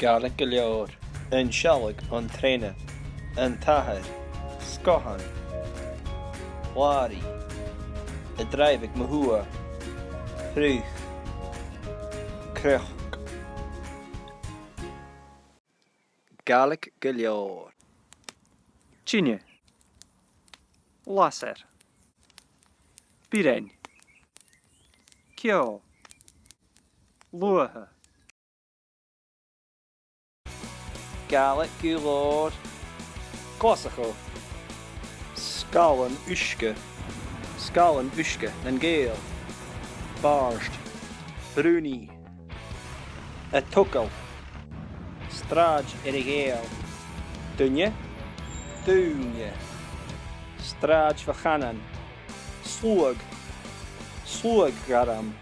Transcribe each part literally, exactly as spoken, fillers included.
Gàidhlig gu leòr. An sealladh, an trèana, an t-athair, sgòthan, làraidh, a' draibheadh mu thuath, cruth, cnoc. Gàidhlig gu leòr. Teine. Lasair. Bioran. Ceò. Luath. Gàidhlig gu leòr. Glaschu. Sgàilean uisge. Sgàilean uisge nan Gàidheal. Bàrd. Brùnaidh. A' togail. Sràid air a' Ghàidheal. Duine. Daoine. Sràid bho Chanainn. Sluagh. Sluagh ghairm.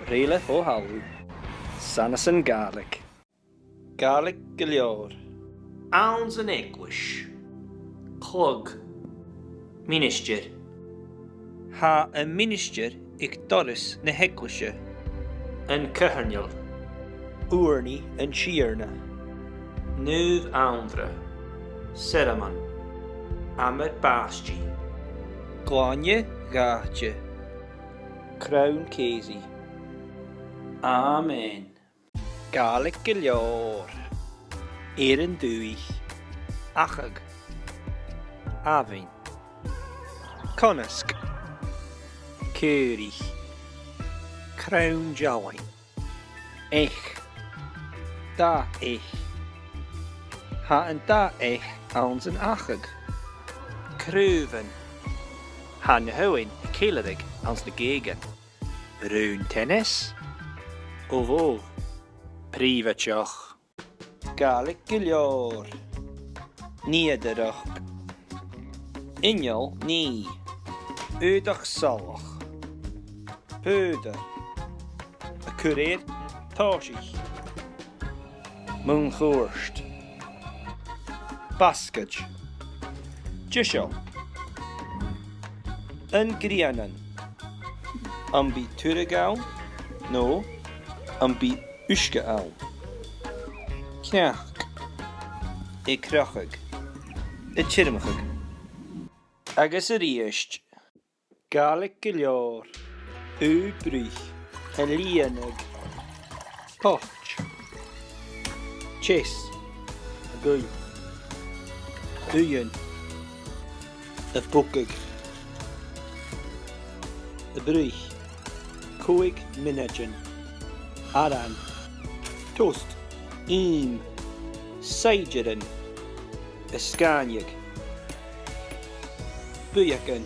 Rèile fo thalamh. Sanasan Gàidhlig. Gàidhlig gu leòr. Anns an eaglais. Clog. Ministear. Tha am ministear aig doras na h-eaglaise. An coitheanal. Ùrnaigh an Tighearna. Naomh Anndra. Sermon. Amar bàistidh. Glainne dh'àite. Crann-ceusaidh. Amen. Gàidhlig gu leòr. Air an dùthaich. Achadh. Abhainn. Connasg. Caoraich. Crann-dealain. Each. Dath-eich. Tha an dath-eich anns an achadh. Craobhan. Tha na h-abhainn a' ceilearadh anns na gèagan. Raon teanas. Obh obh. Prìobhaideach. Gàidhlig gu leòr. Nigheadaireachd. Inneal-nigh. Aodach salach. Pàipear. A' cur air. Tòisich. Mun cuairt. Basgaid. Deiseil. An grianan. Am bi turadh ann, no am bi uisge ann? Cnoc. A' crochadh. A' tiormachadh. Agus a-rithist. Gàidhlig gu leòr. Ugh bruich. A' lìonadh. Poit. Teas. A' goil. Uighean. A' bogadh. A' bruich. Còig mionaidean. Aran. Toast. Ìm. Saighdearan. A' sgàineadh. Buidheagan.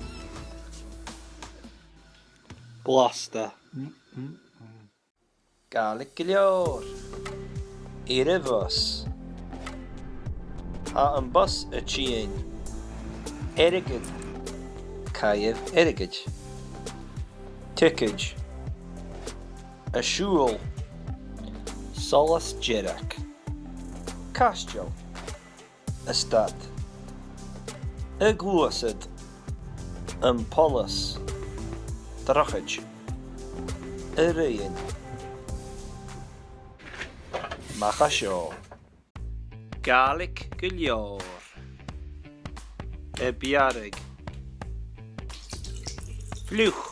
Blasta. Gàidhlig gu leòr. Air a' bhus. Tha am bus a' tighinn. Airgead. Caitheamh airgid. Ticead. A' siubhal. Solas dearg. Caisteal. A' stad. A' gluasad. Am poileas. Drochaid. A' rian. Mach à seo. Gàidhlig gu leòr. A' bearradh. Fliuch.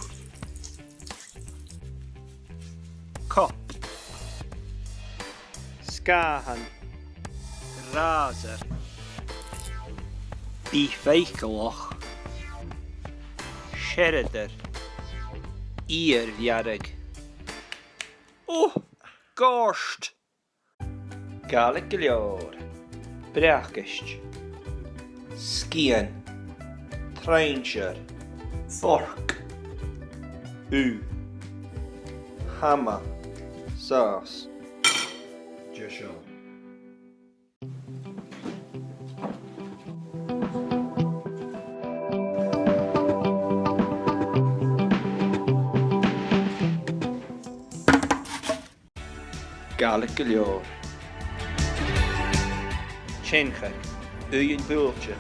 Cop. Sgàthan. Ràsar. Bifeaclach. Searadair. Iar-bhearradh. Ò, gort. Gàidhlig gu leòr. Bracaist. Sgian. Truinnsear. Forc. Ugh. Hama. Sàs. Deiseil. Gàidhlig gu leòr. Teanchair, uighean buailte,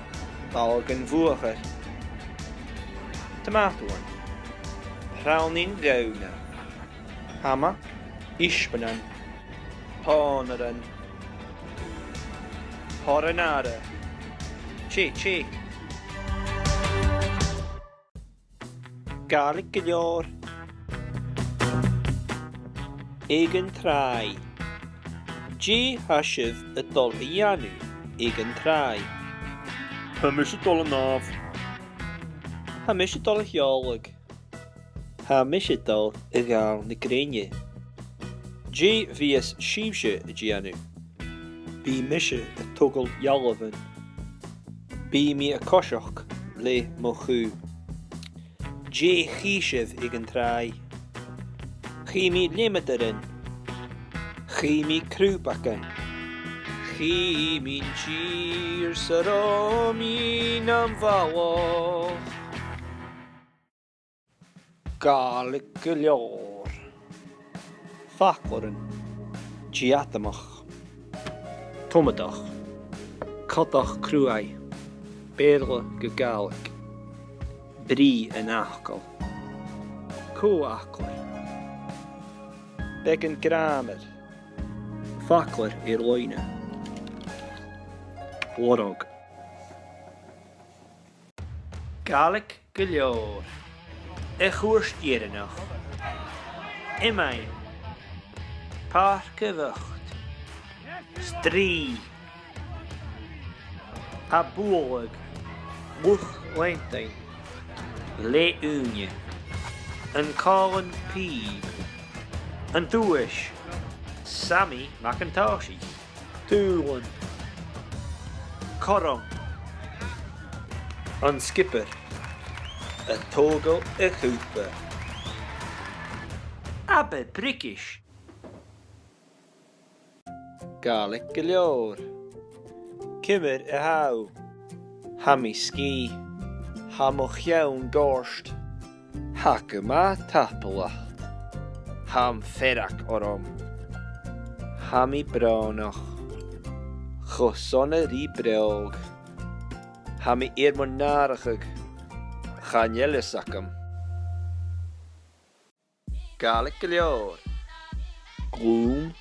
balgan bhuachair, tomàtothan, prònain ghamhna, hama, isbeanan, pònairean, Thoir an aire. Tì, tì. Gàidhlig gu leòr. Aig an tràigh. Dè tha sibh a' dol a dhèanamh aig an tràigh? Tha mise a' dol a shnàmh. Tha mise a' dol a sheòladh. Tha mise a' dol a ghabhail na grèine. Dè bhios sibhse a' dèanamh? Bidh mise a' togail dhealbhan. Bidh mi a' coiseachd le mo chù. Dè chì sibh aig an tràigh? Chì mi leumadaran. Chì mi crùbagan. Chì mi an tìr 's a-rithist nam bhalach. Gàidhlig gu leòr. Faclairean. Dìadamach. Tomadach. Codach cruaidh. Beurla gu Gàidhlig. Brìgh an fhacail. Co-fhaclair. Beagan gràmair. Faclair air loidhne. Lorg. Gàidhlig gu leòr. A' chuairt dheireannach. Iomain. Pàirc a' bhochd. Strì. A' bualadh. Luchd-leantainn. Leth-ùine. An còmhlan pìob. An duais. Sammy Mac an Tòisich. Dùbhlan. Cothrom. An sgiobair. A' togail a' chupa. Abair briogais. Gàidhlig gu leòr. Ciamar a tha thu? Tha mi sgìth. Tha mo cheann goirt. Tha gu math, tapadh leat. Tha am fearg orm. Tha mi brònach. Cho sona ri breog. Tha mi air mo nàrachadh. Chan eil fhios agam. Gàidhlig gu leòr. Glùin,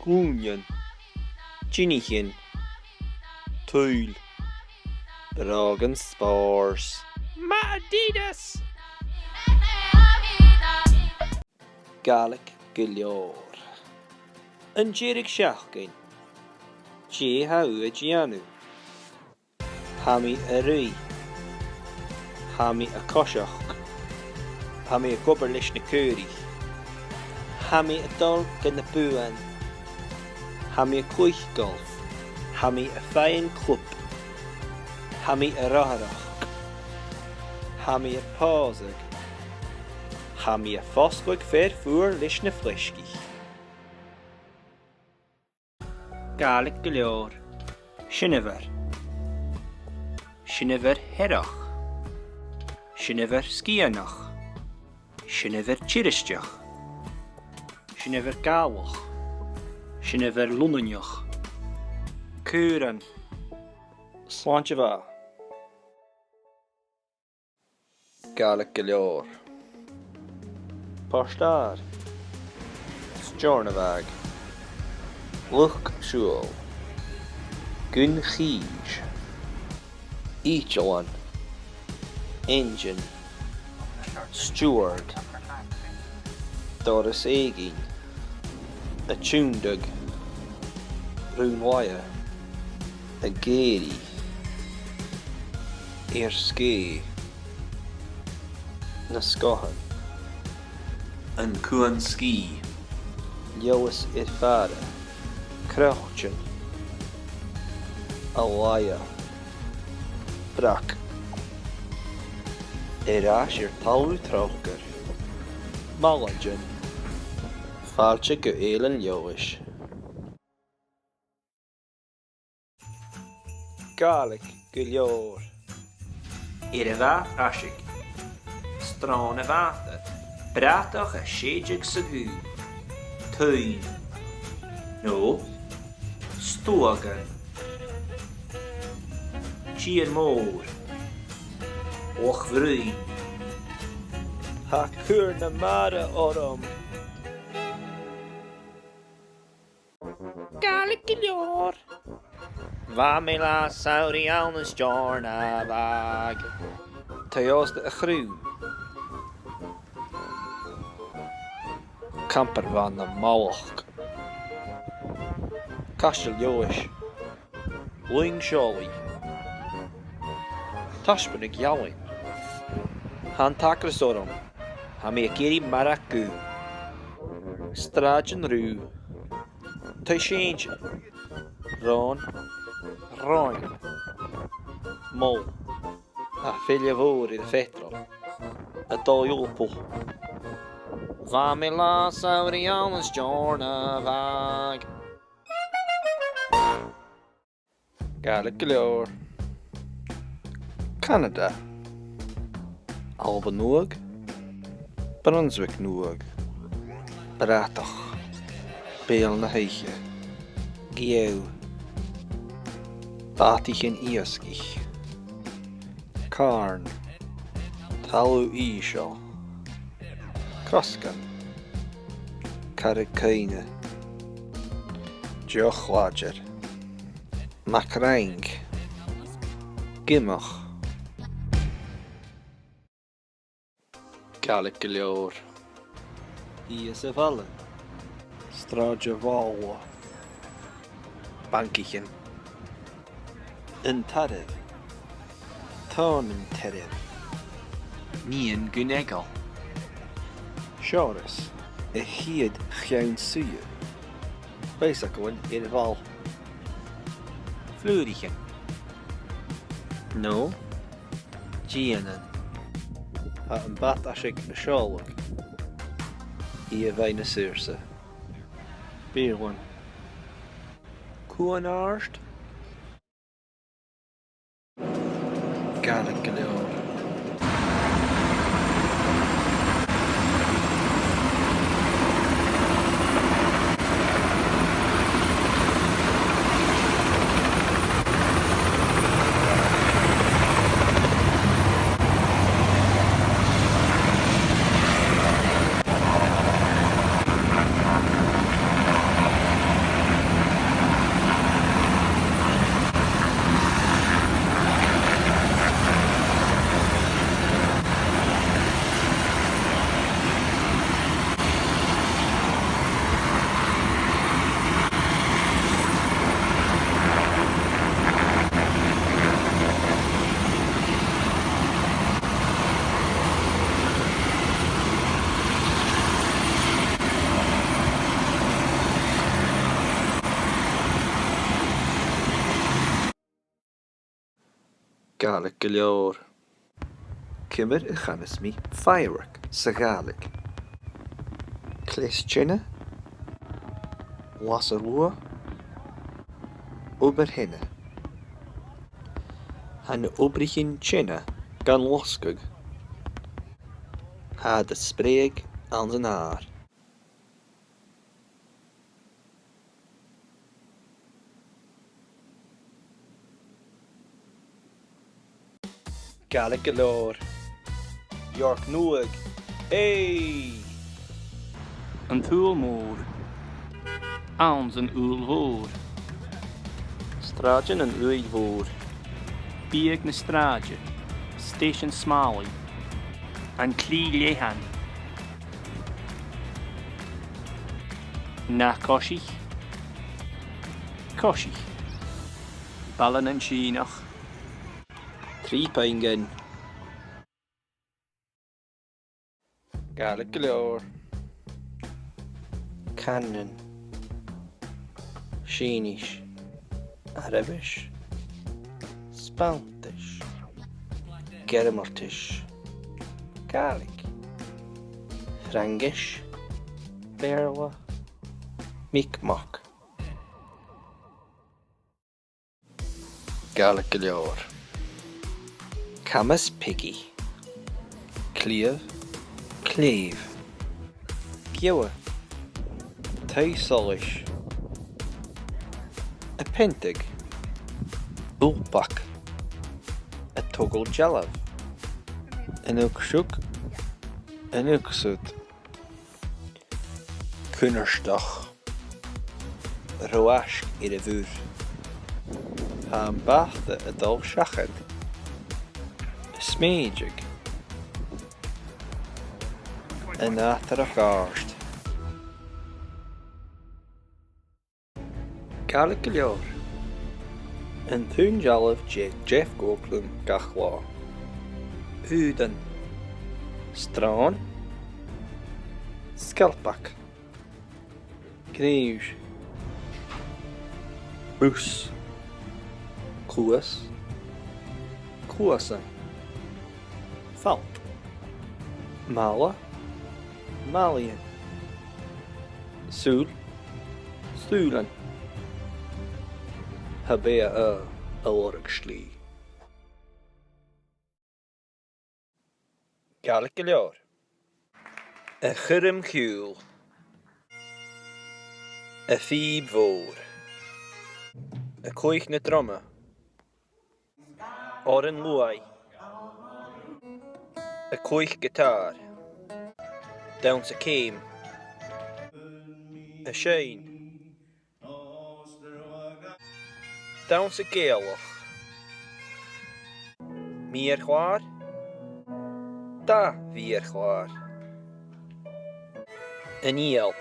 glùinean, dinichean, tuill, brògan spòrs. Math Adidas! Gàidhlig gu leòr. An deireadh-seachdain. Dè tha thu a' dèanamh? Tha mi a' ruith. Tha mi a' coiseachd. Tha mi ag obair leis na caoraich. Tha mi a' dol gu na bùthan. Tha mi a' cluich golf. Tha mi a' faighinn club. Tha mi a' ràdh. Tha mi a' pòsadh. Tha mi a' fosgladh fear fuar leis na fleisgean. Gàidhlig gu leòr. Seanmhair. Seanmhair Shearrach. Seanmhair Sgitheanach. Seanmhair Tiristeach. Seanmhair Gallach. Seanmhair Lunnainneach. Caoran. Slàinte mhath. Gàidhlig gu leòr. Pàirt-adhair. Steòrnabhagh. Luchd-siubhail. Gun chìs. Itealan. Einnsean. Stiùbhard. Doras èiginn. A' tionndadh. Rùn-làitheil. Ag èirigh. Air sgèith. Na sgòthan. An cuan sgìth. Leigheas air fàire. Croitean. A' laighe. Breac. Air ais air talamh Trócair. Mallaidean. Fàilte gu Eilean Leòdhais. Gàidhlig gu leòr. Air a' bhàt-aiseig. Sròn a' bhàta. Bratach a' sèideadh sa ghaoith. Tuinn. No stuaghan. Tìr-mòr. Loch Bhruinn. Tha caora na mara orm. Gàidhlig gu leòr. Bha mi latha samhraidh ann an Steòrnabhagh. Taigh-òsta a' Chraoibh. Campa Bhàin nam Mallachd. Caisteal Leòdhais. Linn Seòlaidh. Taisbeanadh Ealain. Tha an t-acras orm. Tha mi ag iarraidh marag dhubh. Sràidean Rubha. Taigh-seinnse. Ròn. Ròin. Mol. Tha fèill mhòr air a' pheatrail. A' dol a dh'Ulapul. Bha mi latha samhraidh ann an Steòrnabhagh. Gàidhlig gu leòr. Canada. Alba Nuadh. Brunswick Nuadh. Bratach. Beul na h-Oidhche. Geòidh. Bàtaichean iasgaich. Càrn. Talamh ìosal. Crosgan. Carrag-cuimhne. Deoch-làidir. Mac-fhraing. Giomach. Gàidhlig gu leòr. Shìos a' bhaile. Sràid a' Bhàla. Bancaichean. An tarbh. Tòn an tairbh. Nighean gun eagal. Seòras. A' chiad cheann-suidhe. Baidhsagal air a' bhall. Flùraichean. No dìtheanan. Tha am bàta-aiseig a' seòladh. Ìomhaigh na saorsa. Bialann. Cuan-àird. Gàidhlig gu leòr. Gàidhlig gu leòr. Ciamar a chanas mi firework sa Ghàidhlig? Cleas teine. Lasair luath. Obair-theine. Tha na h-obraichean teine gan losgadh. Tha iad a' spreadhadh anns an adhar. Gàidhlig gu leòr. York Nuadh. Hey! An t-Sabhal Mòr. Anns an Sabhal Mhòr. Sràidean an Sabhail Mhòir. Biadh na sràide. Stèisean Smàlaidh. An Clì Leathann. Na coiseachd. Coiseachd. Baile nan Sìonach. Trì puingean. Gàidhlig gu leòr. Cànanan. Sìonais. Araibis. Spàinntis. Gearmailtis. Gàidhlig. Fraingis. Beurla. Mi'kmaq. Gàidhlig gu leòr. Camas Peigi. Cliabh, clèibh. Giobha. Taigh-solais. A' peantadh. Ulpach. A' togail dealbh. An uaigseag. An uaigsead. Cunnartach. Ro-fhaisg air a' mhuir. Tha am bàta a' dol seachad. Smaoinich. An nàdar a' chairt. Gàidhlig gu leòr. An t-aon dealbh de Jeff Goldblum gach latha. Aodann. Sròn. Sgalpag. Gneus. Bus. Cluas. Cluasan. Falt. Mala. Malaidhean. Sùil. Sùilean. Tha beatha a' lorg slighe. Gàidhlig gu leòr. A' chuirm-chiùil. A' phìob mhòr. A' cluich na druma. Òran luaidh. A' cluich giotàr. Dannsa ceum. A' seinn. Dannsa Gàidhealach. Meur-chlàr. Dà mheur-chlàr. An fhidheall.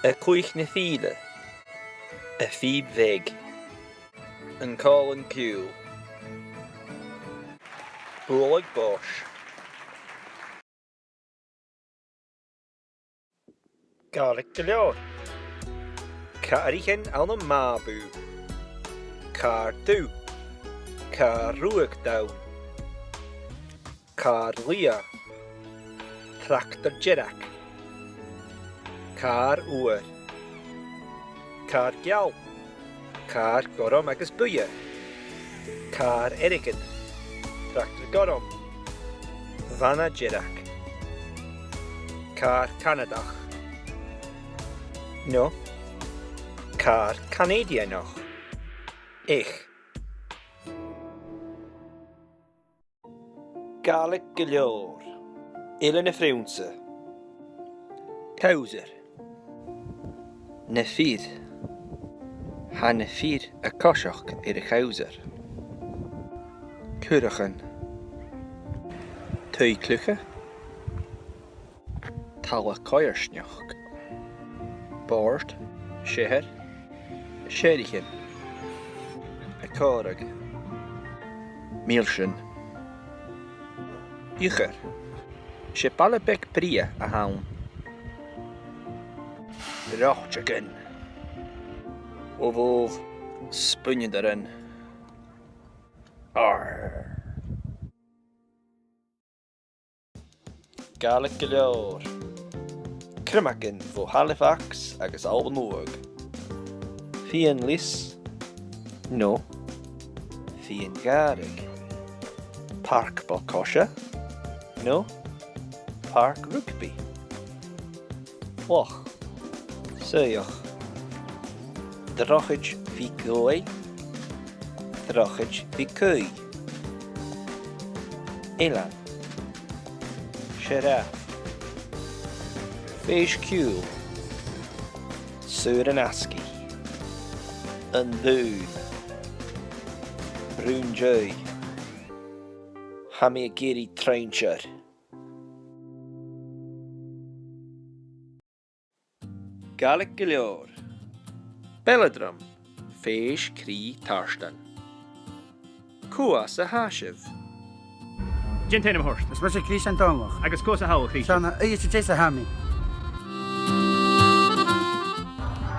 A' cluich na fìdhle. A' phìob bheag. An còmhlan-ciùil. Bualadh bois. Gàidhlig gu leòr. Càraichean ann am Màbu. Càr dubh. Càr ruadh donn. Càr liath. Tractar dearg. Càr fhuar. Càr geal. Càr gorm agus buidhe. Càr airgid. Tractar gorm. Bana dearg. Càr Canadach. No, càr Canèidianach. Eich. Gàidhlig gu leòr. Eilean a' Phrionnsa. Cabhsair. Na fir. Tha na fir a' coiseachd air a' chabhsair. Curachan. Taigh-cluiche. Talla coimhearsnachd. Bòrd, sèithear, sèithrichean. A' còmhradh. Milsean. Iuchair. 'S e baile beag brèagha a th' ann. Reòiteagan. Obh obh, spùinneadairean. Arr. Gàidhlig gu leòr. Criomagan bho Halifax agus Alba Nuadh. Fìon-lios, no fìon-ghàrradh. Pàirc ball-coise, no pàirc rugbaidh. Loch. Suidheachadh. Drochaid Mhic Dhòmhnaill. Drochaid Mhic Aoidh. Eilean. Sioraf. Fèis-ciùil. Saor-asgaidh. An dùn. Brùn-deighe. Tha mi ag iarraidh truinnsear. Gàidhlig gu leòr. Belladrum, fèis-chrith tartan. Cò às a tha sibh? Dè an t-ainm a th' ort? Is mise Crìsdean Dòmhnallach. Agus cò às a tha thu, a Chrìsdean? 'S ann à Uibhist a Deas a tha mi.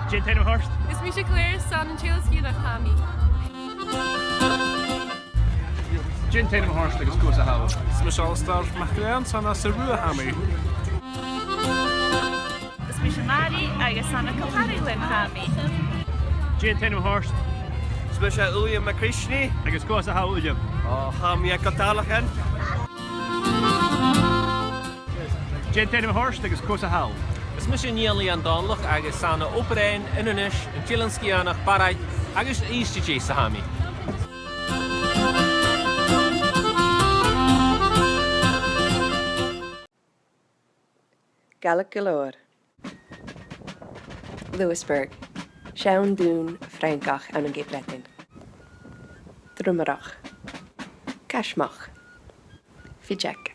Dè an t-ainm a th' ort? Is mise Claire, 's ann an Eilean Sgitheanach a tha mi. Dè an t-ainm a th' ort agus cò às a tha thu? Is mise Alasdair MacIlleathain, 's ann às an Rubha a tha mi. Is mise Mary agus 's ann à Cill Charraigh a tha mi. Dè an t-ainm a th' ort? Is mise Uilleam MacRisney. Agus cò às a tha thu, Uilleam? Ò, tha mi à Gnàth Dàlachain. Dè an t-ainm a th' ort agus cò às a tha thu? Is mise Niall Iain Dòmhnallach agus 's ann à Obar Dheathain, Inbhir Nis, an t-Eilean Sgitheanach, Barraigh agus Uibhist a Deas a tha mi. Gàidhlig gu leòr. Louisburg, seann dùn Francach ann an Ceap Breatainn. Drumrach. Caismeach. Fideag.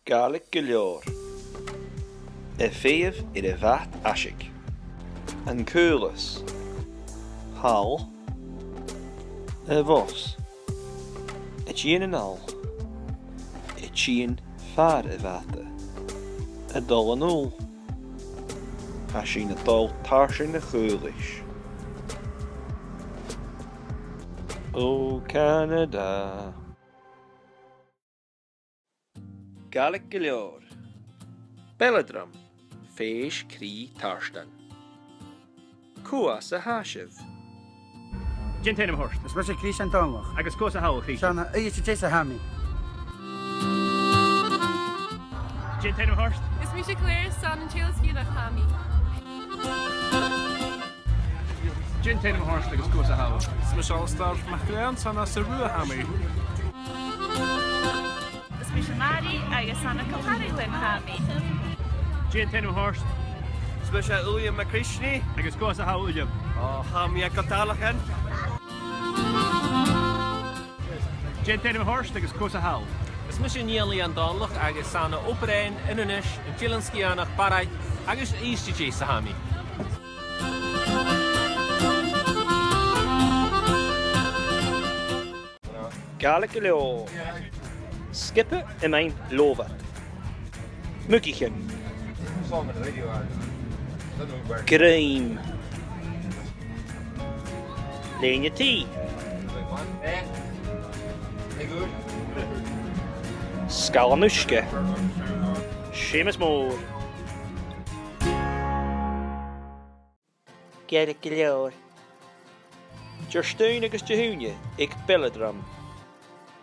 Gàidhlig gu leòr. A' feitheamh air a' bhàt' aiseig. An caolas. Thall. A' bhus. A' tighinn a-nall. A' tighinn far a' bhàta. A' dol a-null. Tha sinn a' dol tarsainn a' chaolais. Ò Canada. Gàidhlig gu leòr. Belladrum, fèis crìdh tartan. Cò às a tha sibh? Dè an t-ainm a th' ort? Is mise Crìsdean Dòmhnallach. Agus cò às a tha thu, a Chrìsdean? 'S ann à Uibhist a Deas a tha mi. Dè an t-ainm a th' ort? Is mise Claire, 's ann an Eilean Sgitheanach a tha mi. Dè an t-ainm a th' ort agus cò às a tha thu? Is mise Alasdair MacIlleathain, 's ann às an Rubha a tha mi. Is mise Mary agus 's ann à Cill Charraigh a tha mi. Dè an t-ainm a th' ort? Is mise Uilleam MacRisney. Agus cò às a tha thu, Uilleam? Ò, tha mi à Gnàth Dàlachain. Dè an t-ainm a th' ort agus cò às a tha thu? Is mise Niall Iain Dòmhnallach agus 's ann à Obar Dheathain, Inbhir Nis, an t-Eilean Sgitheanach, Barraigh agus Uibhist a Deas a tha mi. Gàidhlig gu leòr. Sgioba a' mhòine-lobhar. Muigichean. Grèim. Lèine-t. Sgath an uisge. Seumas mòr. Gàidhlig gu leòr. Diardaoin agus Dihaoine aig Belladrum.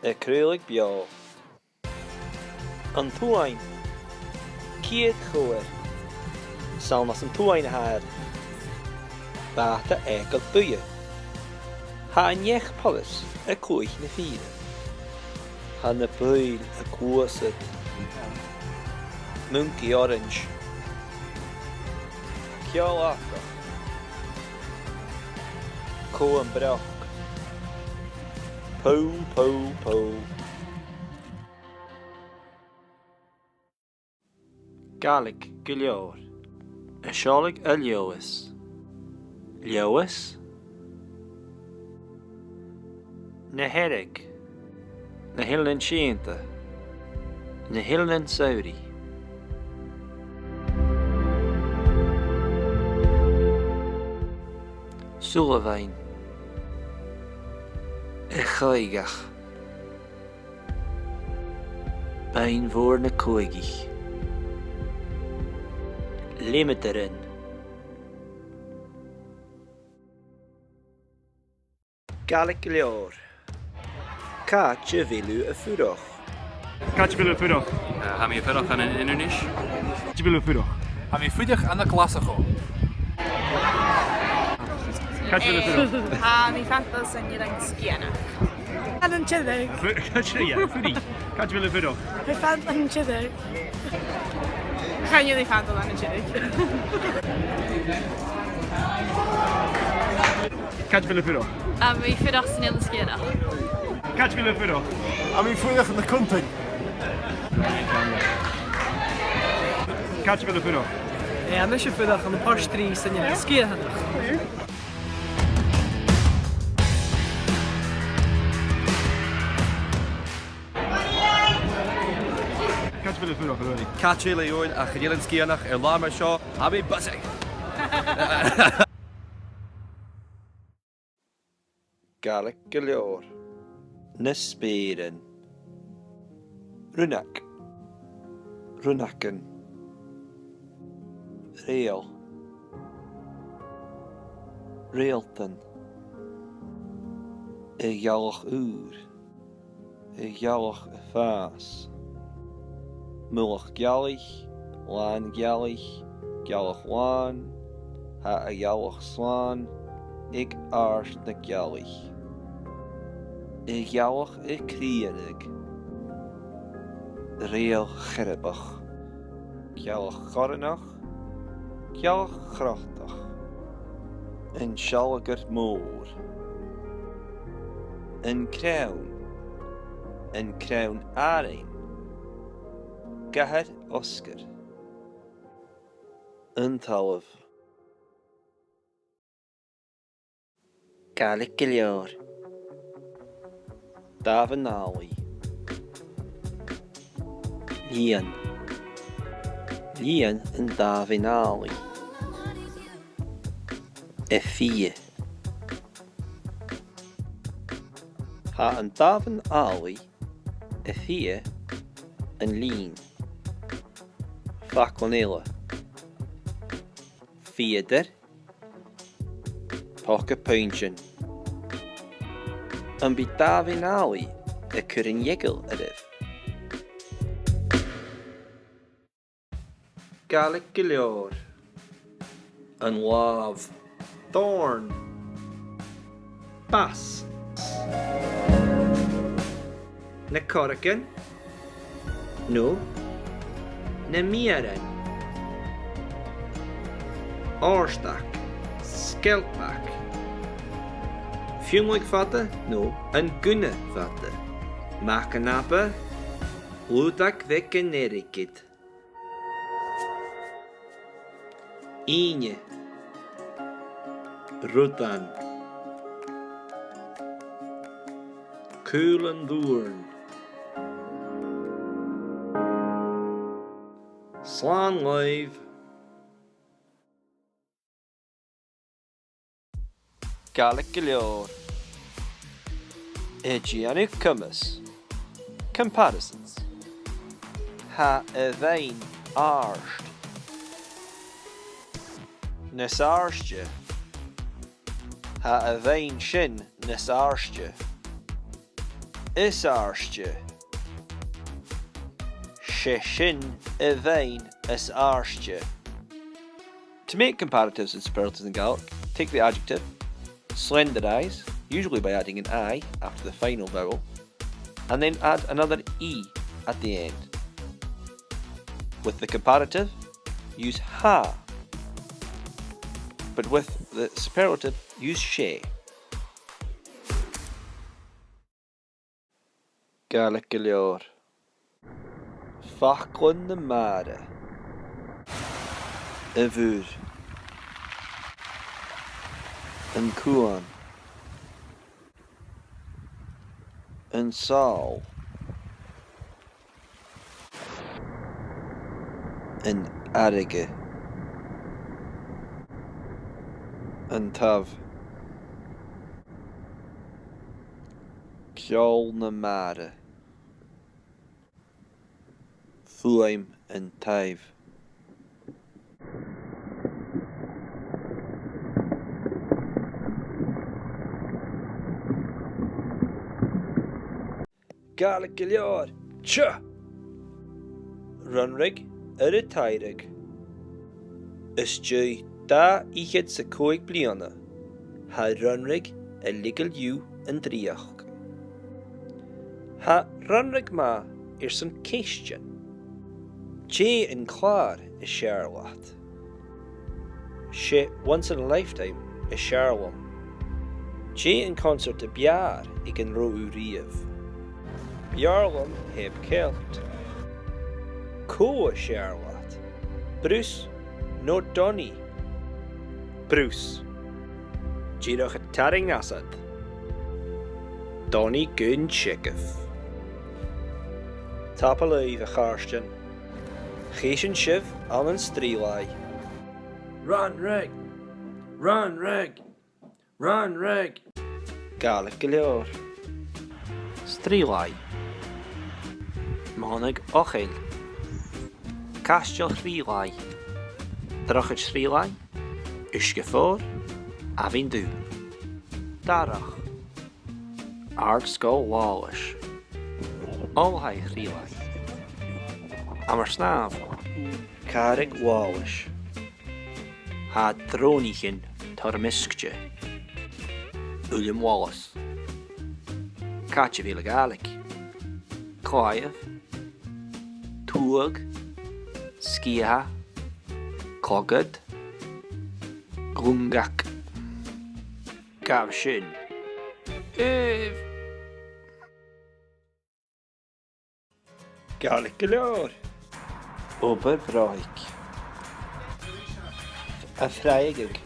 A' craoladh beò. An t-uain. Ciad chomhair. 'S ann às an t-uain a tha iad. Bàta-eagail buidhe. Tha an each-poileas a' cluich na fìdhle. Tha na buill a' gluasad. Muncaidh orains. Ceòl Afrach. Cò am broc? Pò, pò, pò. Gàidhlig gu leòr. A' seòladh à Leòdhas. Leòdhas. Na Hearadh. Na h-Eileanan Sitheanta. Na h-Eileanan Samhraidh. Sulabháin. A' Chòigeach. Beinn Mhòr na Còigich. Leumadaran. Gàidhlig gu leòr. Càit a bheil thu a' fuireach? Càit a bheil thu a' fuireach? Eh, tha mi a' fuireach ann an Inbhir Nis. Càit a bheil thu a' fuireach? Tha mi a' fuireach ann an Glaschu. Càit a bheil thu a' fuireach? Tha mi a' fuireach san Eilean Sgitheanach. Ann an Tiriodh. Fu-, càit a, yeah, fuirich. Càit a bheil thu a' fuireach? Tha mi a' fuireach ann an Tiriodh. Chan eil mi a' fuireach ann an Tiriodh. Càit a bheil thu a' fuireach? Tha mi a' fuireach san Eilean Sgitheanach. Càit a bheil thu a' fuireach? Tha mi a' fuireach ann an Contae. Càit a bheil thu a' fuireach? Eh, tha mise a' fuireach ann am Port Rìgh san Eilean Sgitheanach. Càit a bheil thu a' fuireach, a Ruairidh? Càit a bheil thu a' fuireach ach an Eilean Sgitheanach air latha mar seo, tha mi buzzing! Gàidhlig gu leòr. Na speuran. Rionnag. Rionnagan. Reul. Reultan. A' ghealach ùr. A' ghealach a' fàs. Mullach gealaich, làn ghealaich, gealach làn, tha a' ghealach slàn aig àird na gealaich. A' ghealach a' crìonadh. Reul-chearbach. Gealach corranach, gealach chrotach. An Sealgair Mòr. An Crann. An Crann Àrainn. Cathair Osgair. An Talamh. Gàidhlig gu leòr. Damhan-allaidh. Lìon. Lìon an damhain-allaidh. A' fighe. Tha an damhan-allaidh a' fighe an lìn. Faclan eile. Figeadair. Poca puinnsean. Am bi damhain-allaidh a' cur an eagail oirbh? Gàidhlig gu leòr. An làmh. Thorn. Bas. Na corragan. No na meuran. Òrdag, sgeilpeag. Fionnlagh fada no an gunna fada. Mac an aba, lùdag bheag an airgid. Ìne. Rudan. Cùl an dùirn. Slàn leibh. Gàidhlig gu leòr. A' dèanamh coimeas. Comparisons. Tha a' bheinn àrd. Nas àirde. Tha a' bheinn sin nas àirde. Is àirde. 'S e sin a' bheinn as àirde. To make comparatives and superlatives in Gaelic, take the adjective, slenderize, usually by adding an I after the final vowel, and then add another E at the end. With the comparative, use tha, but with the superlative, use 's e. Gàidhlig gu leòr. Faclan na mara. A' mhuir. An cuan. An sàl. An fhairge. An taobh. Ceòl na mara. Fuaim an taobh. Gàidhlig gu leòr. Tha! Runrig air an taidhrig. Às dèidh dà fhichead 's a còig bliadhna, tha Runrig a' leigeil dhiubh an dreuchd. Tha Runrig math airson ceistean. Dè an clàr as fheàrr leat? 'S e Once in a Lifetime as fheàrr leam. Dè an concert as fheàrr aig an robh thu riamh? B' fheàrr leam Heb Celt. Cò as fheàrr leat? Bruce no Donnie? Bruce. Dìreach a' tarraing asad. Donnie gun teagamh. Tapadh leibh, a chàirdean. Chì sinn sibh ann an Sruighlea. Runrig! Runrig! Runrig! Gàidhlig gu leòr. Sruighlea. Mònadh Eochaill. Caisteal Sruighlea. Drochaid Sruighlea. Uisge Mhòr. Abhainn Dubh. Darach. Àrd-sgoil Leòdhais. Oilthigh Sruighlea. Amar-snàmh. Carraig Leòdhais. Tha drònaichean toirmisgte. Uilleam Wallace. Càit a bheil a' Ghàidhlig? Claidheamh. Tuagh. Sgiathach. Clogad. Ghunngag. Gabh sin. Eh. Gàidhlig gu leòr. Obair bhròig. A' freagairt.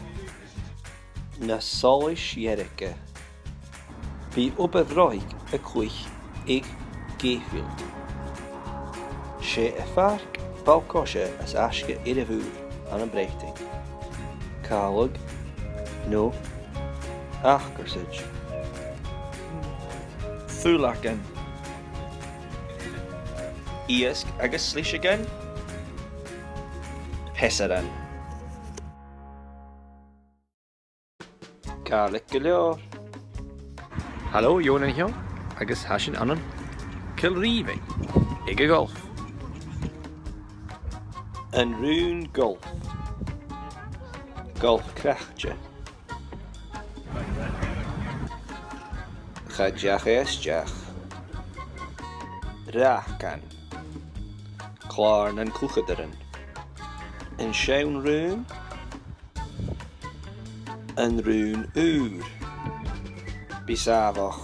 Na solais dhearga. Bidh obair bhròig a' cluich aig Gayfield. 'S e am pàirc ball-coise as fhaisge air a' mhòr ann am Breatainn. Càladh no acairsaid. Fuileagan. Iasg agus sliseagan. Peasairean. Gàidhlig gu leòr. Halò, Eòin an seo, agus tha sinn ann an Cill Rìmhinn, aig a' gholf. An raon golf. Golf craicte. Cha deach e a-steach. Racan. Clàr nan cluicheadairean. An seann raon. An raon ùr. Bidh sàmhach.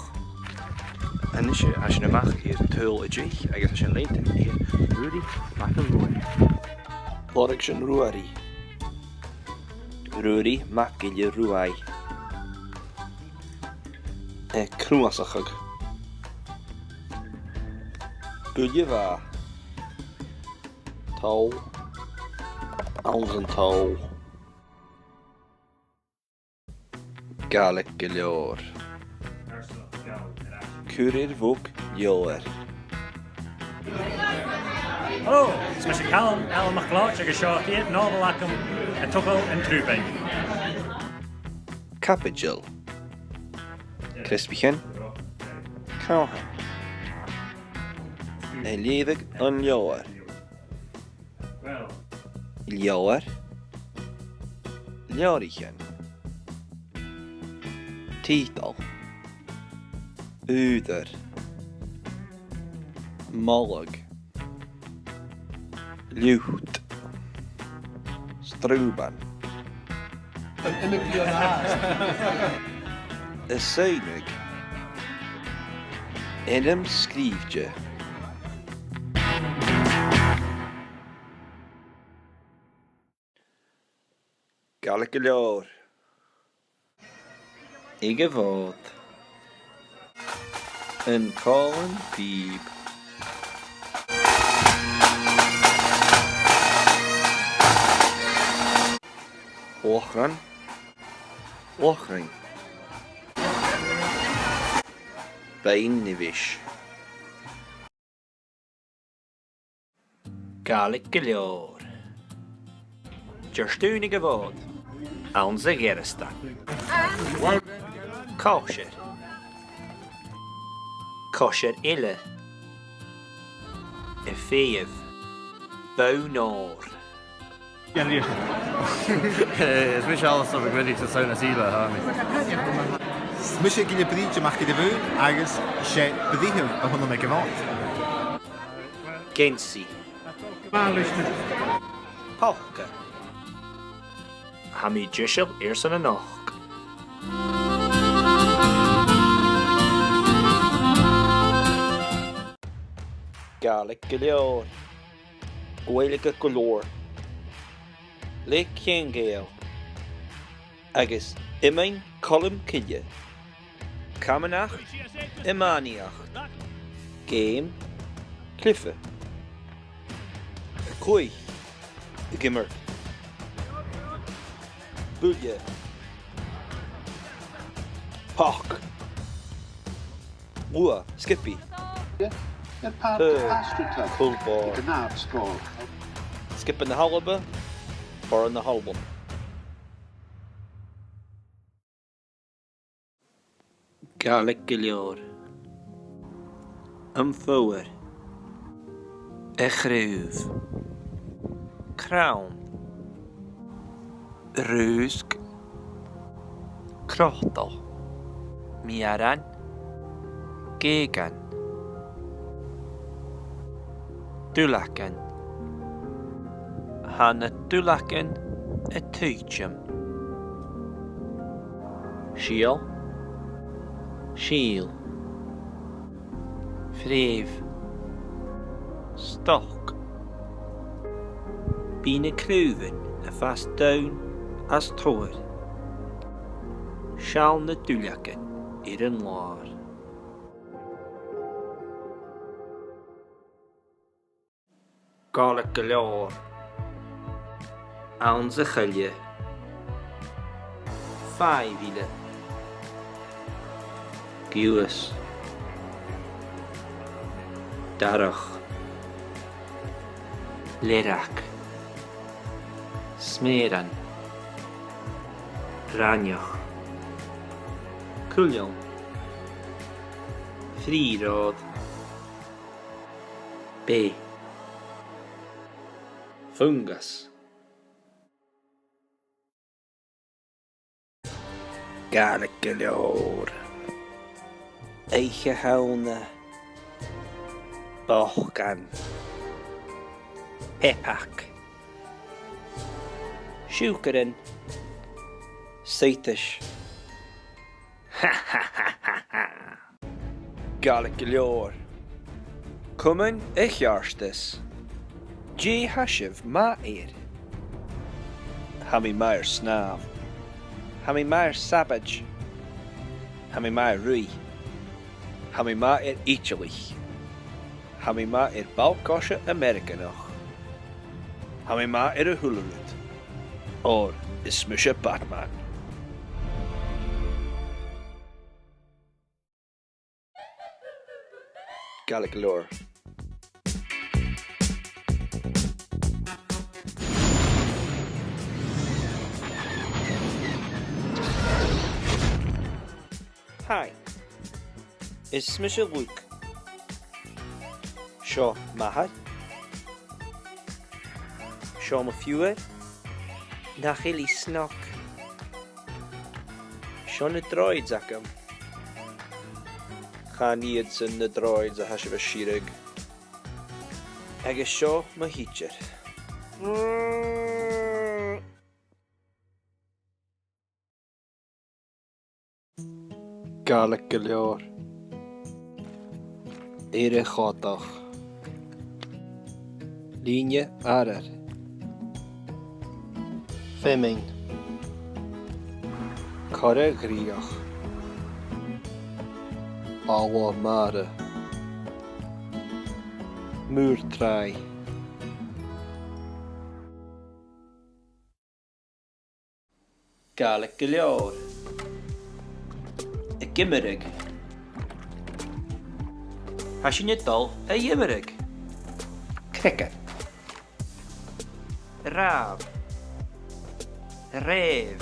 A-nis, tha sinn a-mach air tadhal a deich agus tha sinn a' leantainn air Ruairidh MacIlleRuaidh. Lorg sinn Ruairidh. Ruairidh MacGilleRuaidh. A' cnuasachadh. Buille mhath. Toll. Anns an toll. Gàidhlig gu leòr. Cuir air bhog leabhar. Hello, is mise Calum, Calum MacLeòid agus seo a' chiad nobhail agam, A Togail an Trùbain. Caibideil. Criosgaichean. Cathan. A' leughadh an leabhair. Leabhar. Leabhraichean. Tiotal. Ùghdar. Moladh. Liut. Srùban. An iomadh bliadhna às. A' soidhneadh. Ainm sgrìobhte. Gàidhlig gu leòr. Aig a' Mhòd. An Còmhlan Pìob. Lòchran. Lòchrain. Beinn Nibheis. Gàidhlig gu leòr. Deartú aig a' Mhòd. Anns a' Ghearasdan. Còisir. Còisir eile. A' feitheamh. Bonn òir. Eh, is mise Alasdair MacRidig sa Samhna Sìle, tha mi. Is mise Gille Brìde MacGilleMhaoil agus 's e britheamh a th' annam aig a' Mhòd. Geansaidh. Poca. Tha mi deiseil airson a-nochd. Gàidhlig gu leòr. Gaeilge gu leòr. Le Ceangal. Agus Iomain Colm Cille. Camanachd, iománaíocht, geama, cluiche, cluich, ag imirt, buille, poc, luath, sgioba, peur, cultúr, sgioba na h-Alba, foireann na h-Alba. Gàidhlig gu leòr. Am foghar. A' chraobh. Crann. Rùsg. Crotal. Mearan. Geugan. Duilleagan. Tha na duilleagan a' tuiteam. Sìol. Sìol. Freumh. Stoc. Bidh na craobhan a' fàs donn is toghair. Seall na duilleagan air an làr. Gàidhlig gu leòr. Anns a' choille. Fàidhmhile. Giuthas. Darach. Learg. Smèran. Raineach. Cuilean. Frith-reothad. Beith. Fungas. Gàidhlig gu leòr. Oidhche Shamhna. Bocan. Peapaig. Siùcaran. Suiteis. Gàidhlig gu leòr. Comain a cheartas. Dè tha sibh math air? Tha mi math air snàmh. Tha mi math air sabaid. Tha mi math air ruith. Tha mi math air itealaich. Tha mi math air ball-coise Ameireaganach. Tha mi math air a h-uile rud. Oir is mise Batman. Gàidhlig gu leòr. Hi. Is mise Luke. Seo m' athair. Seo mo phiuthar. Nach eil i snog. Seo na droids agam. Chan iadsan na droids a tha sibh a' sireadh. Agus seo mo thidsear. Gàidhlig gu leòr. Air a' chodach. Lìne-arar. Feamainn. Corra-ghritheach. Balla-mara. Mùr-tràigh. Gàidhlig gu leòr. Ag iomradh. Tha sinn a' dol a dh'iomradh. Cricket. Ràmh. Rèibh.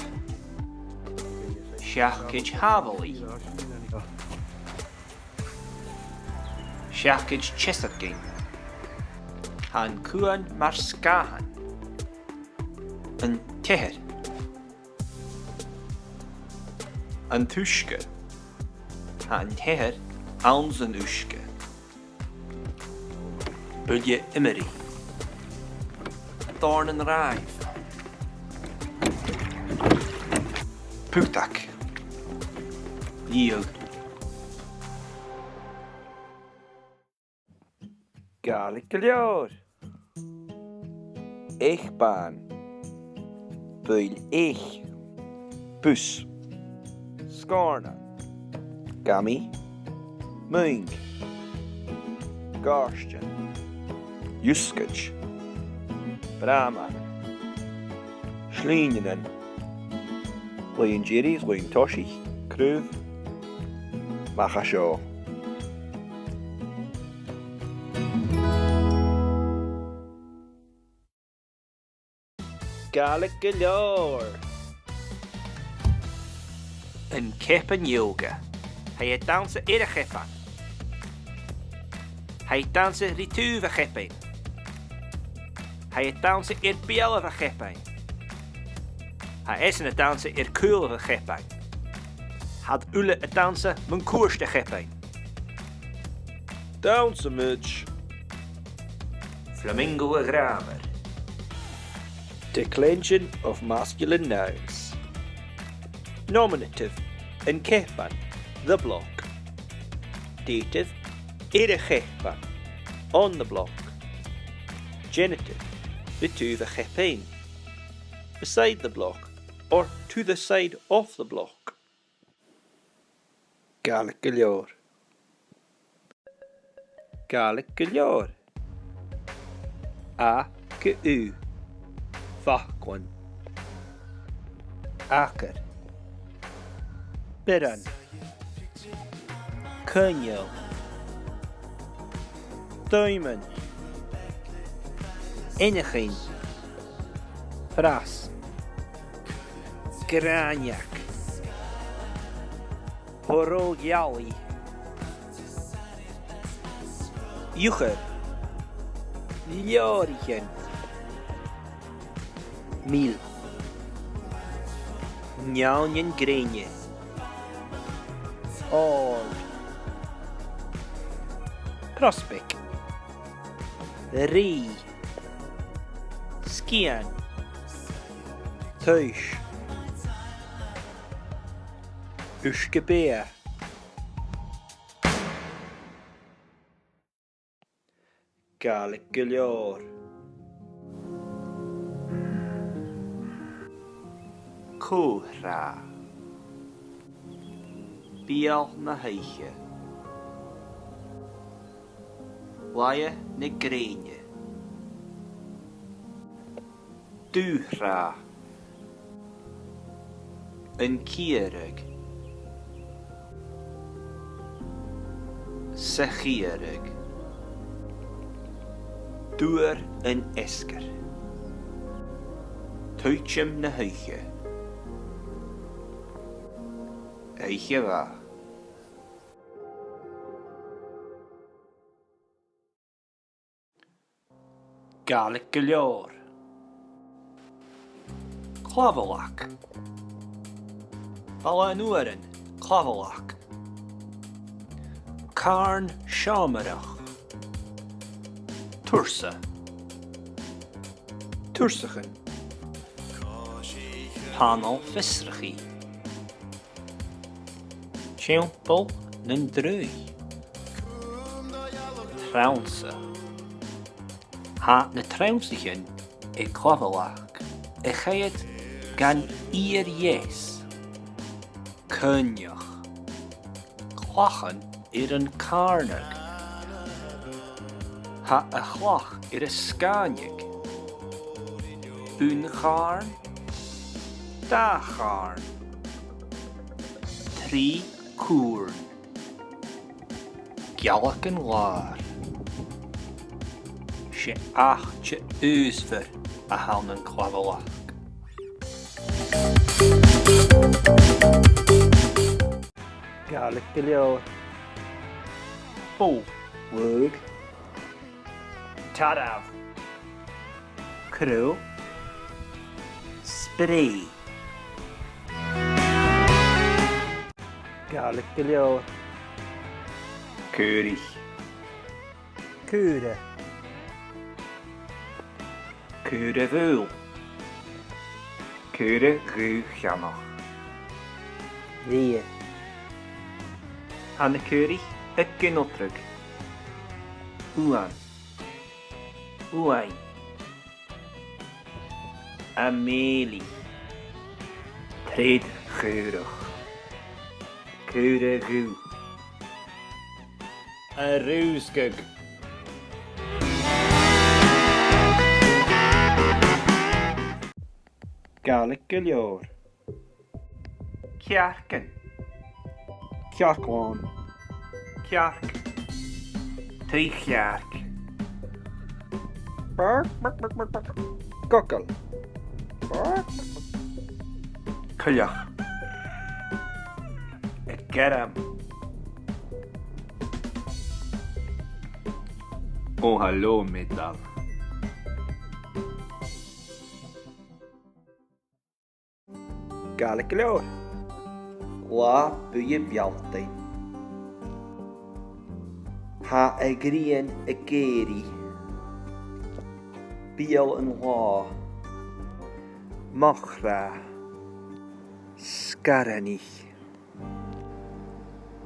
Seacaid shàbhalaidh. Seacaid teasairginn. Tha an cuan mar sgàthan. An t-eathar. An t-uisge. Tha an t-eathar anns an uisge. Buille iomraidh. Dòrnan-ràimh. Putak. Liath. Gàidhlig gu leòr. Eich-bhàn. Buill-eich. Bus. Sgòrnan. Gamaidh. Muing. Gàirdean. Dhiùsgaid. Bràmair. Slighinean. Laoidh an deiridh, laoidh an toisich, craobh. Mach à seo. Gàidhlig gu leòr. An ceapan-iòga. Tha i a' dannsa air a' cheapan. Tha i a' dannsa ri taobh a' cheapain. Tha i a' dannsa air beulaibh a' cheapain. Tha esan a' dannsa air cùlaibh a' cheapain. Tha iad uile a' dannsa mun cuairt a' cheapain. Dannsamaid. Flamingo a' ghràmair. Declension of masculine nouns. Nominative, an ceapan, the block. Dative, air a' cheapan, on the block. Genitive, ri taobh a' cheapain, beside the block, or to the side of the block. Gàidhlig gu leòr. Gàidhlig gu leòr. A gu ù. Faclan. Acair. Bioran. Coinneal. Daoimean. Inneachain. Fras. Gràineag. Poro-gheallaidh. Iuchair. Leabhraichean. Mil. Neòinean-grèine. Òrd. Prosbaig. Rìgh. Sgian. Taois. Uisge-beatha. Gàidhlig gu leòr. Comhràdh. Beul na h-oidhche. Laighe na grèine. Dubh-thràth. An Ciaradh. Sa Chiaradh. Duar an fheasgair. Tuiteam na h-oidhche. Oidhche mhath. Gàidhlig gu leòr. Clabhalach. Baile an Fhuarain, Clabhalach. Càrn seòmrach. Tursa. Tursachan. Panail fiosrachaidh. Teampall nan Draoidh. Trannsa. Tha na trannsaichean aig Clabhalach a' coimhead gun fhìor dheas. Coinneach. Clachan air a' chàrnadh. Tha a' chlach air a sgàineadh. Aon chàrn. Dà chàrn. Trì cùirn. Gealach an Làir. 'S e àite ùidheil a th' ann an Clabhalach. Gàidhlig gu leòr. Bò. Lùg. Tarbh. Crodh. Spreadhaidh. Gàidhlig gu leòr. Caoraich. Caora. Caora-bhuil. Caora dhubh-cheannach. Rìgh. Tha na caoraich ag ionaltradh. Uan. Uain. Amèilidh. Treud chaorach. Caora dhubh. A' rùsgadh. Gàidhlig gu leòr. Cearcan. Cearclann. Cearc. Taigh-chearc. Cocal. Coileach. A' gairm. Oh, hello, Metal. Gàidhlig gu leòr. Latha Buidhe Bealltainn. Tha a' ghrian ag èirigh. Beul an latha. Machair. Sgàrraidh.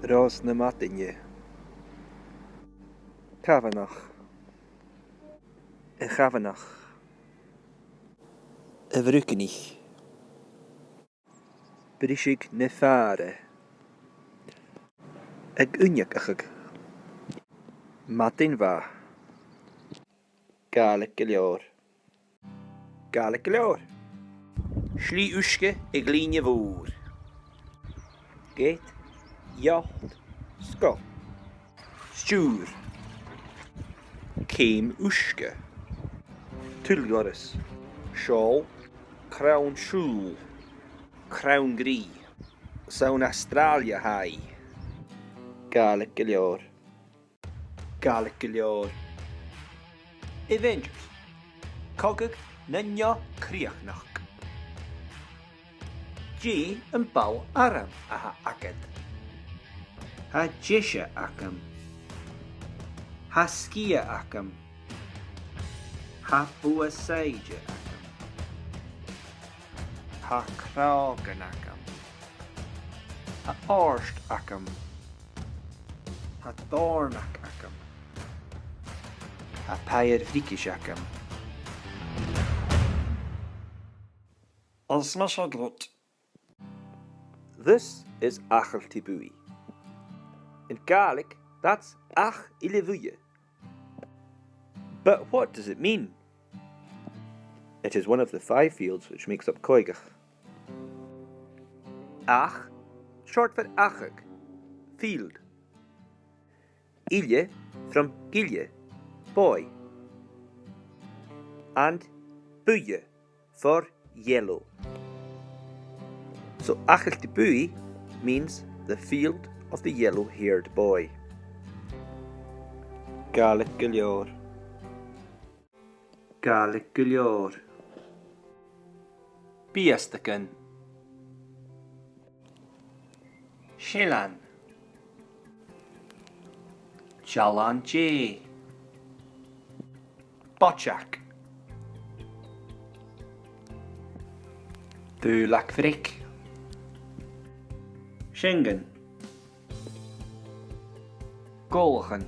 Ròs na madainne. Camanachd. A' Chamanachd. A' Bhrugainich. Briseadh na Fàire. Ag uinneagachadh. Madainn mhath. Gàidhlig gu leòr. Gàidhlig gu leòr. Slighe uisge aig Lìne Mhòr. Gate, yacht, sgoth. Stiùir. Ceum uisge. Tuill-dhoras. Seòl. Crann-siùil. Crann-grìoch. 'S ann à Astràilia a tha i. Gàidhlig gu leòr. Gàidhlig gu leòr. Avengers. Cogadh nan Neach-Crìochnachd. Dè am ball-arm a th' agad? Tha deise agam. Tha sgiath agam. Tha bogha-saighde agam. Tha crògan agam. Tha òrd agam. Tha dòrnag agam. Tha paidhir bhriogais agam. Is mise Groot. This is Achadh Tigh Buidhe. In Gaelic, that's Achadh Tigh Bhuidhe. But what does it mean? It is one of the five fields which makes up Coigach. Achadh, short for achadh, field. Tigh, from gille, boy. And buidhe, for yellow. So Achadh Tigh Buidhe means the field of the yellow-haired boy. Gàidhlig gu leòr. Gàidhlig gu leòr. Biastagan. Seillean. Dealan-dè. Boiteag. Daolag bhreac. Seangan. Gobhlachan.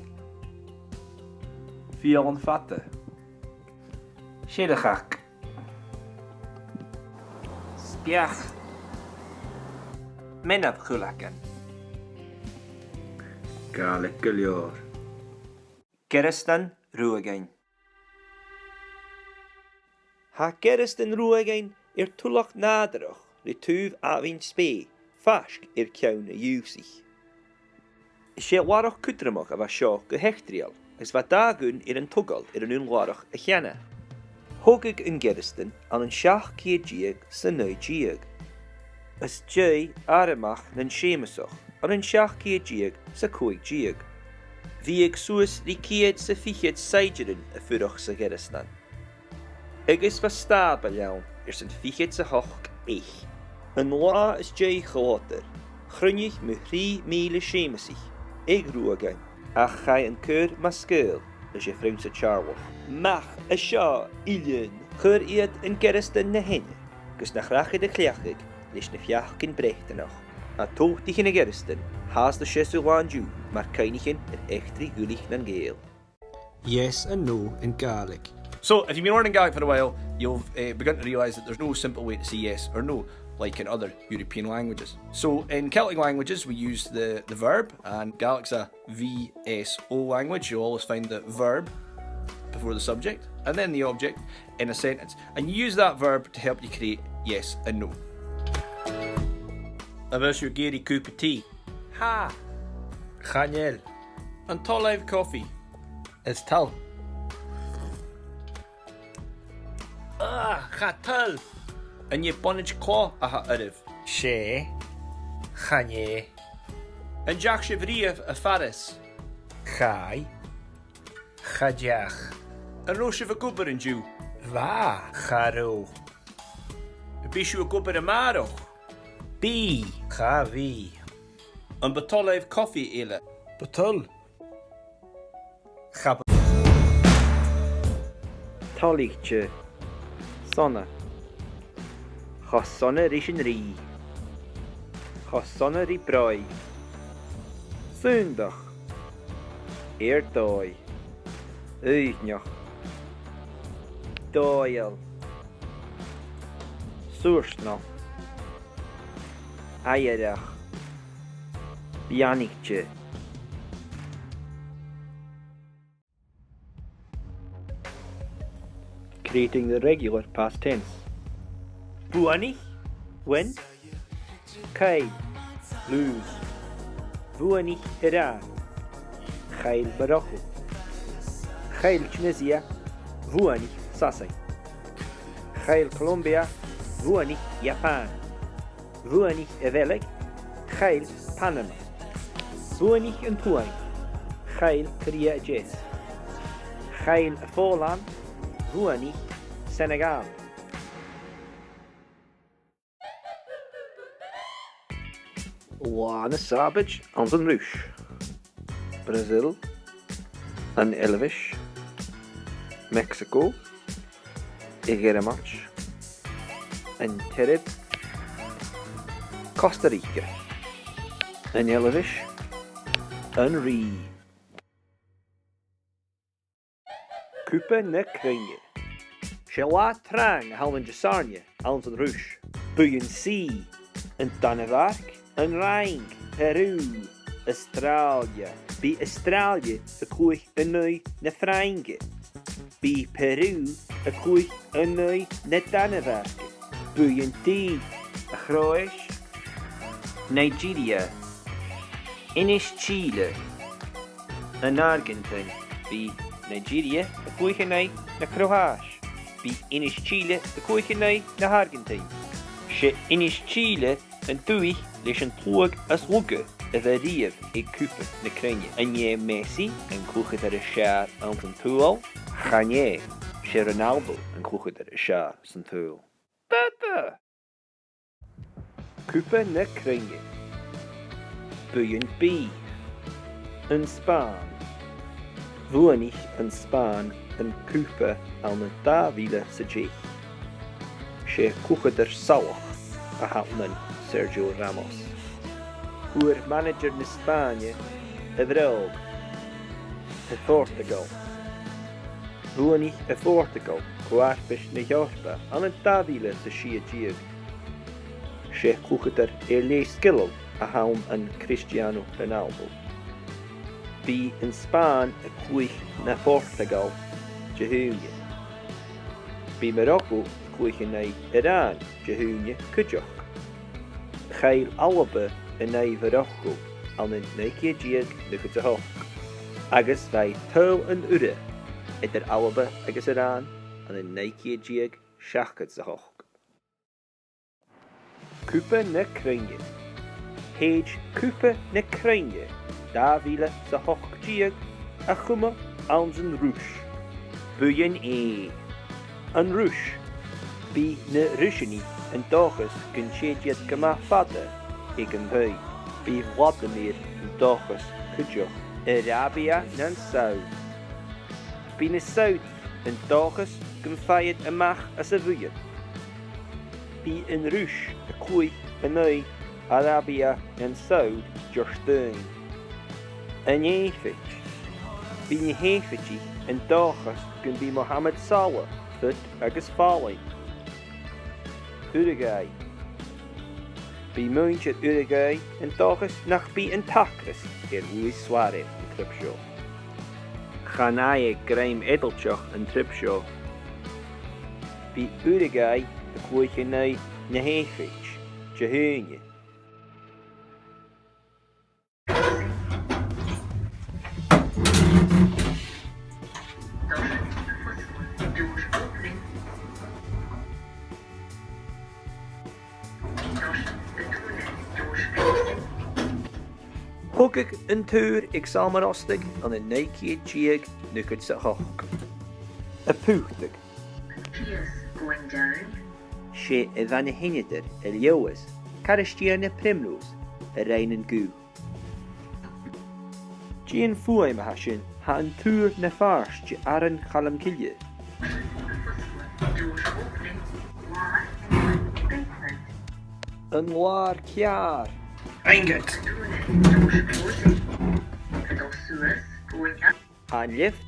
Fialan-fada. Siorrachadh. Speach. Meanbh-chuileagan. Gàidhlig gu leòr. Gearastan Ruadhainn. Tha Gearastan Ruadhainn air tullach nàdarrach ri taobh Abhainn Spè, faisg air ceann a' Ghiùthsaich. 'S e làrach cudromach a bha seo gu h-eachdraidheil, agus bha dà dhùn air an togail air an aon làrach a cheannaich. Thogadh an Gearastan ann an seachd ceud deug 's a naoi deug. Às dèidh àr-a-mach nan Seumasach, ann an seachd ceud deug 's a còig deug. Bhiodh suas ri ceud 's a fichead saighdearan a' fuireach sa Ghearastan. Agus bha stàbail ann airson fichead 's a h-ochd eich. An latha às dèidh Chòmhdhail, chruinnich mu thrì mìle Seumasaich aig Ruadhainn, ach chaidh an cur mu sgaoil leis a' Phrionnsa Teàrlach. Mach à seo, Eilean! Chuir iad an Gearastan na theine, gus nach rachadh a chleachdadh leis na feachdan Breatannach. A thòisich an Gearastan, tha e a' seasamh an-diugh mar cuimhneachan air eachdraidh Dhùn Èideann nan Gàidheal. Yes and no in Gaelic. So, if you've been learning Gaelic for a while, you'll uh, begin to realise that there's no simple way to say yes or no, like in other European languages. So, in Celtic languages, we use the, the verb, and Gaelic's a V S O language. You'll always find the verb before the subject, and then the object in a sentence, and you use that verb to help you create yes and no. A bheil sibh ag iarraidh cupa tì? Tha. Chan eil. An toil leibh cofaidh? Is toil. Ah, cha toil. An e bonaid clò a th' oirbh? 'S e. Chan e. An deach sibh riamh a Pharis? Chaidh. Cha deach. An robh sibh ag obair an-diugh? Bha, cha robh. Am bi sibh ag obair a-màireach? Bidh, cha bhi. Am bu toil leibh cofaidh eile? Bu toil. Cha bu- Toilichte. Sona. Cho sona ris an rìgh. Cho sona ri bròig. Sunndach. Air dòigh. Aoibhneach. Dòigheil. Saorsainneach. Aighearach. Beannaichte. Creating the regular past tense. Buanaich, win. Caill, lose. Bhuannaich Iaráin. Chaill Morocco. Chaill Tunisia. Bhuannaich Sasainn. Chaill Colombia. Bhuannaich Iapan. Bhuannaich a' Bheilg. Chaill Panama. Bhuannaich an t-Suain. Chaill Corea a Deas. Chaill a' Phòlainn. Bhuannaich Senegal. Là na Sàbaid anns an Ruis. Brazil, an Eilbheis, Mexico, a' Ghearmailt, an t-Earrach, Costa Rica, an Eilbheis, an Rìgh. Cupa na Cruinne. 'S e latha trang a th' ann an Disathairne anns an Ruis. Buidheann C, an Danmhairg, an Fhraing, Peru, Astràilia. Bidh Astràilia a' cluich an aghaidh na Frainge. Bidh Peru a' cluich an aghaidh na Danmhairge. Buidheann D, a' Chroais, Nigeria, Inis Chile, an Argantainn. Bidh Nigeria a' cluich an aghaidh na Croais. Bidh Inis Chile a' cluich an aghaidh na h-Argantainn. 'S e Inis Chile an dùthaich leis an t-sluagh as lugha a bha riamh aig Cupa na Cruinne. An e Messi an cluicheadair as fheàrr anns an t-saoghal? Chan e, 's e Ronaldo an cluicheadair as fheàrr san t-saoghal. Bada! Cupa na Cruinne. Buidheann B, an Spàinn. Bhuannaich an Spàinn an cupa ann an dà mhìle 's a deich. 'S e cluicheadair salach a th' ann an Sergio Ramos. Fhuair manaidsear na Spàinne a bhròg, a Phortagail. Bhuannaich a Phortagail co-fharpais na h-Eòrpa ann an dà mhìle 's a sia deug. 'S e cluicheadair air leth sgileil a th' ann an Cristiano Ronaldo. Bidh an Spàinn a' cluich na Portagail Dihaoine. Bidh Morocco a' cluich an aghaidh Iaráin Dihaoine cuideachd. Chaill Alba an aghaidh Mhorocco ann an naoi ceud deug naochad 's a h-ochd, agus bha i tadhal an urra eadar Alba agus Iaráin ann an naoi ceud deug seachdad 's a h-ochd. Cupa na Cruinne. Thèid Cupa na Cruinne dà mhìle 's a h-ochd deug a chumail anns an Ruis. Buidheann A, an Ruis. Bidh na Ruiseanaich an dòchas gun tèid iad gu math fada aig an taigh. Bidh Vladimir an dòchas cuideachd. Arabia nan Saud. Bidh na Saudis an dòchas gum faigh iad a-mach às a' bhuidheann. Bidh an Ruis a' cluich an aghaidh Arabia nan Saud Diardaoin. An Èipheit. Bidh na h-Èipheitich an dòchas gum bi Mohamed Salah fit agus fallain. Uragae. Bidh muinntir Uragae an dòchas nach bi an t-acras air Luis Suárez an trip seo. Chan fhaigh e grèim eadarrach an trip seo. Bidh Uragae a' cluich an aghaidh na h-Èipheit Dihaoine. Thogadh an tùr aig Salman Rushdie ann an naoi ceud deug naochad 's a h-ochd. A' putadh. 'S e a bha na sheinneadair a Leòdhas, caraid Dhia na Primrose, a rinn an guth. Dè an fhuaim a tha sin, tha an tùr na phàirt de Aran Chaluim Chille. An làr ceàrr. Ingot. An lift.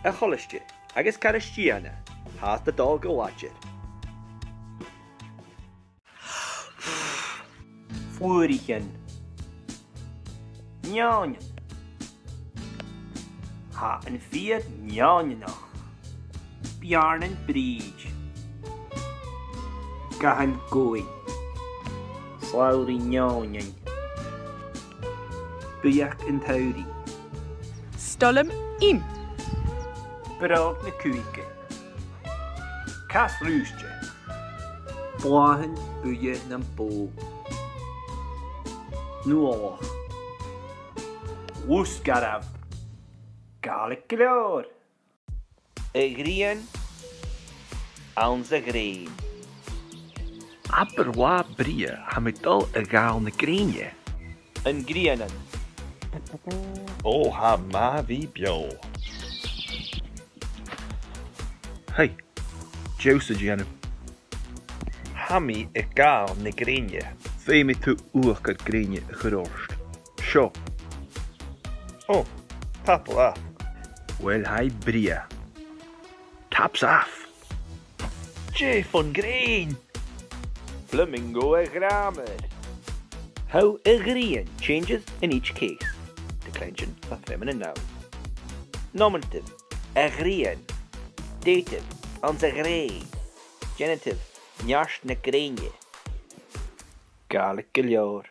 A' cholaiste agus Caraistiana, tha iad a' dol gu làidir. Flùraichean. Neòinean. Tha am feur neòineanach. Beàrnan Brìd. Gathan Gobhainn. Slabhraidh neòinein. Buidheachd an t-samhraidh. Stoirm Im. Bròg na cuthaige. Cas rùisgte. Blàthan buidhe nam bò. Nualach. Lus garbh. Gàidhlig gu leòr. A' ghrian anns a' ghrèin. Abair latha brèagha, tha mi a' dol a ghabhail na grèine. An grianan. Ò, tha e math a bhith beò. Hey, dè tha thusa a' dèanamh? Tha mi a' gabhail na grèine. Feumaidh tu uachdar grèine a chur ort. Seo. Ò, tapadh leat. Uill, tha e brèagha. Taps off. Dè fon ghrèin? Flamingo a' ghràmair. How a' ghrian changes in each case. Declension, a feminine noun. Nominative, a' ghrian. Dative, anns a' ghrèin. Genitive, neart na grèine. Gàidhlig gu leòr.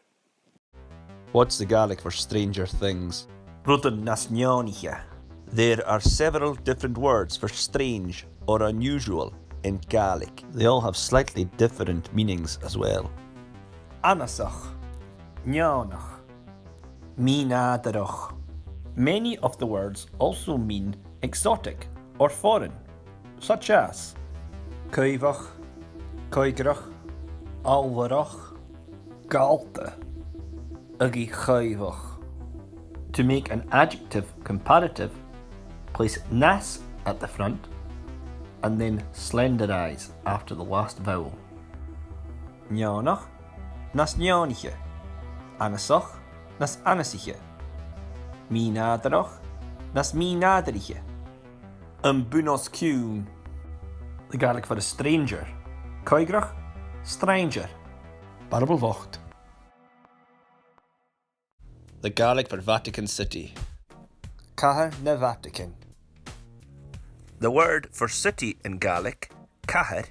What's the Gaelic for stranger things? Rudan nas neònaiche. There are several different words for strange or unusual in Gaelic. They all have slightly different meanings as well. Annasach. Neònach. Mì-nàdarrach. Many of the words also mean exotic or foreign, such as caomhach, coigrach, allmhairich, gallta, agus caomhach. To make an adjective comparative, place nas at the front and then slenderize after the last vowel. Neònach, nas neònaiche. Annasach, nas annasaiche. Mì-nàdarrach, nas mì-nàdarraiche. Am bun-os-cionn. The Gaelic for a stranger. Coigrach, stranger. Barabal bhocht. The Gaelic for Vatican City. Cathair na Vatican. The word for city in Gaelic, cathair,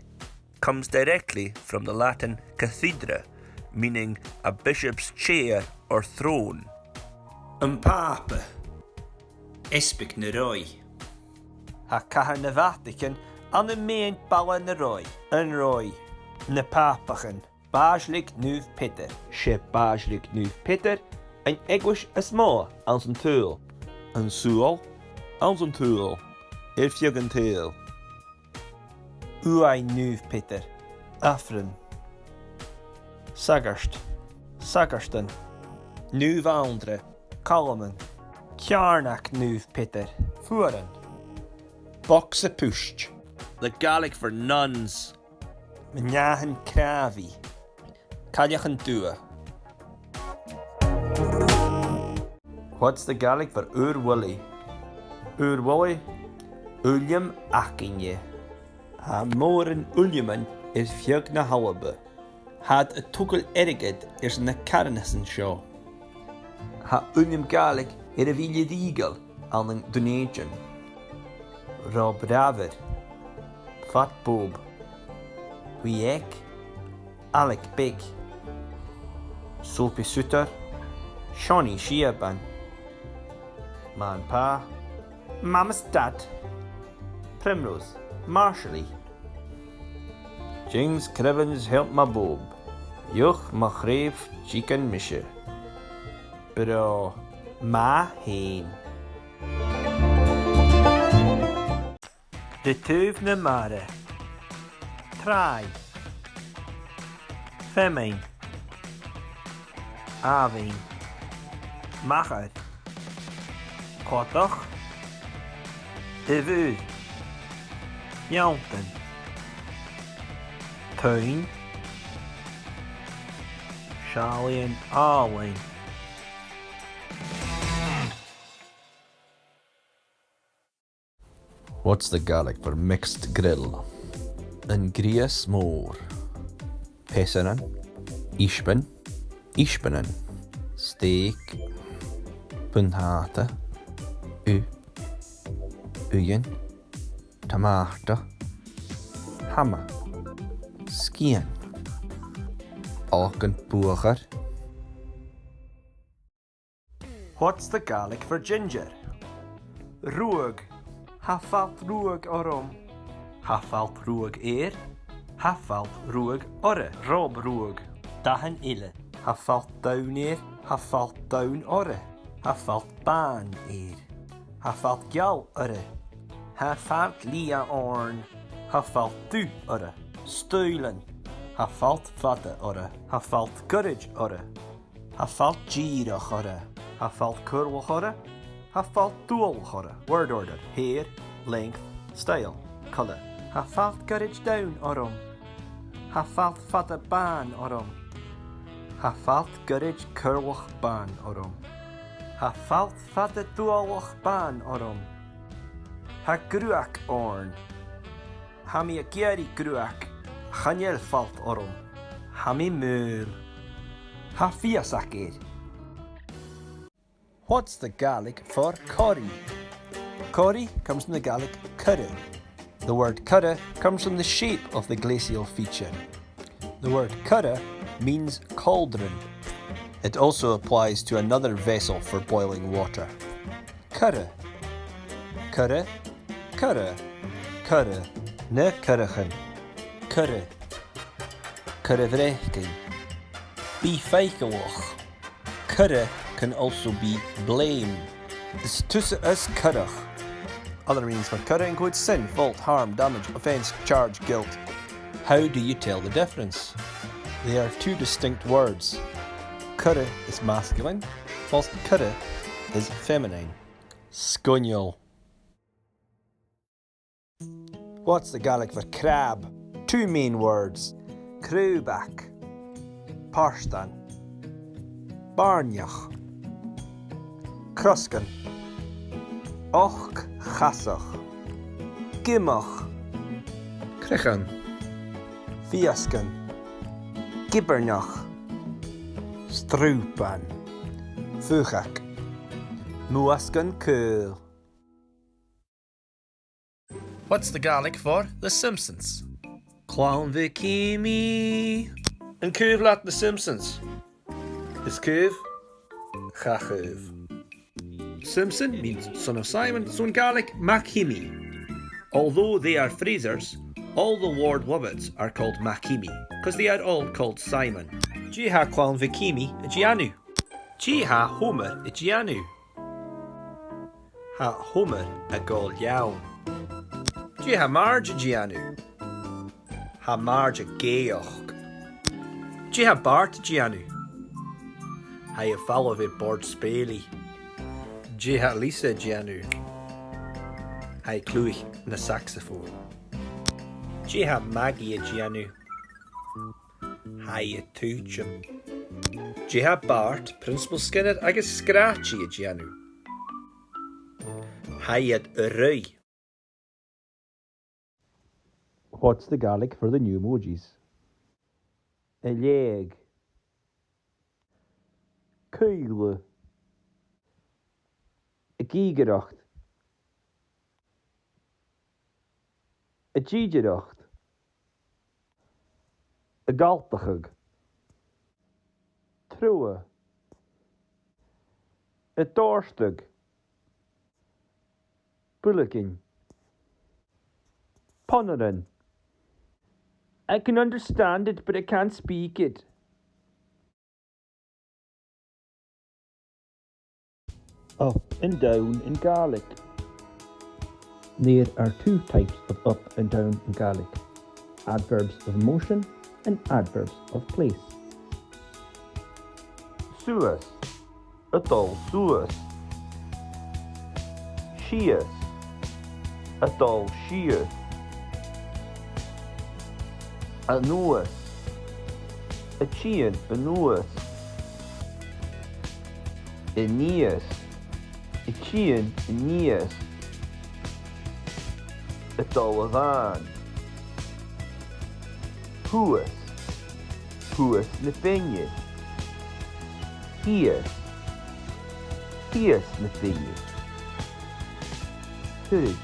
comes directly from the Latin cathedra, meaning a bishop's chair or throne. Am Pàpa. Easbaig na Ròimhe. Tha cathair na Vatican ann am meadhan baile na Ròimhe, an Ròimhe. Na Pàpachan. Bàislig Naomh Peadar. 'S e Bàislig Naomh Peadar an eaglais as motha anns an t-saoghal. An saoghal, anns an t-saoghal, air feadh an t-saoghail. Uain Naomh Peadar. Aifreann. Sagart. Sagartan. Naomh Anndra. Calman. Ceàrnag Naomh Peadar. Fuaran. Bogsa-puist. The Gaelic for nuns. Mnathan Cràbhaidh. Cailleachan Dubha. What's the Gaelic for ùr-bhuillidh? Ùr-bhuillidh, uilleam againne. Tha mòran uilleaman air feadh na h-Alba. Tha iad a' togail airgead airson na carthannasan seo. Tha uilleam Gàidhlig air a bhith le dìgeil ann an Dùn Èideann. Rob Ràmhair. Fat Bob. Wee Eck. Ailig Beag. Soapy Sooter. Seonaidh Sìobhan. Mam Pa. Mama's Dad. Primrose. Marsaili. James Cribbins, help ma Bob. Dìochuimhnich mo chraobh, tigeadh mise. Brèagha. Math fhèin. Ri taobh na mara. Tràigh. Feamainn. Àmhainn. Machair. Cladach. Taobh ùr. Beanntan. Tuinn. Seallaidhean àlainn. What's the Gaelic for mixed grill? An greas mòr. Peasairean, isbean, isbeanan, steak, buntàta, ugh, uighean, tomàto, hama, sgian, bòcan buachair. What's the Gaelic for ginger? Ruadh. Tha falt ruadh orm. Tha falt ruadh air. Tha falt ruadh orra. Rob ruadh. Dathan eile. Tha falt donn air. Tha falt donn orra. Tha falt bàn air. Tha falt geal orra. Tha falt liath oirnn. Tha falt dubh orra. Staoilean. Tha falt fada orra. Tha falt goirid orra. Tha falt dìreach orra. Tha falt cuirleach orra. Tha falt dualach orra. Word order. Hair, length, style, colour. Tha falt goirid donn orm. Tha falt fada bàn orm. Tha falt goirid cuirleach bàn orm. Tha falt fada dualach bàn orm. Tha gruag oirnn. Tha mi ag iarraidh gruag. Chan eil falt orm. Tha mi maol. Tha fiosrachadh air. What's the Gaelic for corrie? Corrie comes from the Gaelic curra. The word curra comes from the shape of the glacial feature. The word curra means cauldron. It also applies to another vessel for boiling water. Curra. Curra, curra, curra. Na currachan. Curra. Curra bhreacain. Bi faiceallach. Curra can also be blame. Is tusa as curach. Other meanings for curra include sin, fault, harm, damage, offence, charge, guilt. How do you tell the difference? They are two distinct words. Curra is masculine, whilst curra is feminine. Sgoinneil. What's the Gaelic for crab? Two main words. Crùbag. Pàirtean. Bàirneach. Crosgan. Ochd-chasach. Giomach. Criochdan. Fiasgan. Gibearnach. Strùpan. Fuachag. Muasgan caol. What's the Gaelic for The Simpsons? Clann MhicKimmy. An caomh leat The Simpsons? Is caomh? Cha caomh. Simpson means son of Simon, so in Gaelic, MacKimmy. Although they are Frasers, all the Lord Lovatt's are called MacKimmy, 'cause they are all called Simon. Dè tha Clann MhicKimmy a' dèanamh? Dè tha Homer a' dèanamh? Tha Homer ag òl leann. Dè tha Marge a' dèanamh? Tha Marge ag èigheach. Dè tha Bart a' dèanamh? Tha e a' falbh air bòrd spèilidh. Dè tha Lisa a' dèanamh? Tha i a' cluich na sacsafon. Dè tha Maggie a' dèanamh? Tha i a' tuiteam. Dè tha Bart, Prionnsabail Skinner agus Scràtchaidh a' dèanamh? Tha iad a' ruith. What's the Gaelic for the new emojis? A' leaghadh. Caoladh. Ag ìgeireachd. A' dìdearachd. Ag altachadh. Truagh. A' dòrtadh. Builgean. Pònairean. I can understand it, but I can't speak it. Up and down in Gaelic. There are two types of up and down in Gaelic: adverbs of motion and adverbs of place. Suas, a' dol suas. Sìos, a' dol sìos. A-nuas, a' tighinn a-nuas. A-nìos, a' tighinn a-nìos. A' dol a-mhàin. Shuas. Shuas na beinne. Shìos. Shìos na beinne. Tuirt.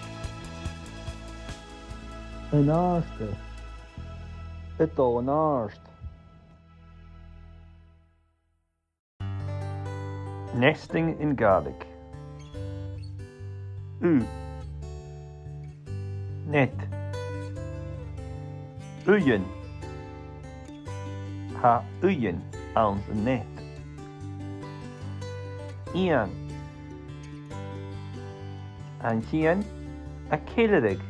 An-àirde. A' dol an-àirde. Nesting in Gaelic. U. Net. Uighean. Tha uighean anns an net. Eun. An t-eun a' ceilearadh.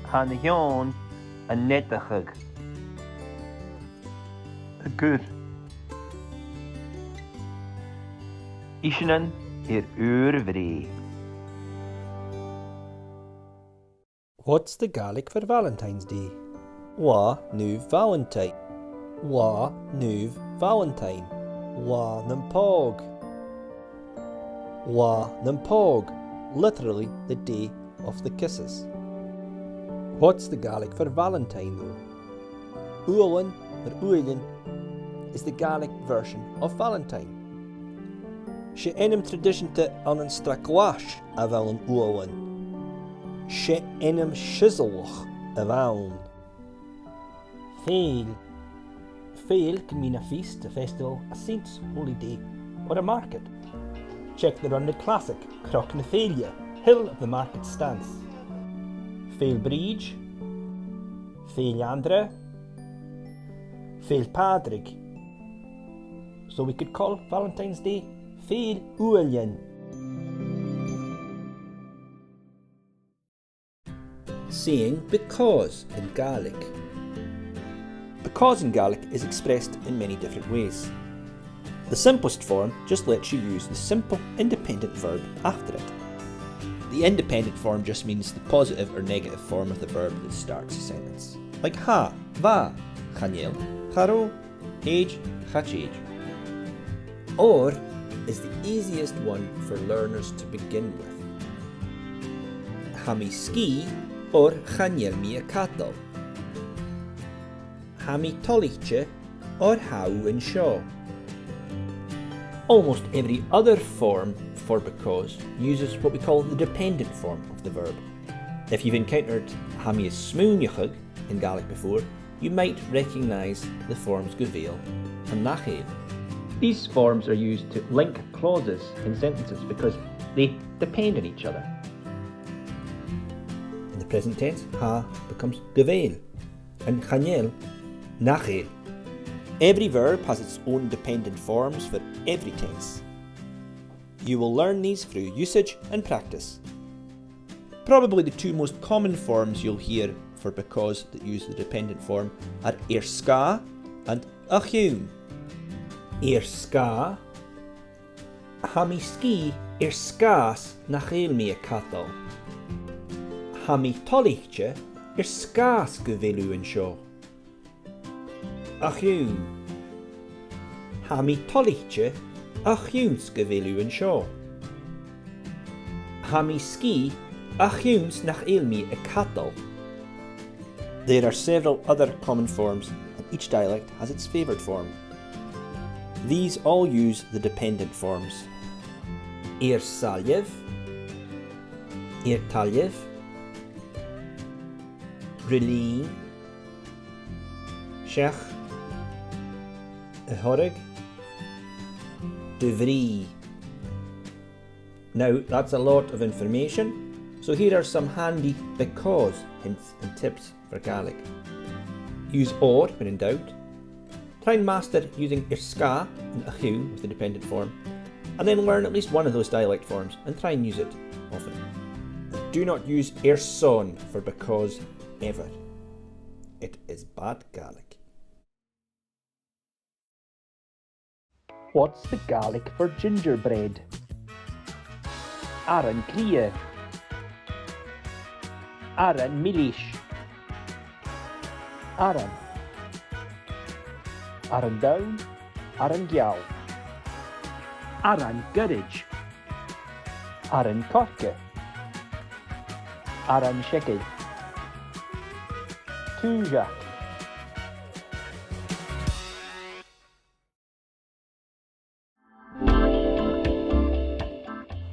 Tha na h-eòin a' neadachadh. A' geur. Iseanan air ùr bhrèagha. What's the Gaelic for Valentine's Day? Latha Naomh Valentine. Latha Naomh Valentine. Latha nam Pòg. Latha nam Pòg, literally the day of the kisses. What's the Gaelic for Valentine, though? Ualan or uailean is the Gaelic version of Valentine. 'S e ainm traidiseanta ann an Srath Ghlais a bh' ann an Ualan. 'S e ainm Siorrachd a bh' ann. Fèill. Fèill can mean a feast, a festival, a saint's holy day, or a market. Check the Run the Classic, Cnoc na Fèille, Hill of the Market Stance. Fèill Bhrìghde, Fèill Anndra, Fèill Phàdraig. So we could call Valentine's Day Fèill Uailean. Saying because in Gaelic. Because in Gaelic is expressed in many different ways. The simplest form just lets you use the simple independent verb after it. The independent form just means the positive or negative form of the verb that starts the sentence. Like tha, bha, chan eil, cha robh, thèid, cha tèid. Or is the easiest one for learners to begin with. Tha mi sgìth or chan eil mi a' cadal. Tha mi toilichte or tha thu an seo. Almost every other form for because uses what we call the dependent form of the verb. If you've encountered tha mi a' smaoineachadh in Gaelic before, you might recognise the forms gu bheil and nach eil. These forms are used to link clauses in sentences because they depend on each other. In the present tense, tha becomes gu bheil, and chan eil, nach eil. Every verb has its own dependent forms for every tense. You will learn these through usage and practice. Probably the two most common forms you'll hear for because that use the dependent form are air sgàth and a chionn. Air sgàth. Tha mi sgìth air sgàth 's nach eil mi a' cadal. Tha mi toilichte air sgàth 's gu bheil thu an seo. A chionn. Tha mi toilichte a chionn 's gu bheil thu an seo. Tha mi sgìth a chionn 's nach eil mi a' cadal. There are several other common forms, and each dialect has its favoured form. These all use the dependent forms. Air sàillibh, air talamh, ri linn, seach, a thoradh, do bhrìgh. Now, that's a lot of information, so here are some handy because hints and tips for Gaelic. Use or when in doubt. Try and master using air sgàth and a chionn with the dependent form, and then learn at least one of those dialect forms and try and use it often. Do not use airson for because ever. It is bad Gaelic. What's the Gaelic for gingerbread? Aran cridhe. Aran milis. Aran. Aran donn. Aran geal. Aran goirid. Aran coirce. Aran-seiceil. Tùsach.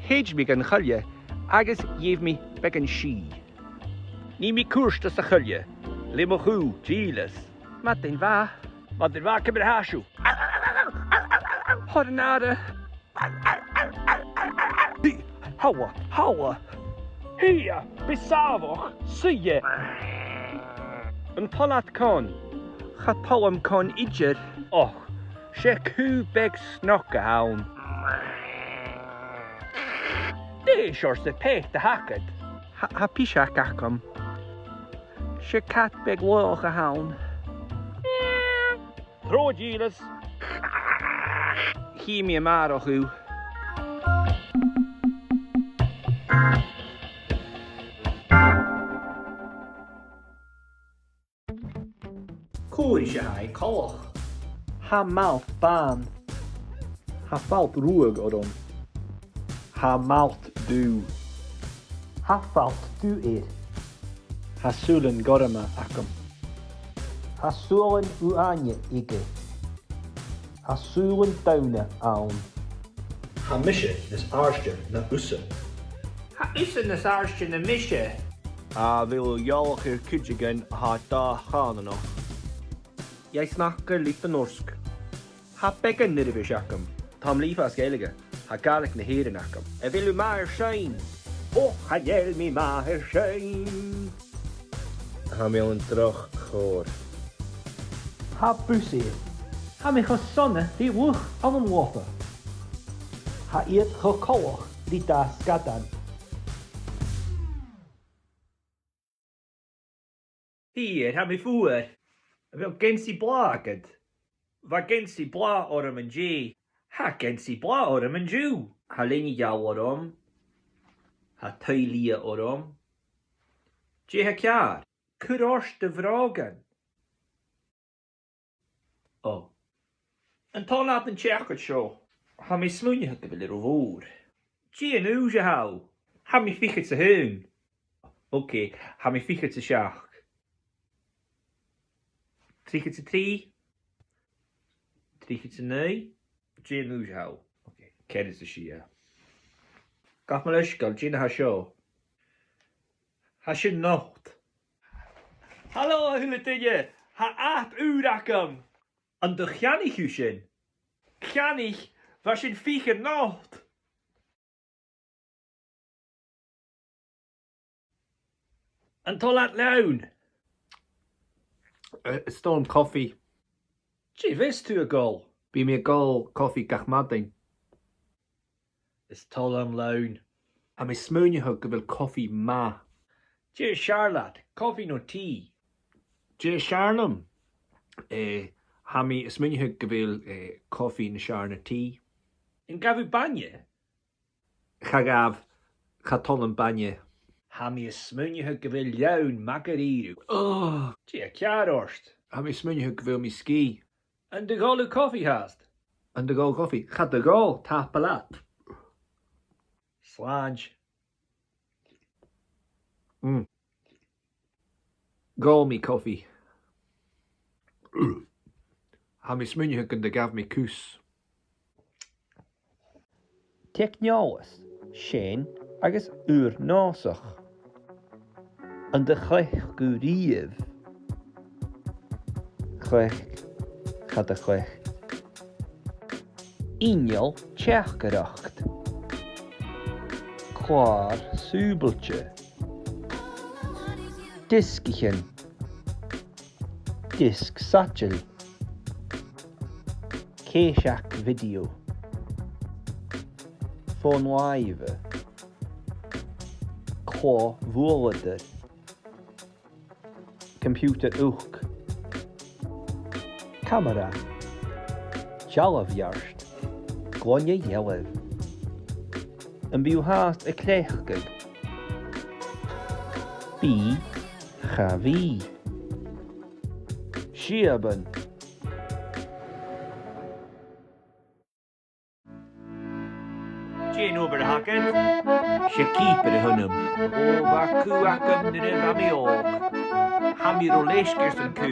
Shèid mi dhan choille agus gheibh mi beagan sìth. Nì mi cuairt sa choille le mo chù dìleas. Madainn mhath. Madainn mhath, ciamar a tha sibh? Thoir an aire. Thalla, thalla. Hia, bi sàmhach, suidh. An toil leat con? Cha toil leam con idir. Och, 's e cù beag snog a th' ann. Dè seòrsa peata a th' agad? Tha, tha piseag agam. 'S e cat beag laghach a th' ann. Trobhad dìleas. Chì mi a-màireach thu. Cò ris a tha e coltach? Tha m' fhalt bàn. Tha falt ruadh orm. Tha m' fhalt dubh. Tha falt dubh air. Tha sùilean gorma agam. Tha sùilean uaine aige. Tha sùilean donn ann. Tha mise nas àirde na thusa. Tha thusa nas àirde na mise. A bheil thu eòlach air cuideigin a tha dà-chànanach? Dh'fhàs m' aca leis an fhosgladh. Tha beagan neirbhis agam. Tha mi a' fàs Gàidhlig. Tha Gàidhlig na h-Èireann agam. A bheil thu math air seinn? Ò, chan eil mi math air seinn. Tha mi ann an droch chòir. Tha bus air. Tha mi cho sona ri luch ann an lobhar. Tha iad cho coltach ri dà sgadan. Thighearna, tha mi fuar. A bheil geansaidh blàth agad? Bha geansaidh blàth orm an-dè. Tha geansaidh blàth orm an-diugh. Tha loidhne gheal orm. Tha taigh-liath orm. Dè tha ceàrr? Cuir ort do bhrògan. Ò. An toil leat an t-seacaid seo? Tha mi a' smaoineachadh gu bheil e ro mhòr. Dè an aois a tha thu? Tha mi fichead 's a h-aon. Ok, tha mi fichead 's a seachd. Trithead 's a trì. Trithead 's a naoi. Dè an aois a tha thu? Ok, ceathrad 's a sia. Gabh mo leisgeul, dè na tha seo? Tha sin not. Halò, a h-uile duine! Tha app ùr agam! An do cheannaich thu sin? Cheannaich, bha sin fichead not! An toil leat leann? Eh, is toil leam cofaidh. Dè bhios tu ag òl? Bidh mi ag òl cofaidh gach madainn. Is toil leam leann. Tha mi a' smaoineachadh gu bheil cofaidh math. Dè as fheàrr leat, cofaidh no tì? Dè as fheàrr leam? Eh, tha mi a' smaoineachadh gu bheil, eh, cofaidh nas fheàrr na tì. An gabh thu bainne? Cha ghabh, cha toil leam bainne. Tha mi a' smaoineachadh gu bheil leann math dha-rìribh. Ugh. Dè tha ceàrr ort? Tha mi a' smaoineachadh gu bheil mi sgìth. An do dh'òl thu cofaidh fhathast? An do dh'òl cofaidh? Cha do dh'òl, tapadh leat. Slàinte. Mm. Dh'òl mi cofaidh. Tha mi a' smaoineachadh gun do ghabh mi cus. Teicneòlas, seinn agus ùr-nòsach. An do chleachd thu riamh? Chleachd, cha do chleachd. Inneal teachdaireachd. Clàr sùbailte. Diosgaichean. Diosg saideil. Cèiseag bhidio. Fòn-làimhe. Clò-bhualadair. Computer uchd. Camara. Dealbh-neart. Glainne-dhealbh. Am bi thu fhathast a' cleachdadh? Bidh, cha bhi. Siabann. Dè an obair a th' agad? 'S e cìobair a th' annam. Ò, bha cù agam nuair a bha mi òg. Tha mi ro leisg airson cù.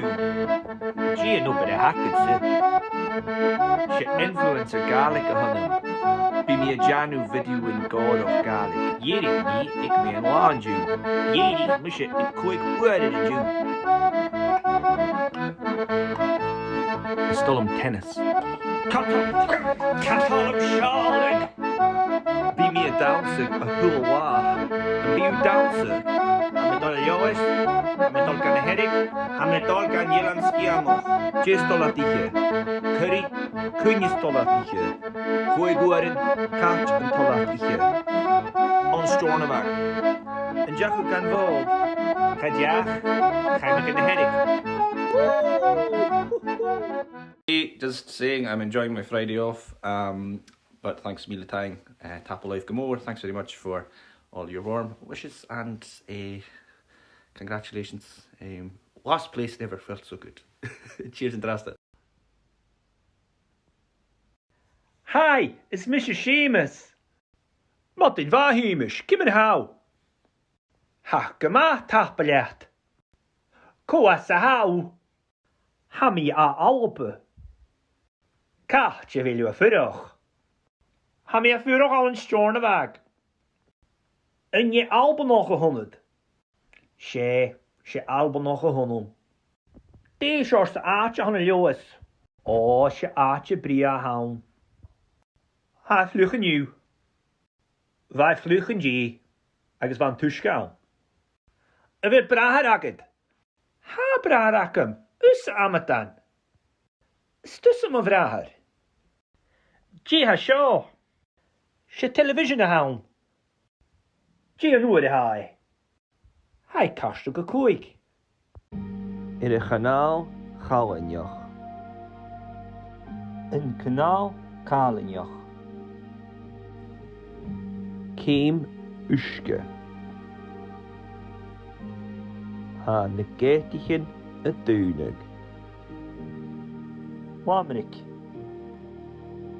Dè an obair a th' agadsa? 'S e influencer Gàidhlig a th' annam. Bidh mi a' dèanamh bhidiothan gòrach Gàidhlig. Dh'èirich mi aig meadhan-latha an-diugh. Dh'èirich mise aig còig uairean an-diugh. Is toil leam tennis. Chan eil, chan eil, chan eil mi a' sealltainn. Bidh mi a' dannsa a h-uile latha. Am bi thu a' dannsa? Tha mi a' dol a Leòdhas, tha mi a' dol gu na Hearadh, tha mi a' dol gun Eilean Sgitheanach. Dè 's toil leat ithe? Curaidh, cuin 's toil leat ithe? Còig uairean, càit an toil leat ithe? Ann an Steòrnabhagh. An deach thu gun Mhòd? Cha deach, chaidh mi gu na Hearadh. Hey, just saying, I'm enjoying my Friday off, um, but thanks a mìle taing, uh, tapadh leibh gu mòr. Thanks very much for all your warm wishes and, uh, congratulations. Um, last place never felt so good. Cheers an-dràsta. Hi, is mise Seumas. Madainn mhath, Seumas, ciamar a tha thu? Tha gu math, tapadh leat. Cò às a tha thu? Tha mi à Alba. Càit a bheil thu a' fuireach? Tha mi a' fuireach ann an Steòrnabhagh. An e Albannach a th' annad? 'S e, 's e Albannach a th' annam. Dè seòrsa àite a th' ann an Leòdhas? Ò, 's e àite brèagha a th' ann. Tha e fliuch an-diugh. Bha e fliuch an-dè, agus bha an t-uisge ann. A bheil bràthair agad? Tha bràthair agam, thusa, amadan. Is tusa mo bhràthair. Dè tha seo? 'S e television a th' ann. Dè an uair a tha e? Tha e cairteal gu còig. Air a' chanàl chàilidheach. An canàl chàilidheach. Ceum uisge. Tha na geataichean a' dùnadh. Lamraig.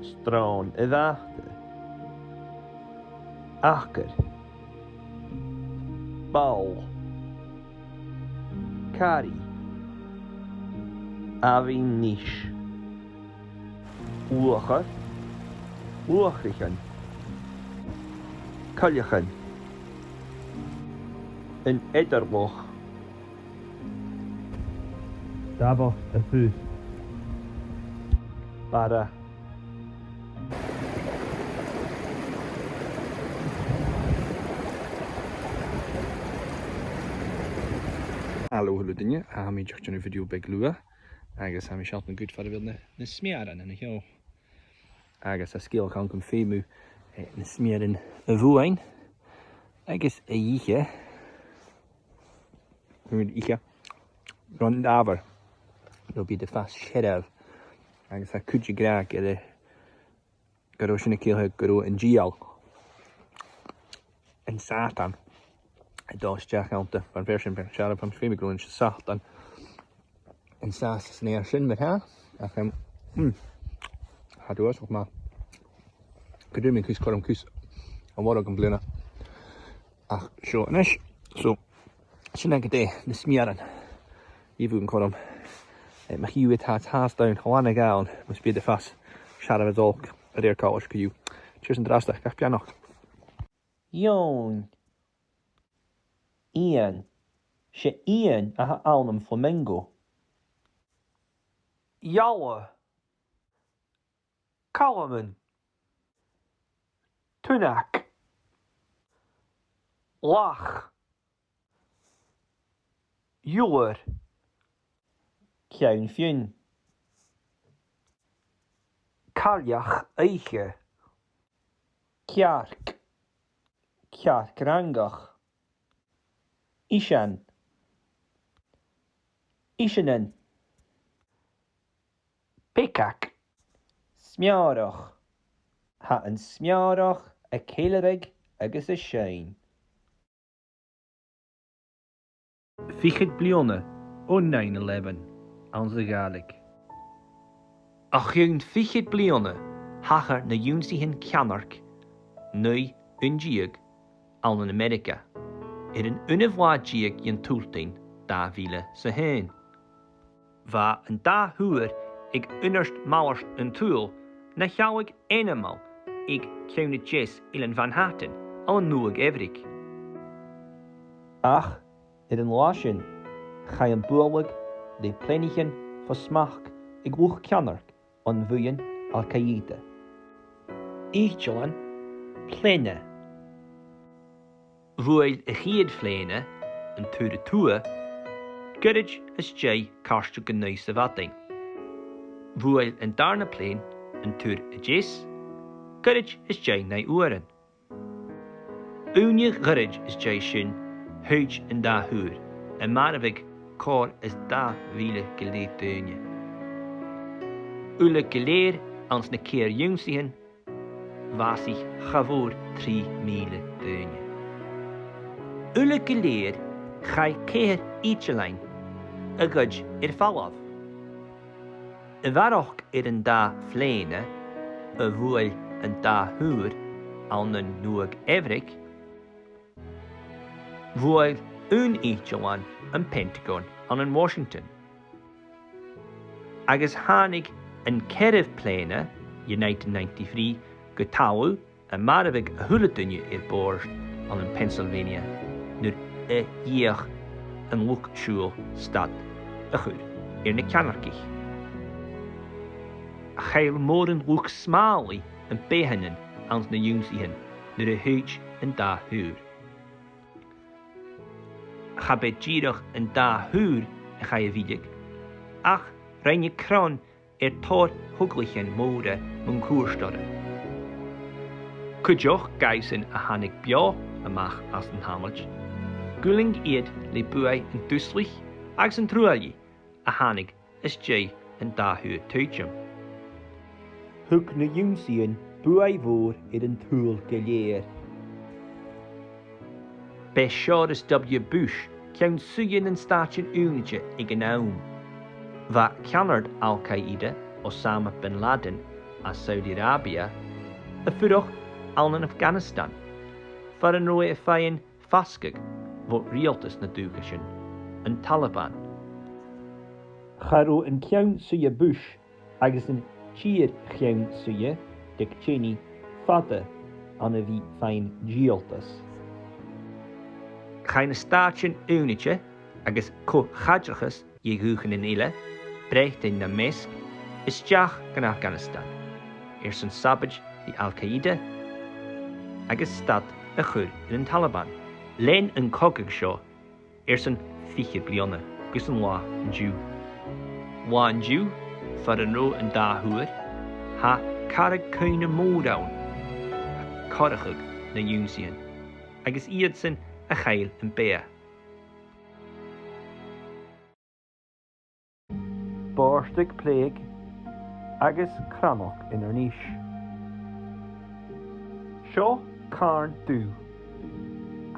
Sròn a' bhàta. Acair. Ball. Caraidh. Abhainn-nis. Luachair. Luachraichean. Coileachan. An eadar-loch. Damhach a' fuir. Bara. Halò, halò a h-uile duine, tha mi a' dèanamh video beag luath, agus tha mi a' sealltainn dhut far a bheil na, na smearan an seo. Agus tha sgeulachd ann gum feum thu, eh, na smearan a bhuain, agus a dh'ithe. Nuair a dh'ith thu, ron làmhar, no bidh iad a' fàs searbh, agus tha cuid ag ràdh gu, gu robh sin a' ciallachadh gu robh an diabhal, an Sàtan, a' dol a-steach annta. Bha am fear sin beagan searbh, tha mi a' smaoineachadh gu robh an Sàtan an sàs san fhear sin, mar-thà, ach, em, mm, tha e uabhasach math. Cha d' fhuair mi cus cothrom cus a bharrachd am bliadhna. Ach seo a-nis. So, sin agad e, na smearan. Gheibh thu an cothrom. Eh, ma chì thu iad, tha, tha iad a' dol a ghlanadh ann, mus bi iad a' fàs searbh is olc a rèir choltais co-dhiù. Cheers an-dràsta, gach beannachd. Eòin. Eun. 'S e eun a th' ann am flamingo. Eala. Calman. Tunnag. Lach. Iolair. Ceann-fionn. Cailleach-oidhche. Cearc. Cearc-fhreangach. Isean. Iseanan. Peacock. Smeòrach. Tha an smeòrach a' cèilidh agus a' seinn. Fichead bliadhna o nine eleven anns a' Ghàidhlig. O chionn fichead bliadhna, thachair na ionnsaighean ceannairc naoi aon deug ann an Ameireagaidh, air an aonamh là deug dhen t-Sultain, dà mhìle 's a h-aon. Bha an dà thuar aig Aonart Malairt an t-Saoghail na shealladh ainmeil aig ceann a deas Eilean Mhanhattan ann an Nuadh-Eabhraig. Ach air an là sin, chaidh am bualadh le plèanaichean fo smachd aig luchd-ceannairc on bhuidheann Al-Qaeda. Itealan plèana. Bhuail a' chiad phlèana, an Tuar a Tuath, goirid às dèidh cairteal gu naoi sa mhadainn. Bhuail an dàrna plèan, an Tuar a Deas, goirid às dèidh naoi uairean. Ùine ghoirid às dèidh sin, thuit an dà thuar, a' marbhadh còrr is dà mhìle gu leth daoine. Uile gu lèir anns na ceithir ionnsaighean, bhàsaich cha mhòr trì mìle daoine. Uile gu lèir chaidh ceithir itealain a ghoid air falbh. A bharrachd air an dà phlèana a bhuail an dà thuar ann an Nuadh-Eabhraig, bhuail aon itealan am Pentagon ann an Washington. Agus thàinig an ceathramh plèana, United ninety-three, gu talamh, a' marbhadh a h-uile duine air bòrd ann am Pennsylvania nuair a dh'fheuch an luchd-siubhail stad a chur air na ceannaircich. Chaill mòran luchd-smàlaidh am beathannan anns na h-ionnsaighean nuair a thuit an dà thuar. Cha b' e dìreach an dà thuar a chaidh a mhilleadh, ach rinn e cron air tòrr thogalaichean mòra mun cuairt orra. Cuideachd, dhaibhsan a thàinig beò a-mach às an t-samhradh, dh'fhuiling iad le buaidh an duslaich agus an truaillidh a thàinig às dèidh an dà thuar tuiteam. Thug na h-ionnsaighean buaidh mhòr air an t-saoghal gu lèir. B' e Seòras W. Bush ceann-suidhe nan Stàitean Aonaichte aig an àm. Bha ceannard Al-Qaeda, Osama bin Laden à Saudi Arabia, a' fuireach ann an Afghanistan, far an robh e a' faighinn fasgadh bho riaghaltas na dùthcha sin, an Taliban. Cha robh an ceann-suidhe Bush agus an t-iar-cheann-suidhe, Dick Cheney, fada ann a bhith faighinn riaghaltas. Chaidh na Stàitean Aonaichte agus co-chaidreachas dhe dhùthchannan eile, Breatainn nam measg, a-steach gun Afghanistan, airson sabaid ri Al-Qaeda agus stad a chur air an Taliban. Lean an cogadh seo airson fichead bliadhna gus an là an-diugh. Là an-diugh, far an robh an dà thuar, tha carragh cuimhne mòr ann a' coireachadh na h-ionnsaighean, agus iadsan a chaill am beatha. Bòrdaig plèig agus crannag Inbhir Nis. Seo Càrn Dubh.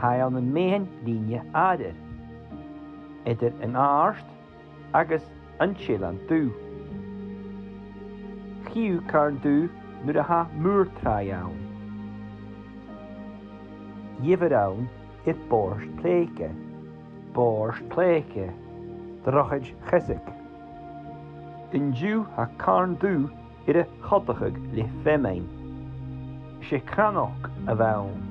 Tha e ann am meadhan lìne àrair, eadar an Àird agus an t-Eilean Dubh. Chì thu Càrn Dubh nuair a tha mòr-thràigh ann. Gheibhear ann air bòrd plèice, bòrd plèice, drochaid cheasig. An-diugh tha Càrn Dubh air a chodachadh le feamainn. 'S e crannag a bh' ann.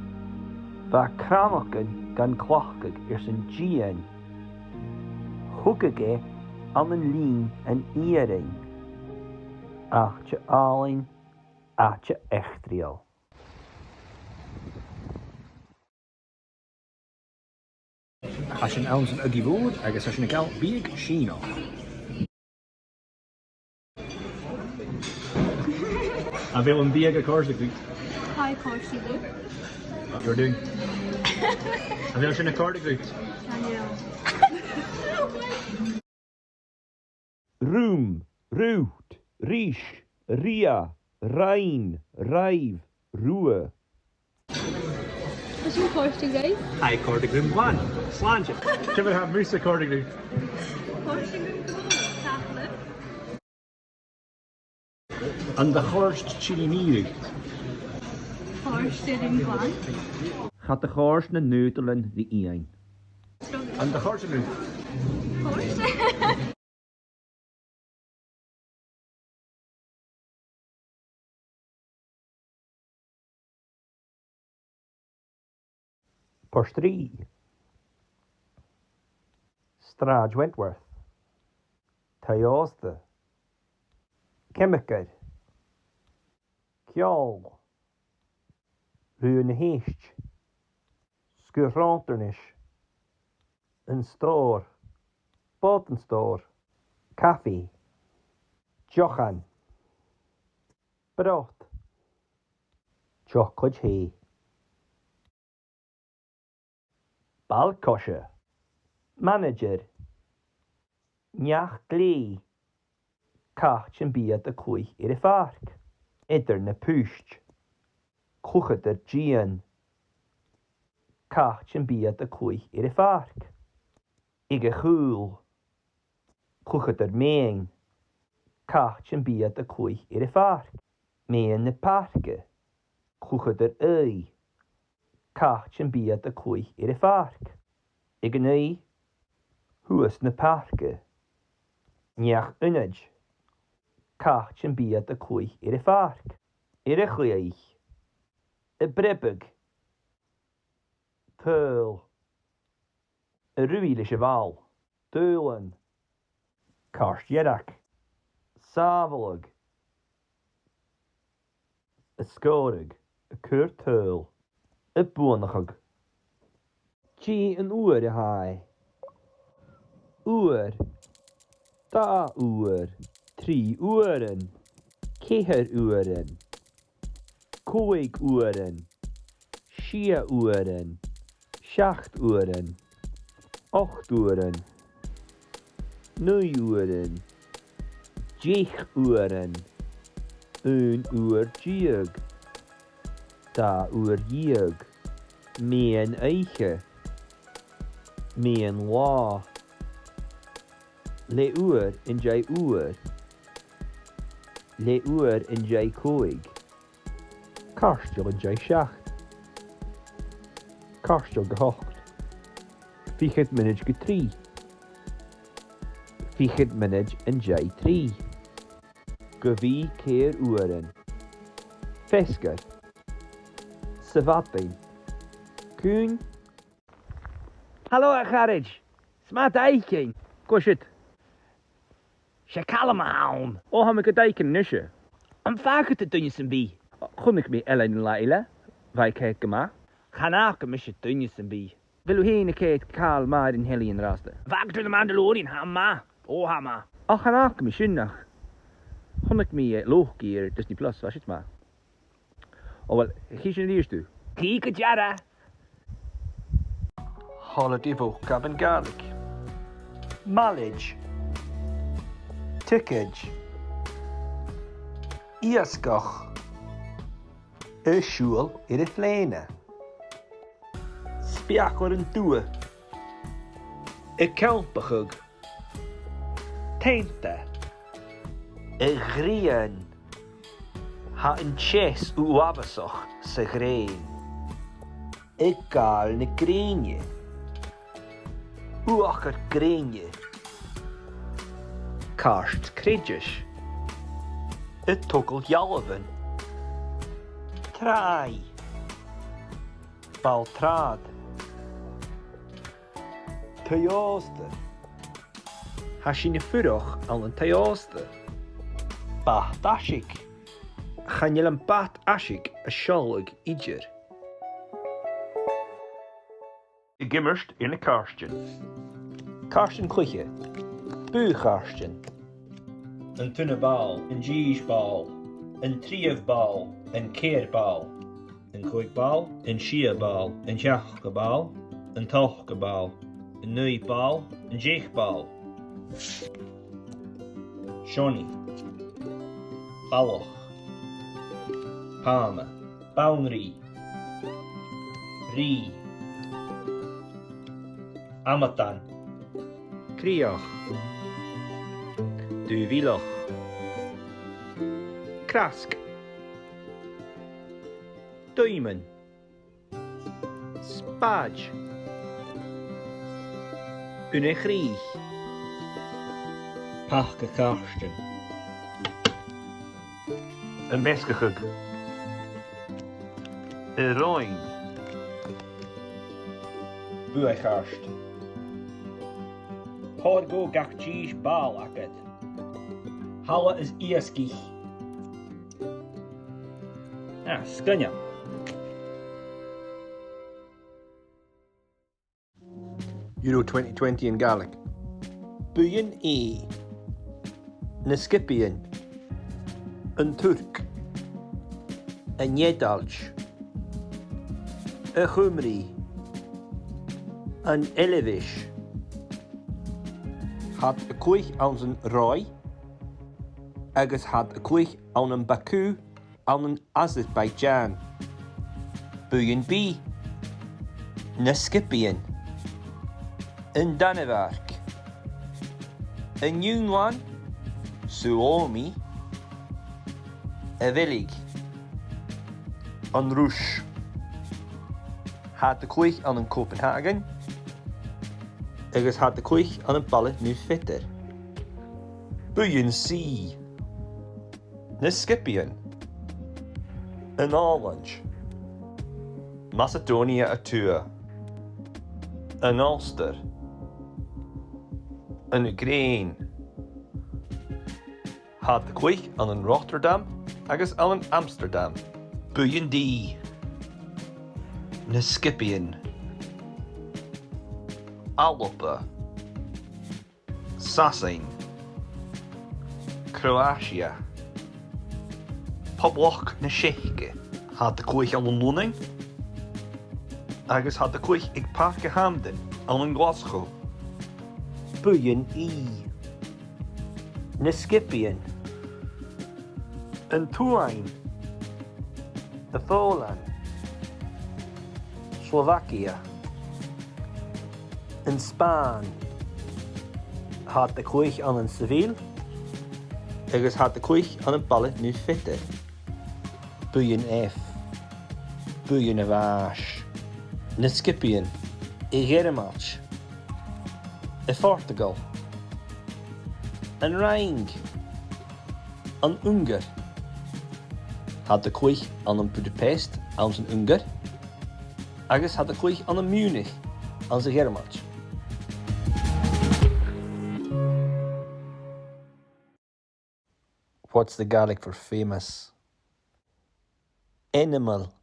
Bha crannagan gan cleachdadh airson dìon. Thogadh e ann an linn an iarainn. Àite àlainn, àite eachdraidheil. Tha sinn anns an Uggie Mhòr agus tha sinn a' gabhail biadh Sìonach. A bheil am biadh a' còrdadh riut? Tha e a' còrdadh rium. You're doing. A bheil sin a' còrdadh riut? Chan eil. Rùm, rùt, ris, ria, rainn, raibh, rua. Tha sin a' còrdadh ribh? Tha e a' còrdadh rium glan. Slàinte. Ciamar a tha mousse a' còrdadh riut? Còrdadh rium gu mòr. Tapadh leibh. An do chòrd chilli mì riut? Tha Chòrd e rium glan. Cha do chòrd na nùdailean ri Iain. An do chòrd e riut? Chòrd. Port Rìgh. Sràid Wentworth. Taigh-òsta. Ceimigear. Ceòl. Rùn na h-Èisd. Sgur Thròndairnis. An stòr. Bòrd an stòir. Cafaidh. Deochan. Brot. Teòclaid theth. Ball-coise. Manaidsear. Neach-glèidhidh. Càit am bi iad a' cluich air a' phàirc? Eadar na puist. Cluicheadair dìon. Càit am bi iad a' cluich air a' phàirc? Aig a' chùl. Cluicheadair mèinn. Càit am bi iad a' cluich air a' phàirc? Meadhan na pàirce. Cluicheadair aghaidh. Càit am bi iad a' cluich air a' phàirc? Aig an aghaidh. Shuas na pàirce. Neach-ionaid. Càit am bi iad a' cluich air a' phàirc? Air a' chladh. A' breabadh. Tadhal. A' ruith leis a' bhall. Dùbhlan. Cairt dhearg. Sàbhaladh. A' sgòradh. A' cur tadhal. A' buannachadh. Dè an uair a tha e? Uair. Dà uair. Trì uairean. Ceithir uairean. Còig uairean. Sia uairean. Seachd uairean. Ochd uairean. Naoi uairean. Deich uairean. Aon uair deug. Dà uair dheug. Meadhan-oidhche. Meadhan-latha. Leth-uair an dèidh uair. Leth-uair an dèidh còig. Cairteal an dèidh seachd. Cairteal gu h-ochd. Fichead mionaid gu trì. Fichead mionaid an dèidh trì. Gu bhith ceithir uairean. Feasgar. Sa mhadainn. Cuin. Halò, a charaid. 'S math d' fhaicinn. Cò siud? 'S e Calum a th' ann. Ò, tha mi gu d' fhaicinn a-nise. Am faca tu duine sam bith? Chunnaic mi Eilean an latha eile. Bha i coimhead gu math. Chan fhaca mise duine sam bith. A bheil thu fhèin a' coimhead càil math air an telly an-dràsta? Am faca tu The Mandalorian? Tha e math. Ò, tha e math. Ach chan fhaca mi sin ach chunnaic mi, eh, Loki air Disney Plus, bha siud math. Ò, uill, chì sinn a-rithist thu. Chì gu dearbh. Holiday vocab in Gaelic. Mileage. Ticead. Iasgach. A' siubhal air a' phlèana. Speuclairean dubha. A' campachadh. Teanta. A' ghrian. Tha an teas uabhasach sa ghrèin. A' gabhail na grèine. Uachdar grèine. Cairt creideis. A' togail dhealbhan. Tràigh. Ball-tràghad. Taigh-òsta. Tha sinn a' fuireach ann an taigh-òsta. Bat-aiseig. Chan eil am bat-aiseig a' seòladh idir. Ag iomairt air na cairtean. Cairtean cluiche. Bùth-chairtean. An t-aon ball, an dithis ball, an treas ball, an ceathramh ball. An còig ball, an sia ball, an t-seachd ball, an t-ochd ball, an naoi ball, an deich ball. Seonaidh. Balach. Pàna. Bannrigh. Rìgh. Amadan. Crìoch. Dùbhileach. Crasg. Cuimean. Spàid. Aon a' chrìch. Paca cairtean. Am measgachadh. A' roinn. Buaidh-chairt. Thoir dhomh gach dithis ball agad. Thalla is iasgaich. Ah, sgoinneil. Euro twenty twenty in Gaelic. Buidheann A. Na sgiobaidhean. An Tuirc. An Eadailt. A' Chuimrigh. An Eilbheis. Tha iad a' cluich anns an Ròimh, agus tha iad a' cluich ann am Baku, ann an Azerbaijan. Buidheann B. Na sgiobaidhean. An Danmhairg. An Fhionlainn. Suomi. A' Bheilg. An Ruis. Tha iad a' cluich ann an Copenhagen, agus tha iad a' cluich ann am Baile Naomh Peadar. Buidheann C. Na sgiobaidhean. An Òlaind. Macedonia a Tuath. An Ulster. An Ucràin. Tha iad a' cluich ann an Rotterdam agus ann an Amsterdam. Buidheann D. Na sgiobaidhean. Alba. Sasainn. Croatia. Poblacht na Seice. Tha iad a' cluich ann an Lunnainn, agus tha iad a' cluich aig Pàirc a' Hampden ann an Glaschu. Buidheann E. Na sgiobaidhean. An t-Suain. A' Phòlainn. Slovakia. An Spàinn. Tha iad a' cluich ann an Seville, agus tha iad a' cluich ann am Baile Naomh Peadar. Buidheann F. Buidheann a' Bhàis. Na sgiobaidhean. A' Ghearmailt. A' Phortagail. An Fhraing. An Ungair. Tha iad a' cluich ann am Budapest anns an Ungair, agus tha iad a' cluich ann am Munich anns a' Ghearmailt. What's the Gaelic for famous? Animal.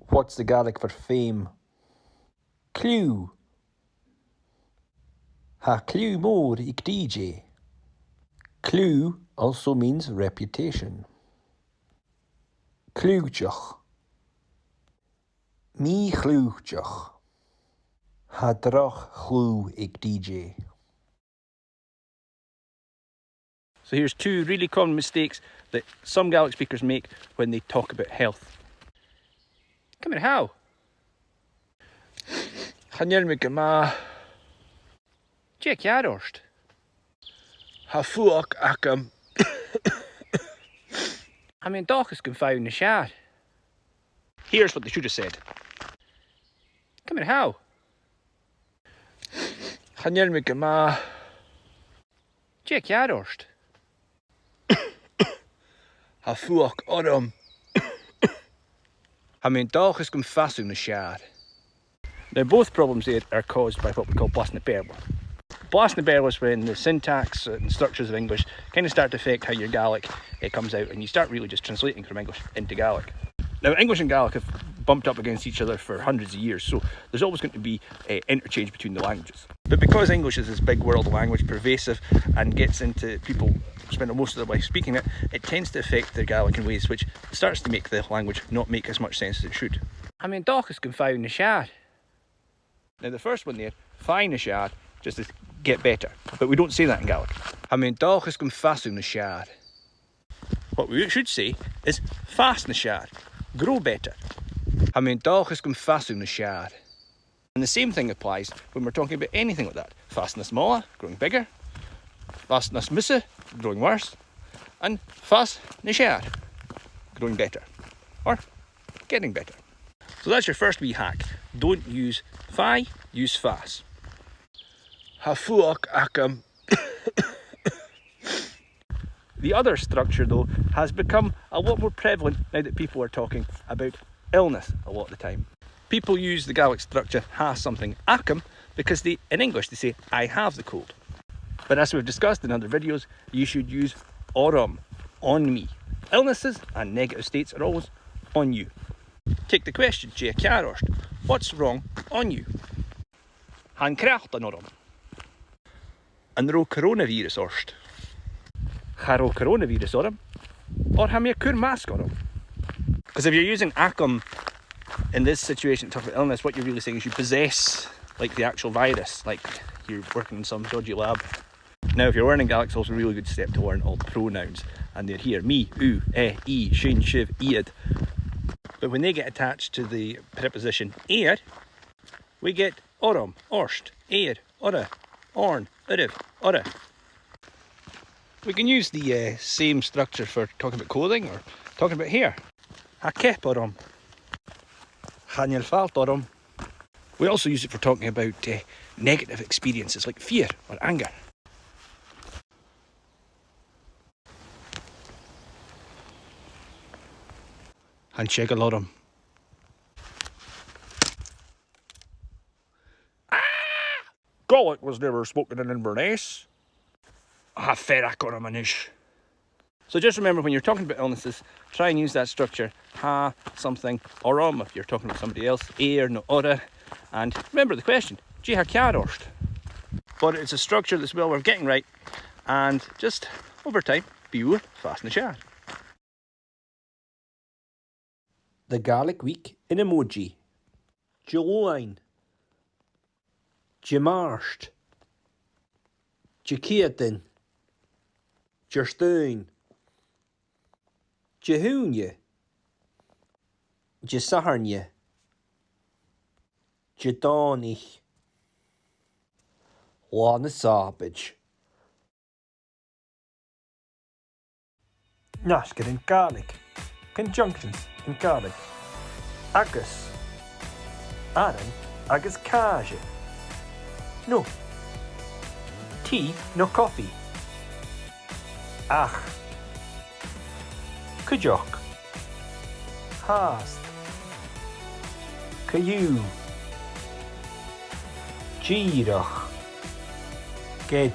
What's the Gaelic for fame? Cliù. Tha cliù mòr aig D J. Cliù also means reputation. Cliùiteach. Mì-chliùiteach. Tha droch chliù aig D J. So here's two really common mistakes that some Gaelic speakers make when they talk about health. Ciamar a tha thu? Chan eil mi gu math. Dè tha ceàrr ort? Tha fuachd agam. Tha mi an dòchas gum faigh thu nas fheàrr. Here's what they should have said. Ciamar a tha thu? Chan eil mi gu math. Dè tha ceàrr ort? Tha fuachd orm. Tha mi an dòchas gum fàs thu nas fheàrr. Now, both problems there are caused by what we call blas na Beurla. Blas na Beurla is when the syntax and structures of English kind of start to affect how your Gaelic, eh, comes out, and you start really just translating from English into Gaelic. Now, English and Gaelic have bumped up against each other for hundreds of years, so there's always going to be, eh, interchange between the languages. But because English is this big world language, pervasive, and gets into people spend most of their life speaking it, it tends to affect their Gaelic in ways which starts to make the language not make as much sense as it should. Tha mi an dòchas gum faigh thu nas fheàrr. Now, the first one there, faigh nas fheàrr, just is get better. But we don't say that in Gaelic. Tha mi an dòchas gum fàs thu nas fheàrr. What we should say is fàs nas fheàrr, grow better. Tha mi an dòchas gum fàs thu nas fheàrr. And the same thing applies when we're talking about anything like that. Fàs nas motha, growing bigger. Fàs nas miosa, growing worse. And fàs nas fheàrr, growing better. Or Getting better. So that's your first wee hack. Don't use fàidh, use fàs. Tha fuachd agam. The other structure, though, has become a lot more prevalent now that people are talking about illness a lot of the time. People use the Gaelic structure tha something agam because they, in English, they say, "I have the cold." But as we've discussed in other videos, you should use orm, on me. Illnesses and negative states are always on you. Take the question, dè tha ceàrr ort? What's wrong on you? Tha an cnatan orm. An robh coronavirus ort? Cha robh coronavirus orm. Oir tha mi a' cur masg orm. 'Cause if you're using agam in this situation, talking about illness, what you're really saying is you possess, like, the actual virus, like you're working in some dodgy lab. Now, if you're learning Gaelic, it's also a really good step to learn all the pronouns, and they're here. Mi, thu, e, i, sinn, sibh, iad. But when they get attached to the preposition air, we get orm, ort, air, orra, oirnn, oirre. We can use the, uh, same structure for talking about clothing or talking about hair. Tha ceap orm. Chan eil falt orm. We also use it for talking about, uh, negative experiences like fear or anger. Tha an t-seagal orm. Ah! Gaelic was never spoken in Inverness. Tha fearg orm a-nis. So just remember, when you're talking about illnesses, try and use that structure. Tha something orm if you're talking about somebody else, air, no orra. And remember the question, dè tha ceàrr ort? But it's a structure that's well worth getting right, and just over time, bidh thu fàs nas fheàrr. The Gaelic Week in emoji. Diluain. Dimàirt. Diciadain. Diardaoin. Dihaoine. Disathairne. Didòmhnaich. Là na Sàbaid. Nascair Gàidhlig. Conjunctions in Gaelic. Agus. Aran agus càise. No. Tì no cofaidh. Ach. Cuideachd. Fhathast. Co-dhiù. Dìreach. Ged.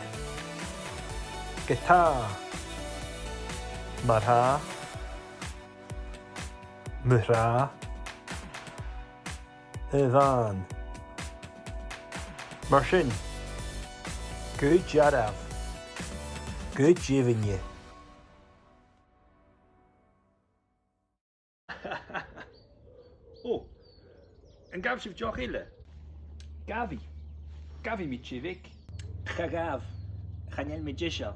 Ge-tà. Mar-thà. Mu-thrà. A-mhàin. Mar sin. Gu dearbh. Gu deimhinne. Ò, an gabh sibh deoch eile? Gabhaidh. Gabhaidh mi tì bheag. Cha ghabh. Chan eil mi deiseil.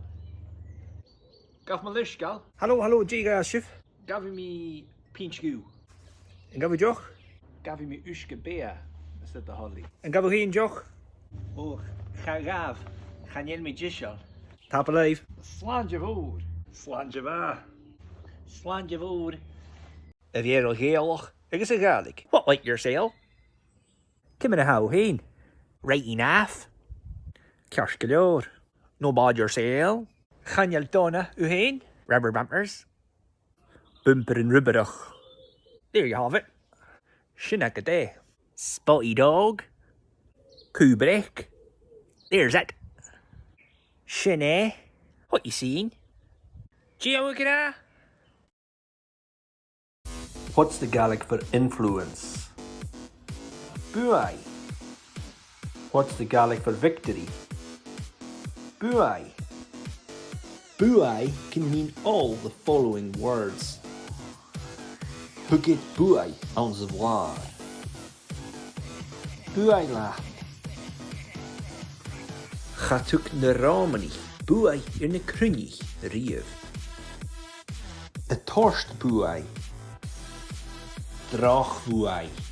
Gabh mo leisgeul. Halò, halò, dè ghabhas sibh? Gabhaidh mi pinnt dhubh. An gabh thu deoch? Gabhaidh mi uisge-beatha, is e do thoil e. An gabh thu fhèin deoch? Ò, cha ghabh. Chan eil mi deiseil. Tapadh leibh. Slàinte mhòr. Slàinte mhath. Slàinte mhòr. A Bheurla Ghàidhealach agus a' Ghàidhlig. What, like yourself? Ciamar a tha thu fhèin? Right enough. Ceart gu leòr. No bad yourself. Chan eil dona thu fhèin. Rubber bumpers. Bumperan rubbarach. There you have it. Sin agad e. Spotty dog. Cù breac. There's it. Sin e. What you seen? Dè tha thu ag ràdh? What's the Gaelic for influence? Buaidh. What's the Gaelic for victory? Buaidh. Buaidh can mean all the following words. Thug iad buaidh anns a' bhlàr. Buaidh leat. Cha tug na Ròmanaich buaidh air na Cruithnich a-riamh. A' toirt buaidh. Droch bhuaidh.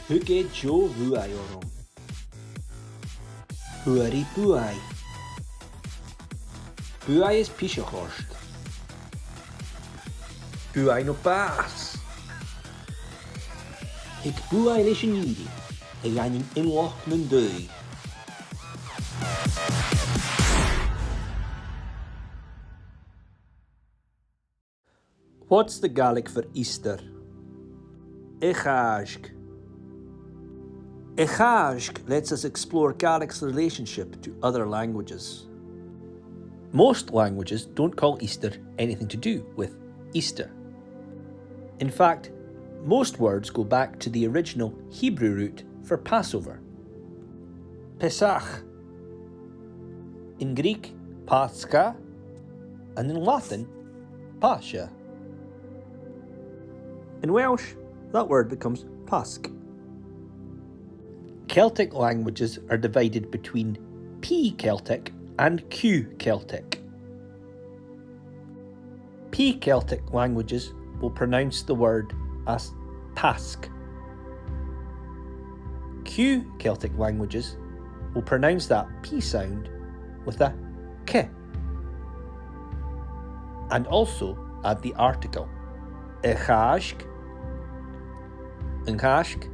Thug e deagh bhuaidh orm. Fhuair i buaidh. Buaidh is piseach ort. Buaidh no bàs. Thig buaidh leis an fhìrinn, a dh'aindeoin imleach nan dùthaich. What's the Gaelic for Easter? A' Chàisg. A' Chàisg lets us explore Gaelic's relationship to other languages. Most languages don't call Easter anything to do with Easter. In fact, most words go back to the original Hebrew root for Passover, Pesach. In Greek, Pascha, and in Latin, Pascha. In Welsh, that word becomes Pasg. Celtic languages are divided between P Celtic and Q Celtic. P Celtic languages will pronounce the word as Pasg. Q Celtic languages will pronounce that P sound with a K, and also add the article. A' Chàisg, an Càisg,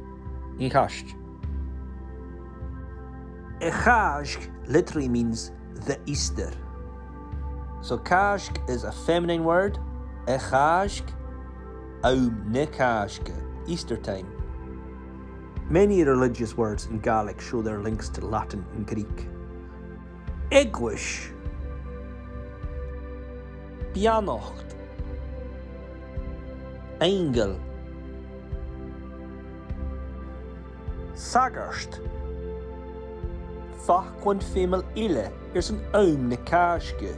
an Càisg. A' Chàisg literally means the Easter. So Càisg is a feminine word, a' Chàisg, àm na Càisge, Easter time. Many religious words in Gaelic show their links to Latin and Greek. Eaglais. Beannacht. Aingil. Sagart. Faclan feumail eile airson àm na Càisge.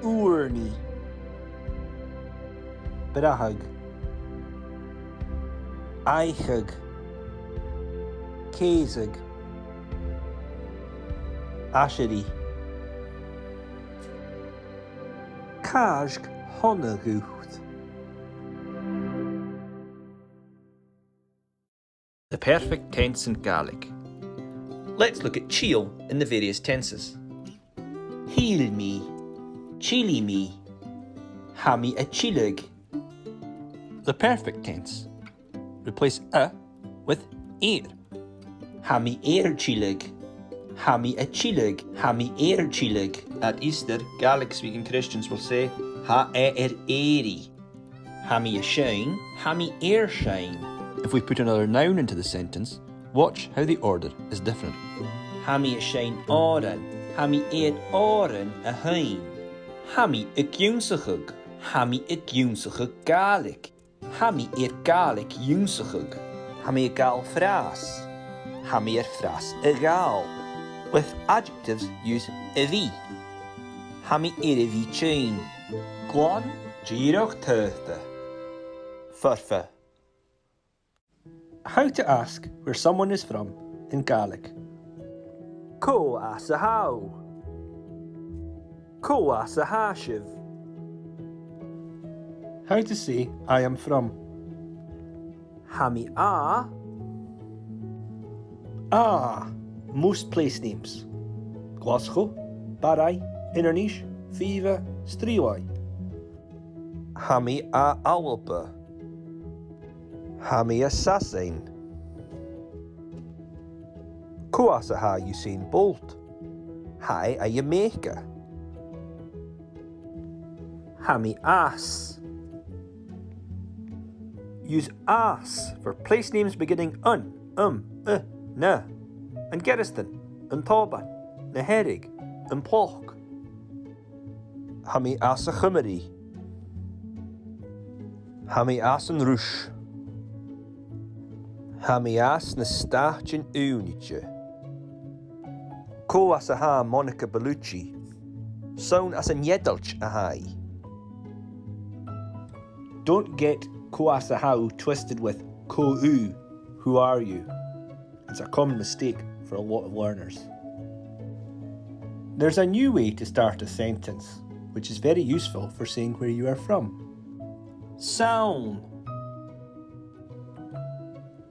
Ùrnaigh. Brathadh. Àicheadh. Ceusadh. Aiseirigh. Càisg shona dhut. The perfect tense in Gaelic. Let's look at till in the various tenses. Thill mi, tillidh mi, tha mi a' tilleadh. The perfect tense. Replace a with air. Tha mi air tilleadh, tha mi a' tilleadh, tha mi air tilleadh. At Easter, Gaelic-speaking Christians will say, tha e air èirigh. Tha mi a' seinn, tha mi air seinn. If we put another noun into the sentence, watch how the order is different. Tha mi a' seinn òran, tha mi air òran a sheinn. Tha mi ag ionnsachadh, tha mi ag ionnsachadh Gàidhlig. Tha mi air Gàidhlig ionnsachadh. Tha mi a' gabhail fras. Tha mi air fras a ghabhail. With adjectives, use a bhith. Tha mi air a bhith tinn. Glan, dìreach taghta. Foirfe. How to ask where someone is from in Gaelic. Cò às a tha thu? Cò às a tha sibh? How to say I am from. Tha mi à. À, most place names. Glaschu, Barraigh, Inbhir Nis, Fìobha, Sruighlea. Tha mi à Alba. Tha mi à Sasainn. Cò às a tha Usain Bolt? Tha e à Jamaica. Tha mi às. Use às for place names beginning an, am, a, na. An Gearasdan, an t-Òban, na Hearadh, am Ploc. Tha mi às a' Chuimrigh. Tha mi às an Ruis. Tha mi às na Stàitean Aonaichte. Cò às a tha Monica Bellucci? 'S ann às an Eadailt a tha i. Don't get cò às a tha thu twisted with cò thu, who are you? It's a common mistake for a lot of learners. There's a new way to start a sentence, which is very useful for saying where you are from. 'S ann.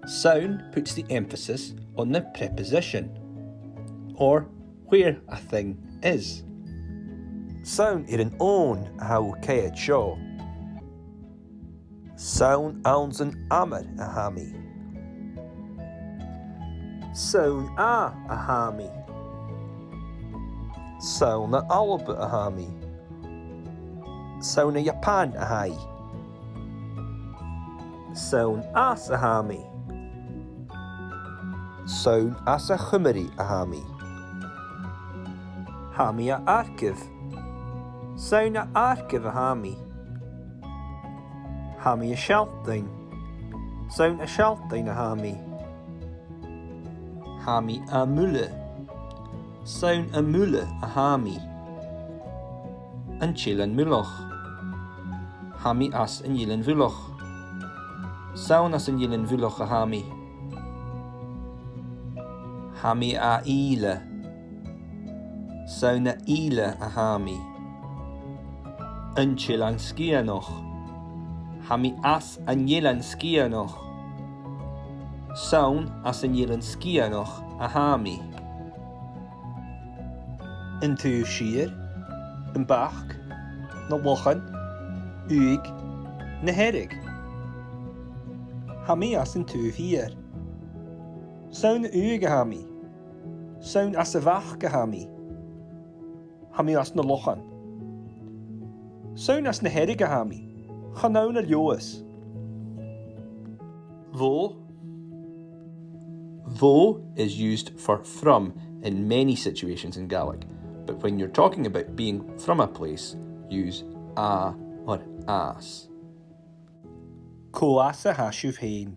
'S ann puts the emphasis on the preposition, or where a thing is. 'S ann air an fhonn a tha thu a' coimhead seo. 'S ann anns an Eamar a tha mi. 'S ann à a tha mi. 'S ann à Alba a tha mi. 'S ann à Iapan a tha i. 'S ann às a tha mi. 'S ann às a' Chuimrigh a tha mi. Tha mi à Arcaibh. 'S ann à Arcaibh a tha mi. Tha mi à Sealtainn. 'S ann à Sealtainn a tha mi. Tha mi à Muile. 'S ann à Muile a tha mi. An t-Eilean Muileach. Tha mi às an Eilean Mhuileach. 'S ann às an Eilean Mhuileach a tha mi. Tha mi à Ìle. 'S ann à Ìle a tha mi. An t-Eilean Sgitheanach. Tha mi às an Eilean Sgitheanach. 'S ann às an Eilean Sgitheanach a tha mi. An Taobh Siar, am Bac, na Lochan, Ùig, na Hearadh. Tha mi às an Taobh Shiar. 'S ann à Ùig a tha mi. 'S ann às a' Bhac a tha mi. Tha mi às na Lochan. 'S ann às na Hearadh a tha mi. Chan ann à Leòdhas. Bho. Bho is used for from in many situations in Gaelic, but when you're talking about being from a place, use à or às. Cò às a tha sibh fhèin?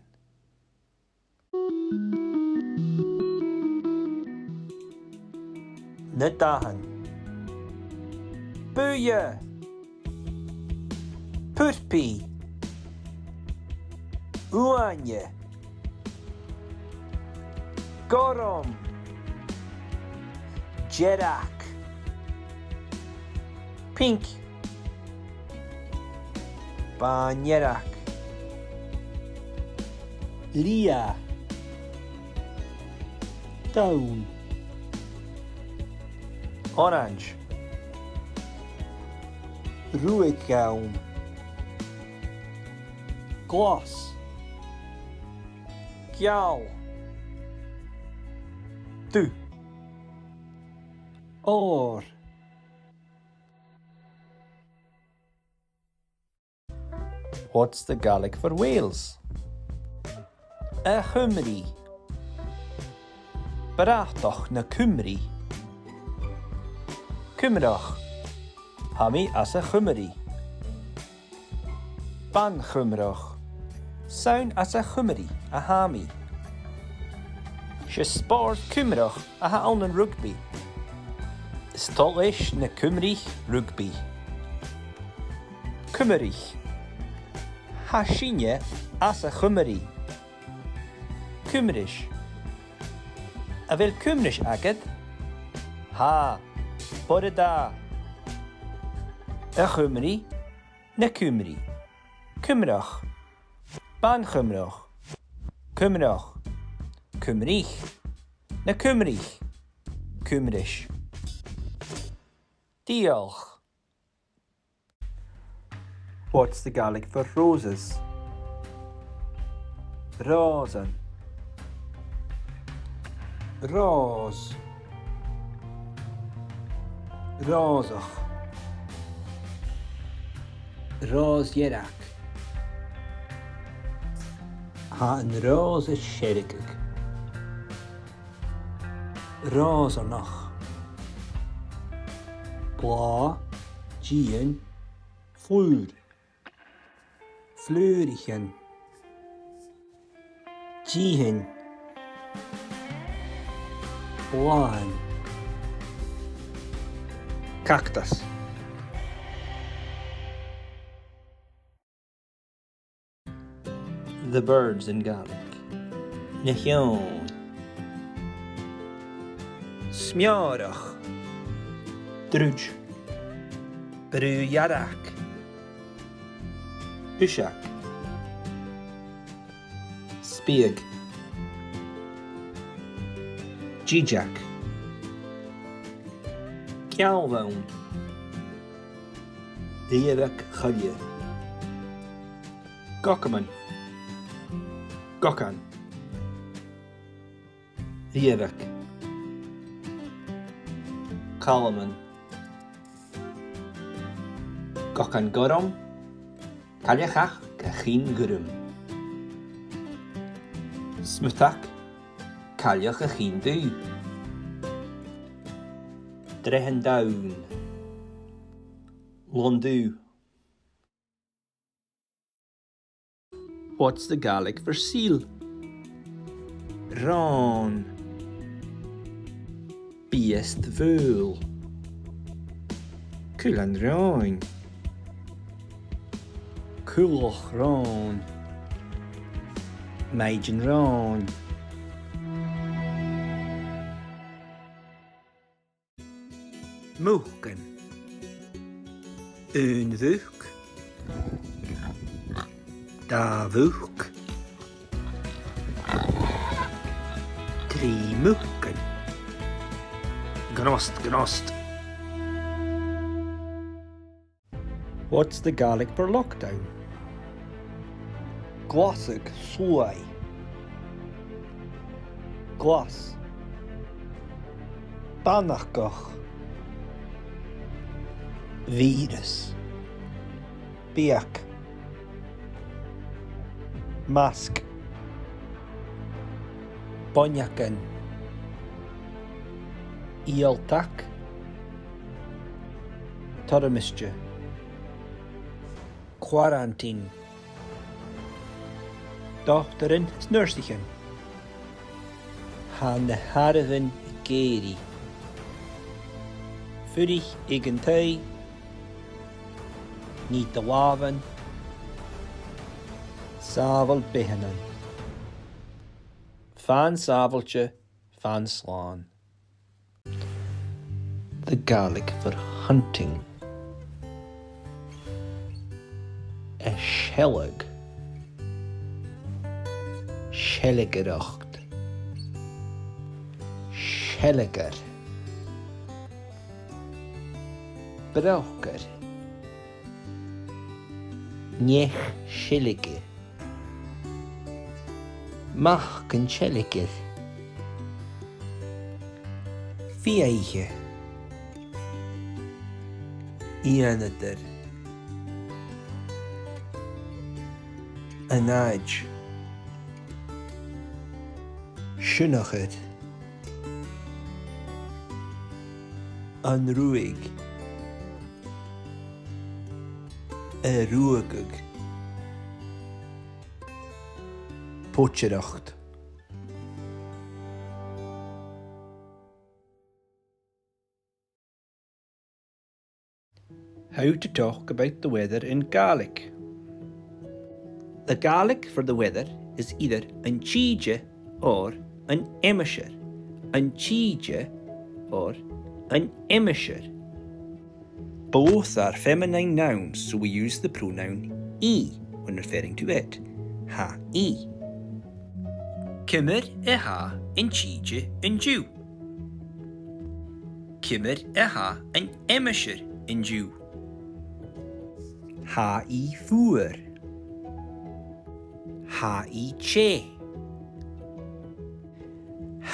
Na dathan. Buidhe. Purpaidh. Uaine. Gorm. Dearg. Pinc. Bàn-dearg. Liath. Donn. Orains. Ruadh-donn. Glas. Geal. Dubh. Òr. What's the Gaelic for Wales? A' Chuimrigh. Bratach na Cuimrigh. Cuimreach. Tha mi às a' Chuimrigh. Ban-chuimreach. 'S ann às a' Chuimrigh a tha mi. 'S e spòrs cuimhneach a th' ann an rugbaidh. Is toil leis na Cuimrigh rugbaidh. Cuimrigh. Tha sinne às a' Chuimrigh. Cuimris. A bheil cuimris agad? Tha. Buileach. A' Chuimrigh. Na Cuimrigh. Cuimreach. Ban-chuimreach. Cuimreach. Cuimrigh. Na Cuimrigh. Cuimris. Dìolch. What's the Gaelic for roses? Ròsan. Ròs. Ròsach. Ròs-dhearg. Tha an ròs a' seargadh. Ròsanach. Blàth, dìthean, flùr. Flùraichean. Dìthean. Blàthan. Cactas. The birds in Gaelic. Na h-eòin. Smeòrach. Druid. Brù-dhearg. Uiseag. Spiag. Dìdeag. Gealbhonn. Riabhag-choille. Gocaman. Gocan. Riabhag. Calaman. Gocan gorm. Cailleach a' chinn ghorm. Smutag. Cailleach a' chinn dubh. Dreach an Domhain. Lon Dubh. What's the Gaelic for seal? Ròn. Biast mhaol. Cuilean ròin. Cuileach ròin. Maighdeann ròin. Mucan. Aon mhuc. Dà mhuc. Trì mucan. Gnost, gnost. What's the Gaelic for lockdown? Glasadh, sluaigh. Glas. Banachdach. Bhìoras. Biadh. Masg. Boinneagan. Ialtag. Toirmisgte. Quarantine. Dotairean is nursaichean. Tha na h-àireamhan ag èirigh. Fuirich aig an taigh. Nì do làmhan. Sàbhail bheathaichean. Fan sàbhailte, fan slàn. The Gaelic for hunting. A' seilg. Seilgearachd. Seilgear. Brògar. Neach-seilge. Mac an t-seilgir. Fiadhaich. Ionadair. An àit'. Sionnachadh. An ruaig. A' ruagadh. Poidsearachd. How to talk about the weather in Gaelic. The Gaelic for the weather is either an tìde or an aimsir. An tìde or an aimsir. Both are feminine nouns, so we use the pronoun i when referring to it. Tha i. Ciamar a tha an tìde an-diugh? Ciamar a tha an aimsir an-diugh? Tha i fuar. Tha i teth.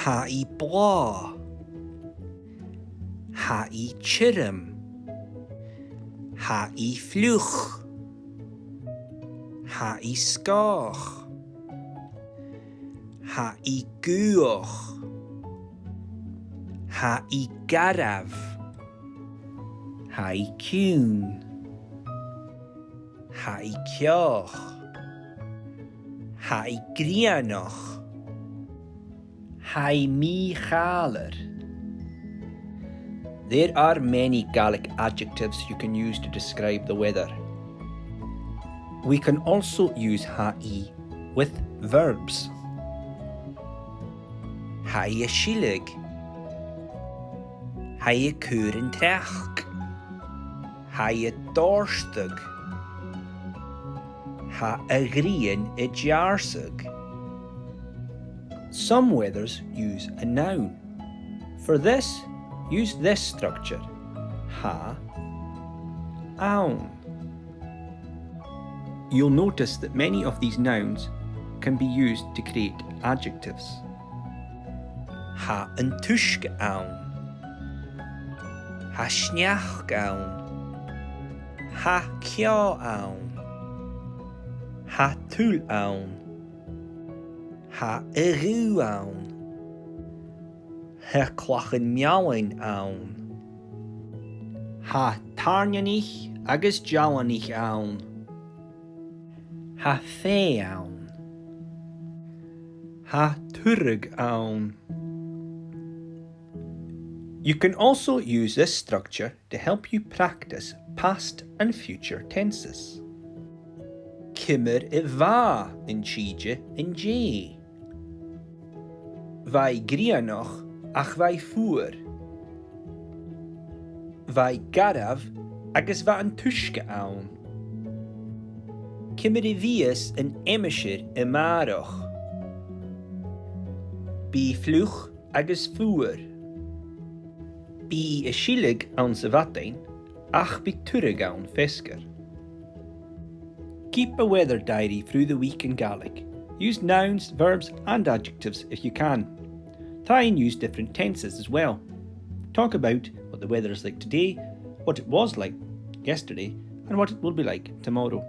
Tha i blàth. Tha i tioram. Tha i fliuch. Tha i sgòth. Tha i gaothach. Tha i garbh. Tha i ciùin. Tha i ceòthach. Tha i grianach. Tha i mì-chàilear. There are many Gaelic adjectives you can use to describe the weather. We can also use tha i with verbs. Tha i a' sileadh. Tha i a' cur an t-sneachda. Tha i a' dòrtadh. Tha a' ghrian a' deàrrsadh. Some weathers use a noun. For this, use this structure. Tha, ann. You'll notice that many of these nouns can be used to create adjectives. Tha an t-uisge ann. Tha sneachd ann. Tha ceò ann. Tha tuil ann. Tha a' ghaoth ann. Tha clachan-meallain ann. Tha tàirneanaich agus dealanaich ann. Tha fèidh ann. Tha turadh ann. You can also use this structure to help you practice past and future tenses. Ciamar a bha an t-sìde an-dè? Bha i grianach ach bha i fuar. Bha i garbh agus bha an t-uisge ann. Ciamar a bhios an aimsir a-màireach? Bidh i fliuch agus fuar. Bidh i a' sileadh anns a' mhadainn, ach bidh turadh ann feasgar. Keep a weather diary through the week in Gaelic. Use nouns, verbs and adjectives if you can. Try and use different tenses as well. Talk about what the weather is like today, what it was like yesterday, and what it will be like tomorrow.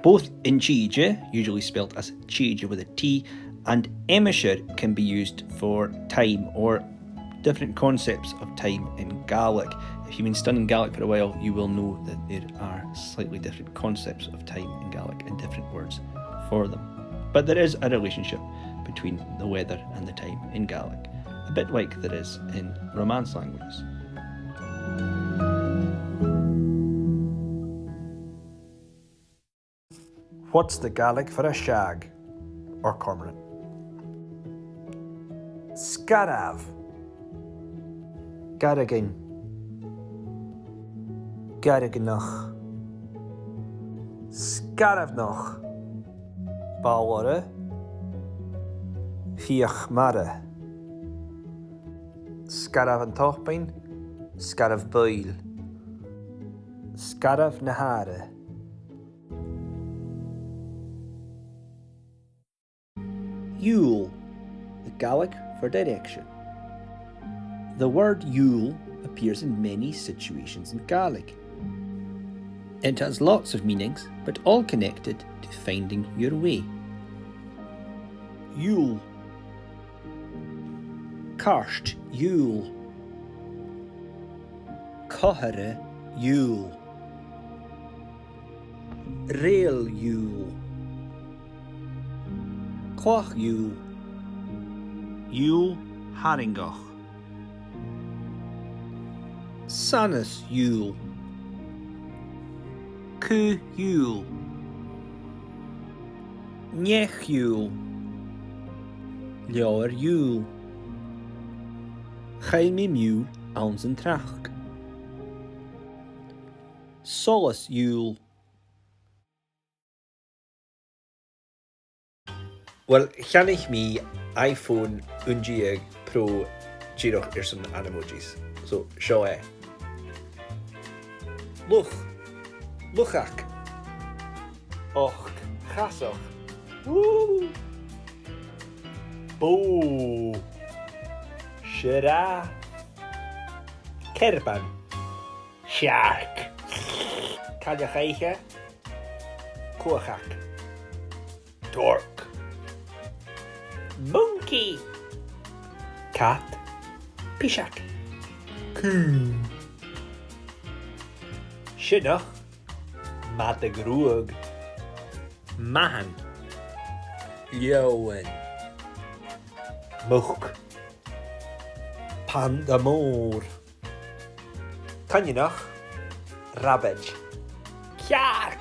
Both an t-sìde, usually spelt as tìde with a T, and aimsir can be used for time or different concepts of time in Gaelic. If you've been studying Gaelic for a while, you will know that there are slightly different concepts of time in Gaelic and different words for them. But there is a relationship between the weather and the time in Gaelic, a bit like there is in Romance languages. What's the Gaelic for a shag or cormorant? Sgarbh. Gargain. Garganach. Sgarbhnach. Ball-aire. Fiach-mara. Sgarbh an t-Òbain. Sgarbh Bhoil. Sgarbh na h-Aire. Iùil, the Gaelic for direction. The word iùil appears in many situations in Gaelic. It has lots of meanings, but all connected to finding your way. Iùl. Cairt-iùil. Comharra-iùil. Reul-iùil. Clach-iùil. Iùl tharraingeach. Sanas-iùil. Caoidh-iùil. Neach-iùil. Leabhar-iùil. Chaill mi m' iùil anns an tràchd. Solas-iùil. Uill, cheannaich mi iPhone aon deug Pro dìreach airson Animojis. So, seo e. Luch. Luchag. Ochd-chasach. Woo! Bò. Sioraf. Cearban. Searc. Cailleach-oidhche. Cuachag. Torc. Muncaidh. Cat. Piseag. Cù. Sionnach. Madadh-ruadh. Mathan. Leòmhann. Muc. Panda mòr. Coineanach. Rabaid. Cearc.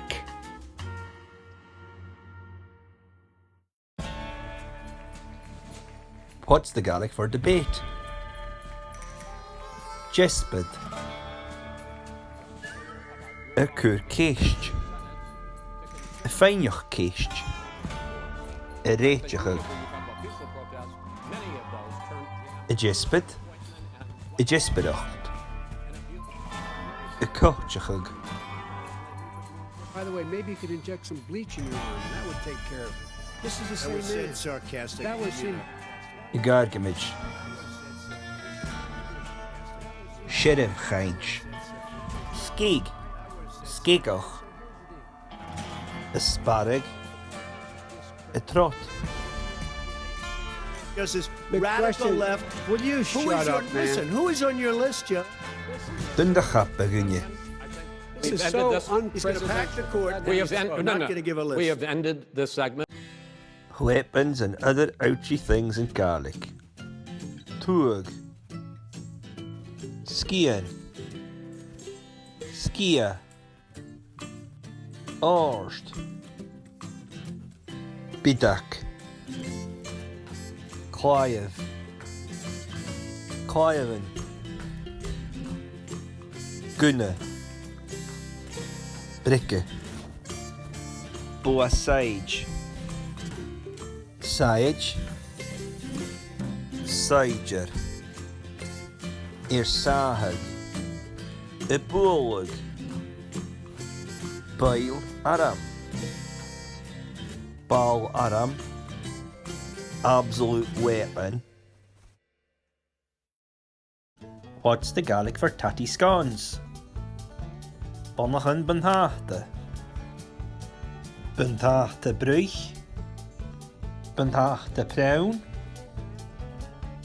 What's the Gaelic for debate? Deasbad. A' cur ceist. A' faighneachd ceist. A' rèiteachadh. A' deasbad. A' deasbaireachd. A' coiteachadh. By the way, maybe you could inject some bleach in your arm. That would take care of it. This is the same man. That was said sarcastically. That was said. Ag àrgamaid. Searbh-chainnt. Sgìth. Sgìtheach. A' sparradh. A' trod. Because this radical left, will you shut up, man? Listen, who is on your list, Joe? Dùin do chapa, a dhuine. This is so unprecedented. We've ended this segment. Weapons and other ouchy things in Gaelic. Tuagh. Sgian. Sgiath. Òrd. Biodach. Claidheamh. Claidheamhan. Gunna. Briogais. Bogha-saighead. Saighead. Saighdear. Air sàthadh. A' bualadh. Ball-arm. Ball-arm. Absolute weapon. What's the Gaelic for tattie scones? Bunnachan buntàta. Buntàta bruich. Buntàta pronn.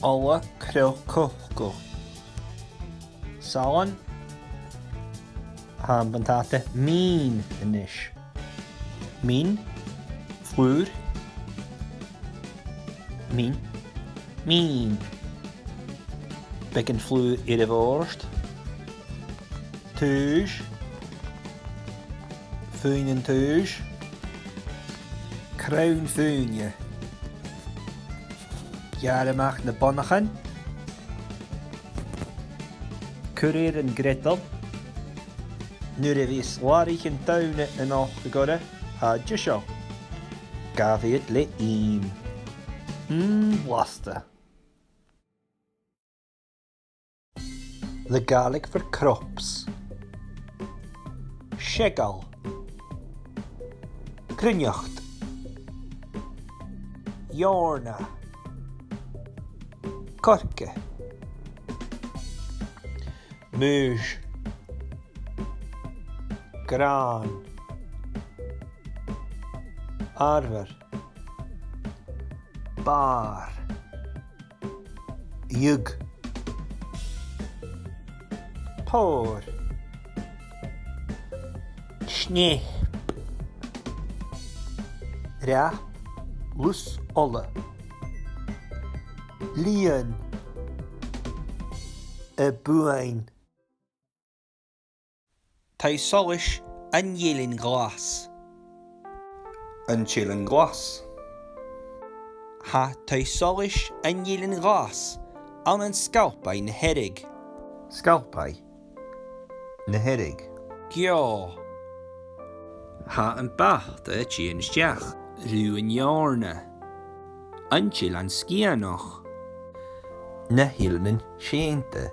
Ola crodh coco. Salann. Tha am buntàta mìn a-nis. Mìn, flùr. Mìn, mìn. Beagan flùir air a' bhòrd. Taois. Fuinn an taois. Crann-fuine. Geàrr a-mach na bunnachan. Cuir air an greideal. Nuair a bhios làraichean donn a-nochd gu goirid, tha e deiseil. Gabh iad le ìm. Mm, blasta. The Gaelic for crops. Seagal. Cruithneachd. Eòrna. Coirce. Maois. Gràn. Arbhar. Bàrr. Iug. Tòrr. Sneap. Reap. Lus-ola. Lìon. A' buain. Taigh-solais an Eilein Ghlas. An t-Eilean Glas. Tha taigh-solais an Eilein Ghlas ann an Sgalpaigh na Hearadh. Sgalpaigh na Hearadh. Geò. Tha am bàta a' tighinn a-steach. Riutha an Eòrna. An t-Eilean Sgitheanach. Na h-Eileanan Sitheanta.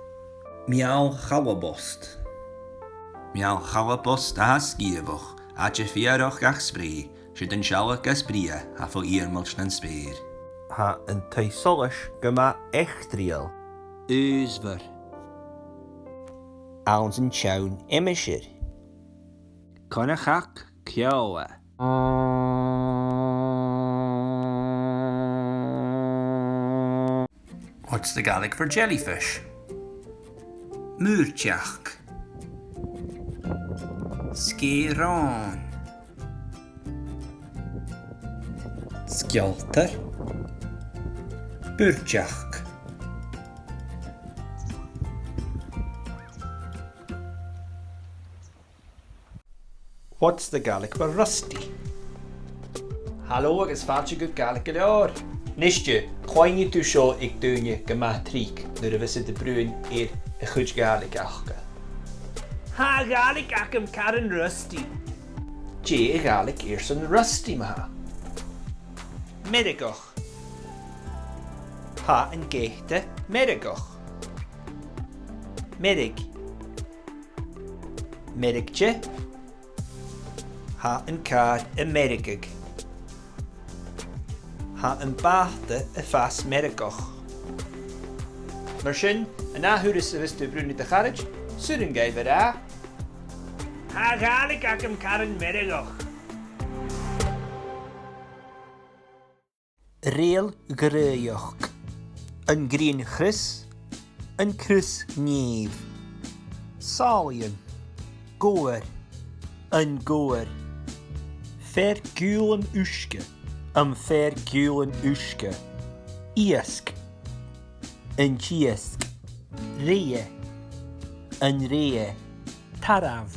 Meall Chalbost. Meall Chalbost a tha sgìtheach, àite fìor ach gach sprèidh, siud an sealladh as brèagha a tha fo iarmailt nan speur. Tha an taigh-solais gu math eachdraidheil. Aosmhor. Anns an t-seann aimsir. Coinneachadh ceòtha. What's the Gaelic for jellyfish? Mùirteach. Sgèith-ròin. Sgeultar. Buirteach. What's the Gaelic for rusty? Halò agus fàilte gu Gàidhlig gu Leòr. Nise, cluinnidh tu seo aig daoine gu math tric nuair a bhios iad a' bruidhinn air a' chuid Gàidhlig aca. Tha a' Ghàidhlig agam caran rusty. Dè a' Ghàidhlig airson rusty, ma-thà? Meirgeach. Tha an geata meirgeach. Meirg. Meirgte. Tha an càr a' meirgeadh. Tha am bàta a' fàs meirgeach. Mar sin, an ath thuras a bhios tu a' bruidhinn ri do charaid, 's urrainn dhuibh a ràdh, "Tha Gàidhlig agam, caran meirgeach." Reul-dhraoidheachd. An grian chrios, an crios nèimh. Sàlaidhean. Gobhar. An gobhar. Fear-giùlan uisge. Am fear-giùlan uisge. Iasg. An t-iasg. Rèidh. An rèidh. Tarbh.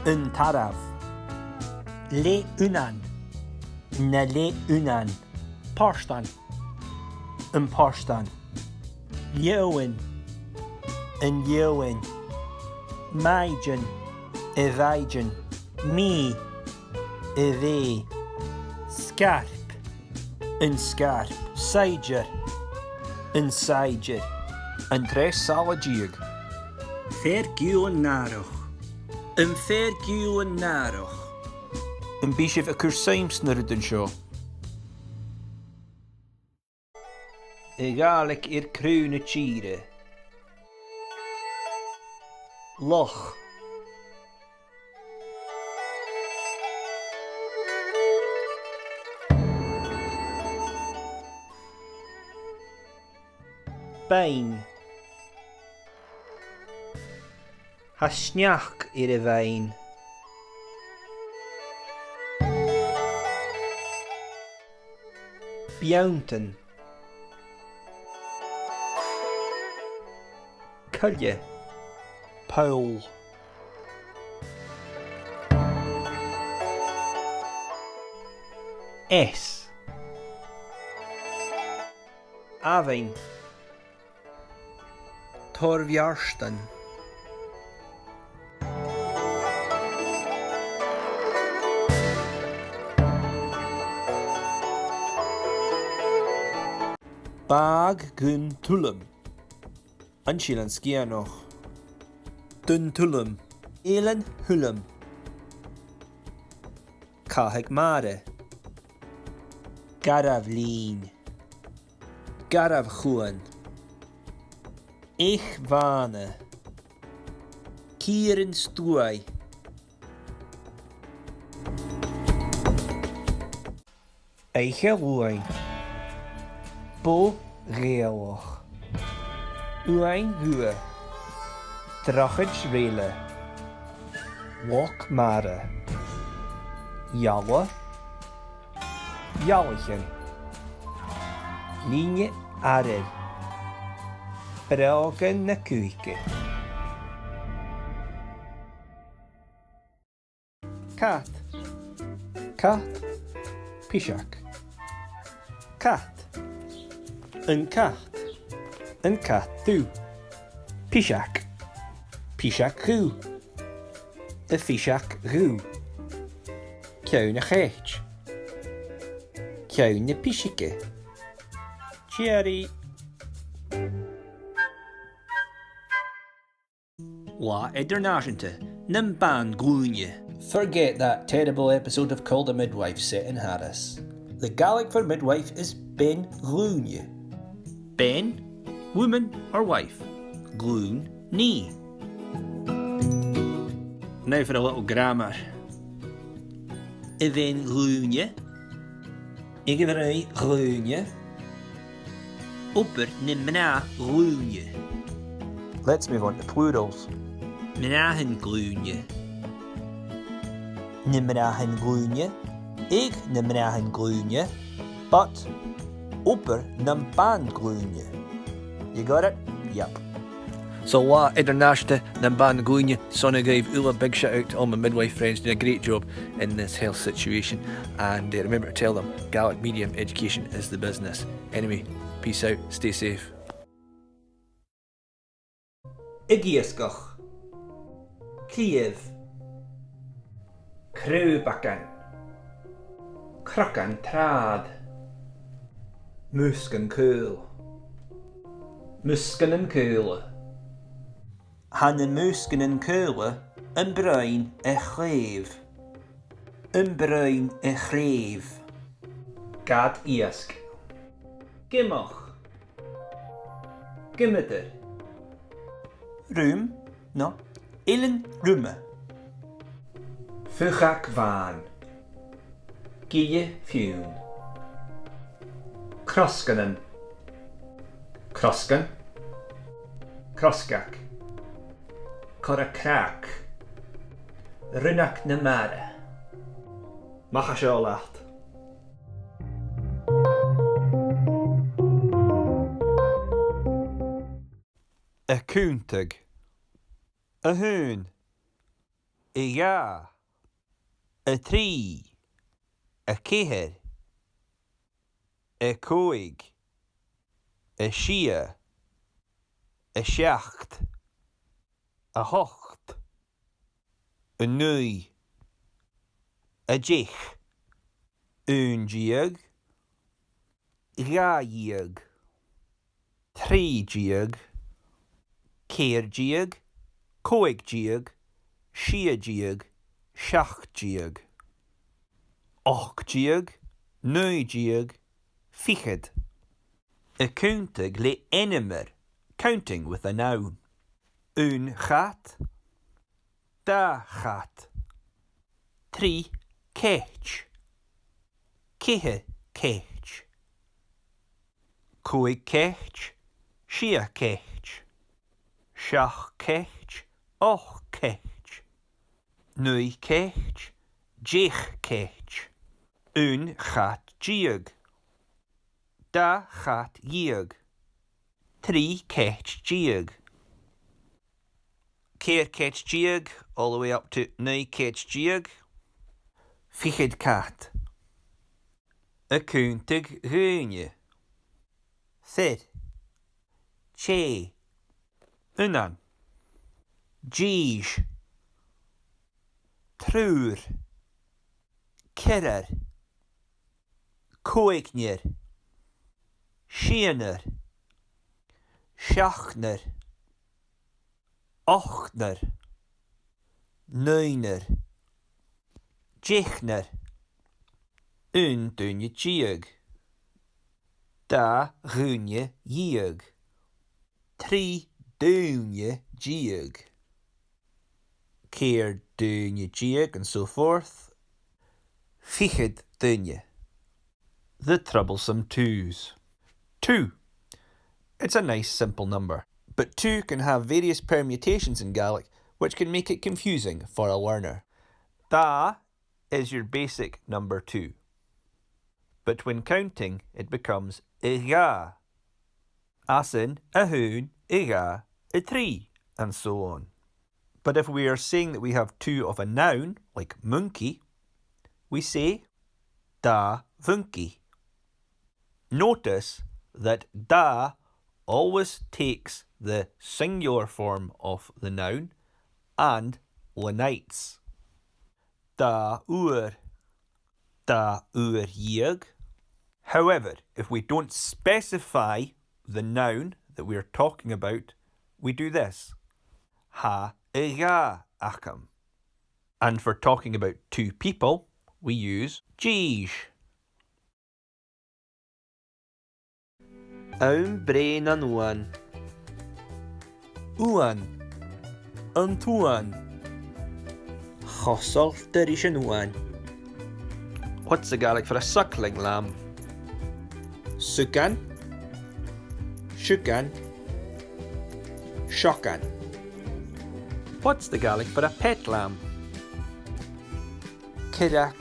An tarbh. Leth-uinnean. Na leth-uinnean. Pàistean. Am pàistean. Leòmhann. An leòmhann. Maighdeann. A' mhaighdeann. Mèith. A' mhèith. Sgairp. An sgairp. Saighdear. An saighdear. An treas sàil deug. Fear-giùlan nàrach. Am fear-giùlan nàrach. Am bi sibh a' cur suim sna rudan seo? A' Ghàidhlig air cruth na tìre. Loch. Beinn. Tha sneachd air a' bheinn. Beanntan. Coille. Poll. Eas. Abhainn. Toirbheartan. Bàgh Dhùn Tuilm. An t-Eilean Sgitheanach. Dùn Tuilm. Eilean Thuilm. Cathadh Mara. Garbh Lìn. Garbh Chuan. Eich Bhàna. Cìr an Stuaigh. Oidhche Luain. Bò Ghàidhealach. Uain Dhubh. Drochaid Rèile. Loch Mara. Eala. Ealaichean. Linne Arair. Brògan na Cuaiche. Cat. Cat. Piseag. Cat. An cat. An cat dubh. Piseag. Piseag dhubh. A' phiseag dhubh. Ceann a' chait. Ceann na piseige. Tìoraidh. Latha Eadar-nàiseanta nam Ban-ghlùine. Forget that terrible episode of Call the Midwife set in Harris. The Gaelic for midwife is bean-ghlùine. Bean, woman or wife. Glùin, knee. Now for a little grammar. A' bhean-ghlùine. Aig a' bhroinn ghlùine. Obair na mnà-ghlùine. Let's move on to plurals. Mnathan-ghlùine. Na mnathan-ghlùine. Aig na mnathan-ghlùine. But obair nam ban-ghlùine. You got it? Yep. So, Latha Eadar-nàiseanta nam Ban-ghlùine, sona dhuibh uile, big shout out to all my midwife friends doing a great job in this health situation, and, uh, remember to tell them Gaelic medium education is the business. Anyway, peace out, stay safe. Ag iasgach. Cliabh. Crùbagan. Crogan-tràghad. Mùsgan-caol. Mùsgan-caol. Tha na mùsgan-caola am broinn a' chlèibh. Am broinn a' chraobh. Gad iasg. Giomach. Giomadar. Rùm, no, eilean ruime. Fuchag bhàn. Gille fionn. Crosgannan. Crosgan. Crosgag. Corra crag. Rionnag na mara. Math a seo leat. A' cunntadh. A h-aon. A dhà. A trì. A ceithir. A còig. A sia. A seacht. A h-ochd. A naoi. A deich. Aon deug. Dhà dheug. Trì deug. Ceithir deug. Còig deug. Sia deug. Seachd deug. Ochd deug. Naoi deug. Fichead. A' cunntadh le ainmear, counting with a noun. Aon chat. Dà chat. Trì cait. Ceithir cait. Còig cait. Sia cait. Seachd cait. Ochd cait. Naoi cait. Deich cait. Aon chat deug. Dà chat dheug. Trì cait deug. Ceithir cait deug, all the way up to naoi cait deug. Fichead cat. A' cunntadh dhaoine. Fir. Tè. Aonan. Dithis. Triùir. Ceathrar. Còignear. Sianar. Seachdnar. Ochdnar. Naoinar. Deichdnar. Aon duine deug. Dà dhuine dheug. Trì daoine deug. Ceithir daoine deug, and so forth. Fichead duine. The troublesome twos. Two. It's a nice simple number, but two can have various permutations in Gaelic which can make it confusing for a learner. Dà is your basic number two. But when counting, it becomes a dhà. As in, a h-aon, a dhà, a trì, and so on. But if we are saying that we have two of a noun, like monkey, we say dà mhoncaidh. Notice that dà always takes the singular form of the noun and lenites. Dà uair. Dà uair dheug. However, if we don't specify the noun that we are talking about, we do this. Tha a dhà agam. And for talking about two people, we use dithis. Àm breith nan uan. Uan. An t-uan. Cho sòlta ris an uan. What's the Gaelic for a suckling lamb? Sugan. Siugan. Siogan. What's the Gaelic for a pet lamb? Cirag.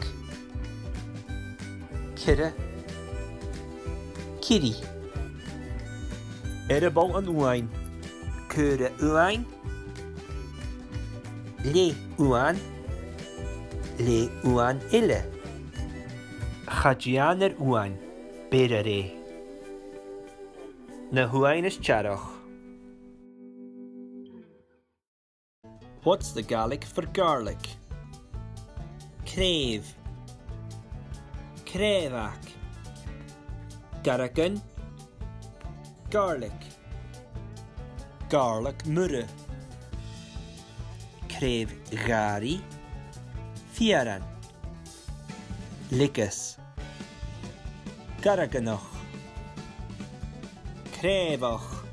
Cire. Ciri. Earball an uain. Caora uain. Leth uan. Leth uan eile. Cha dèanar uan. Beirear e. Na h-uain as t-earrach. What's the Gaelic for garlic? Crèamh. Crèamhag. Gargan. Garlic. Garlic mura. Crèamh ghàrraidh. Fiaran. Leagas. Garganach. Crèabhach.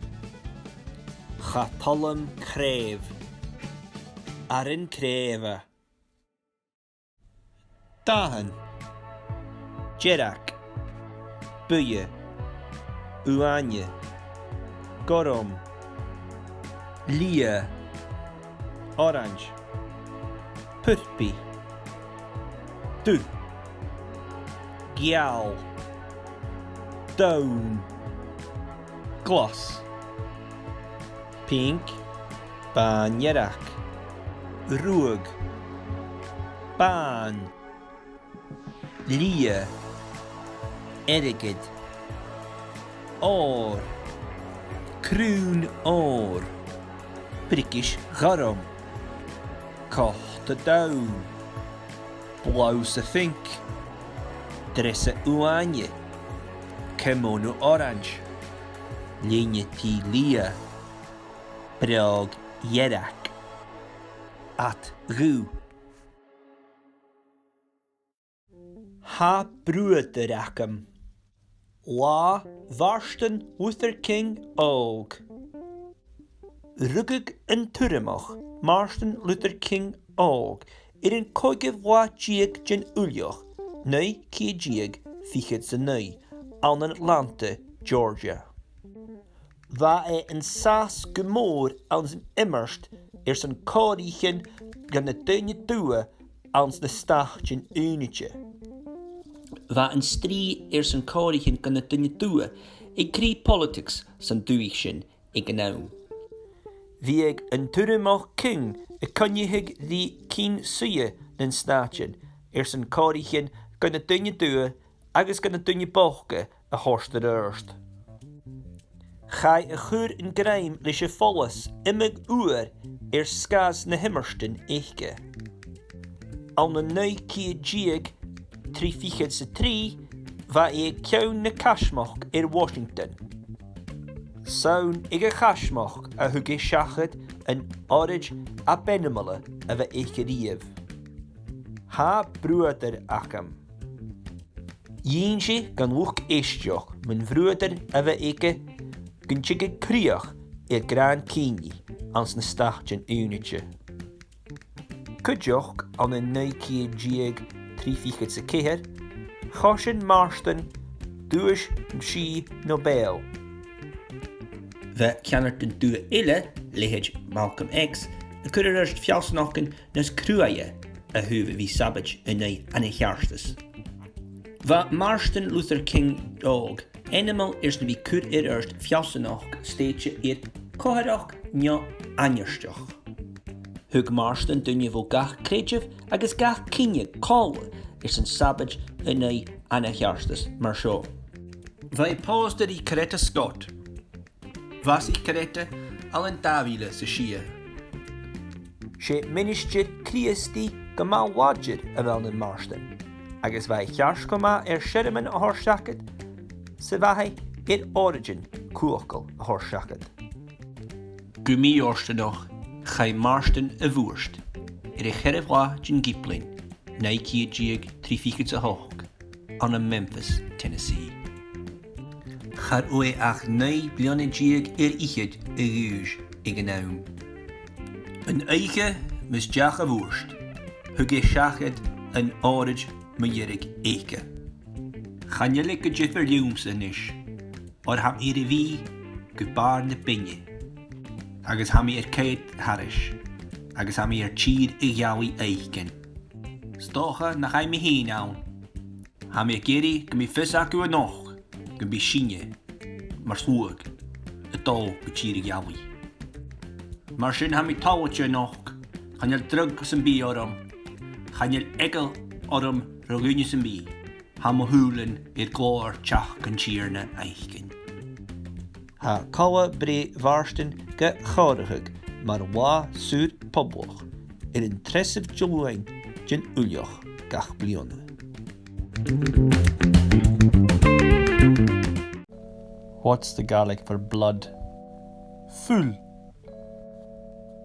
Cha toil leam crèabh. Aran crèabha. Dathan. Dearg. Buidhe. Uaine. Gorm. Liath. Orains. Purpaidh. Dubh. Geal. Donn. Glas. Pinc. Bàn-dearg. Ruadh. Bàn. Liath. Airgead. Òr. Crùn òir. Briogais ghorm. Còta donn. Blobhsa phinc. Dreasa uaine. Kimono orains. Lèine-t liath. Bròg dhearg. Ad dhubh. Tha bruadar agam. Là Mhàrtainn Luther King Òg. Rugadh an t-Urramach Màrtainn Luther King Òg air an còigeamh là deug den Fhaoilleach, naoi ceud deug fichead 's a naoi, ann an Atlanta, Georgia. Bha e an sàs gu mòr anns an iomairt airson còraichean dha na daoine dubha anns na Stàitean Aonaichte. Bha an strì airson còraichean dha na daoine dubha aig cridhe poilitigs san dùthaich sin aig an àm. Bhiodh an t-Urramach King a' coinneachadh ri cinn-suidhe nan Stàitean airson còraichean dha na daoine dubha agus dha na daoine bochda a thoirt air adhart. Chaidh a chur an grèim leis a' phoileas iomadh uair air sgàth 's na h-iomairtean aice. Ann an naoi ceud deug trì fichead 's a trì, bha e aig ceann na caismeachd air Washington. 'S ann aig a' chaismeachd a thug e seachad an òraid ab ainmeile a bh' aice riamh. Tha bruadar agam. Dh'inns e dhan luchd-èisteachd mun bhruadar a bh' aige gun tigeadh crìoch air gràin-cinnidh anns na Stàitean Aonaichte. Cuideachd ann an naoi ceud deug trì fichead 's a ceithir, choisinn Màrtainn duais an t-Sìth Nobel. Bha ceannard an dubha eile, leithid Malcolm X, a' cur air adhart feallsanachdan nas cruaidhe a thaobh a bhith sabaid an aghaidh ana-cheartas. Bha Màrtainn Luther King Òg ainmeil airson a bhith cur air adhart feallsanachd stèidhichte air comharrachd neo-aimhneartach. Thug Màrtainn daoine bho gach creideamh agus gach cinneadh còmhla airson sabaid an aghaidh ana-cheartas mar seo. Bha e pòsta ri Coretta Scott. Bhàsaich Coretta ann an dà mhìle 's a sia. 'S e ministear Crìosdaidh gu math làidir a bh' ann an Màrtainn, agus bha e cheart cho math air searmon a thoirt seachad 's a bha e air òraidean cumhachdail a thoirt seachad. Gu mì-fhortanach, chaidh Màrtainn a mhurt air a' cheathramh latha den Ghiblean, naoi ceud deug trì fichead 's a h-ochd, ann am Memphis, Tennessee. Cha robh e ach naoi bliadhna deug air fhichead a dh'aois aig an àm. An oidhche mus deach a mhurt, thug e seachad an òraid mu dheireadh aice. Chan eil e gu diofar leamsa a-nis, oir tha mi air a bhith gu bàrr na beinne, agus tha mi air coimhead thairis, agus tha mi air tìr a' gheallaidh fhaicinn. 'S dòcha nach fhaigh mi fhìn ann. Tha mi ag iarraidh gum bi fios agaibh a-nochd gum bi sinne, mar sluagh, a' dol gu tìr a' gheallaidh. Mar sin tha mi toilichte a-nochd, chan eil dragh sam bith orm, chan eil eagal orm ro dhuine sam bith, tha mo shùilean air glòir teachd an Tighearna fhaicinn. Tha còmhradh breith Mhàrtainn ga chomharrachadh mar là saor poblach air an treasamh Diluain den Fhaoilleach gach bliadhna. What's the Gaelic for blood? Fuil.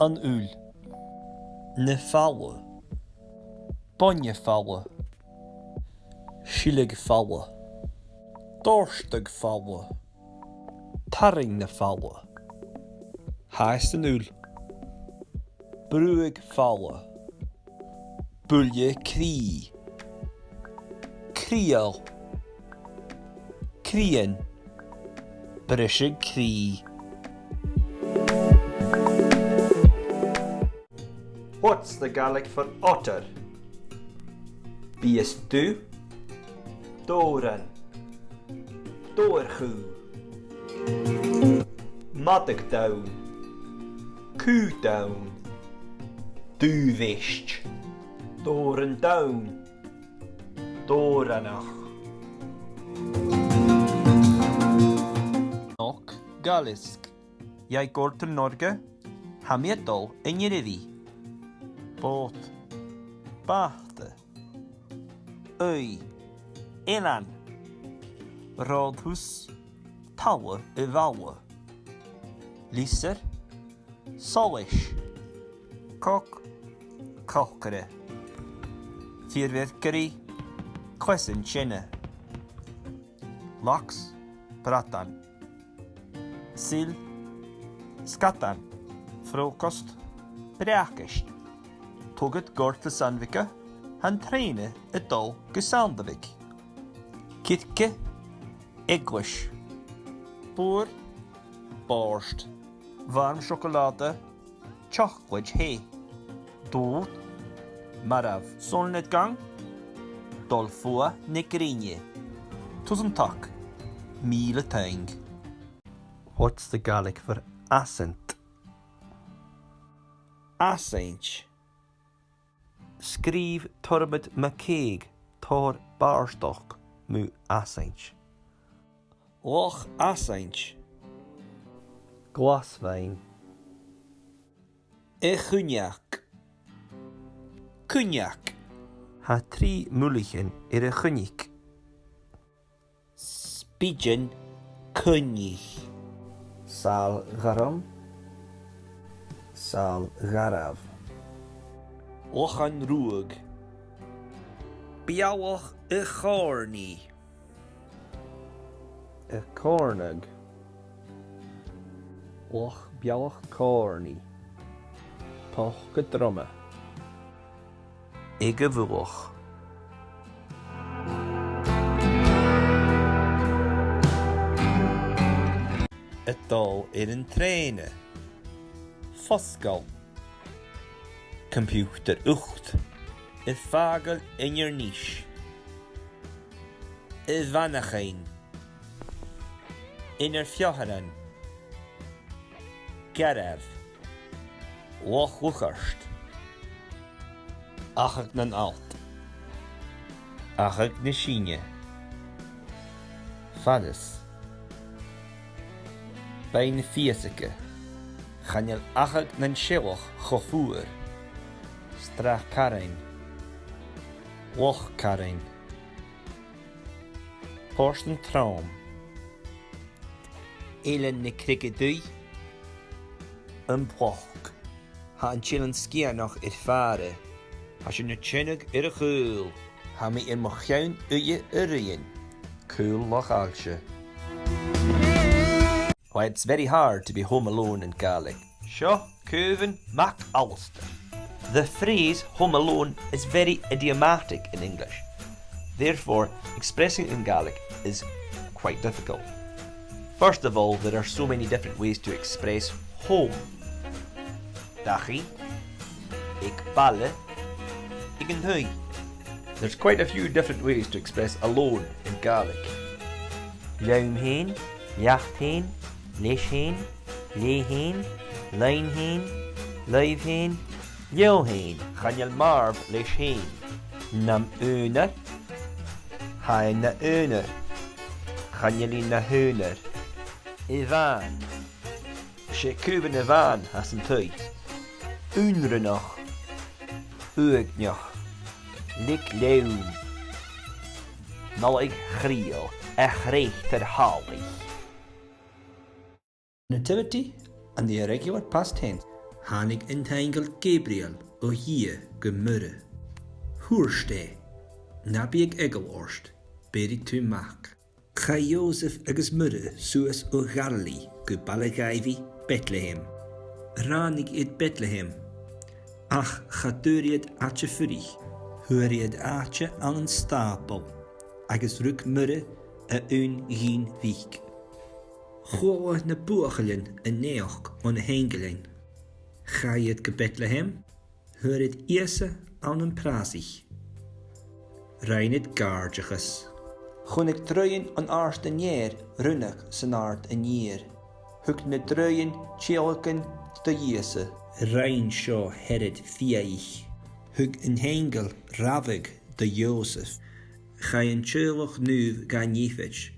An fhuil. Na fala. Boinn-fala. Sileadh fala. Dòrtadh fala. Tarraing na fala. Tha e san fhuil. Brùthadh fala. Buille crìdh. Crìoll. Crìon. Briseadh crìdh. What's the Gaelic for otter? Biast dubh. Dòbhran. Dobharchù. Madadh donn. Cù donn. Dubh-bheist. Dòbhran donn. Dòbhranach. Nochd Gàidhlig. Dh'fhaodadh gur e Norge, tha mi a' dol a Nirribhidh. Bòt. Bàta. Aoigh. Eilean. Ròdhas. Talla a' bhalla. Litir. Solais. Coc. Còcaire. Fìor mheargaraidh. Cleasan-teine. Lachs. Bradan. Sil. Sgadan. Frògast. Breacaist. Togad gur e Sandvík, tha an trèana a' dol gu Sandvík. Circe. Eaglais. Bùrn. Bòrd. Warm chocolade. Chocolate, hey. Dùil. Marbh. Sonnleitgeang. Dol fodha na grèine. Tusa an tac. Mìle taing. What's the Gaelic for assent? Assaint. Sgrìobh Tormod MacCaig tòrr bàrdachd mu Assaint. Loch Assaint. Glasbheinn. A' Chuinneag. Cuinneag. Tha trì muileachan air a' chuinneag. Spidean cuinnich. Sàl ghorm. Sàl gharbh. Lochan ruadh. Bealach a' Chòrnaidh. A' Chòrnag. Loch Bealach Còrnaidh. Poca droma. Aig a' mhullach. A' dol air an trèana. Fosgail. Computer ucht. A' fàgail Inbhir Nis. A' mhanachainn. Inbhir Pheofharain. Garbh. Loch Lùchairt. Achadh nan Allt. Achadh na Sìne. Fadas. Beinn Fiasaige. Chan eil Achadh nan Sealach cho fuar. Srath Carainn. Loch Carainn. Port an Tròim. Eilean na Creige Duibh. Am Bloc. Tha an t-Eilean Sgitheanach air fàire. Tha sinn a' teannadh air a' chaol. Tha mi air mo cheann-uidhe a ruighinn. Caol Loch Aillse. Why, it's very hard to be home alone in Gaelic. Seo Caoimhin MacAlasdair. The phrase home alone is very idiomatic in English. Therefore, expressing it in Gaelic is quite difficult. First of all, there are so many different ways to express home. Dachaigh, aig baile, aig an taigh. There's quite a few different ways to express alone in Gaelic. Leam fhèin, leat fhèin, leis fhèin, lé fhèin, leinn fhèin, leibh fhèin, leotha fhèin. Chan eil marbh leis fhèin. Nam aonar, tha e na aonar. Chan eil i na h-aonar. A' bhan. 'S e Caoimhin a' bhan a th' anns an taigh. Aonranach. Uaigneach. Leig leann. Nollaig Chridheil. A' chreutair shàlaidh. Nativity and the irregular past tense. Thàinig an t-aingeal Gabriel o Dhia gu Moire. Thuirt e, na biodh eagal ort. Bheir thu a-mach. Chaidh Iòsaph agus Muire suas o Ghalile gu baile Dhaibhidh, Betlehem. Ràinig iad Betlehem, ach cha d' fhuair iad àite-fuirich. Fhuair iad àite ann an stàball, agus rug Muire a h-aon ghin mhic. Chuala na buachaillean an naidheachd o na h-ainglean. Chaidh iad gu Betlehem, fhuair iad Ìosa ann am pràsaich. Rinn iad gàirdeachas. Chunnaic draoidhean an àird an ear rionnach san àird an iar. Thug na draoidhean tìodhlacan do dh'Ìosa. Rinn seo Herod fiadhaich. Thug an t-aingeal rabhadh do Iòsaph. Chaidh an teaghlach naomh dhan Èipheit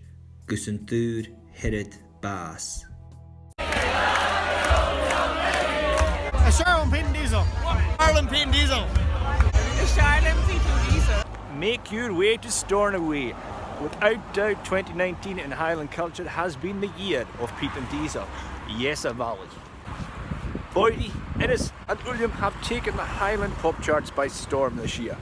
gus an d' fhuair Herod bàs. Is fheàrr leam paint and diesel. Fheàrr leam paint and diesel. Is fheàrr leam paint and diesel. Make your way to Stornoway. Without doubt, twenty nineteen in Highland culture has been the year of paint and diesel. Yes, a bhalaich. Boireannaich, Innes and Uilleam have taken the Highland pop charts by storm this year.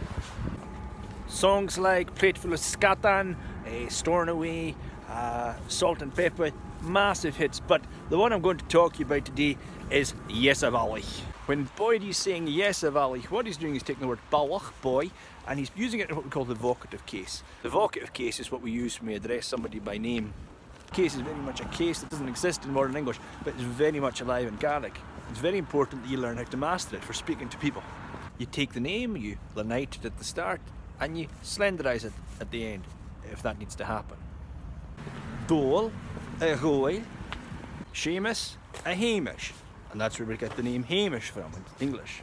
Songs like Plateful o Sgadan, eh, Stornoway, uh, Salt and Pepper, massive hits, but the one I'm going to talk to you about today is Yes, a bhalaich. When Boyd is saying "Yes, a bhalaich," what he's doing is taking the word balach, boy, and he's using it in what we call the vocative case. The vocative case is what we use when we address somebody by name. Case is very much a case that doesn't exist in modern English, but it's very much alive in Gaelic. It's very important that you learn how to master it for speaking to people. You take the name, you lenight it at the start, and you slenderise it at the end, if that needs to happen. Dòmhnall, a Dhòmhnaill. Seumas, a Sheumais. And that's where we get the name Hamish from in English.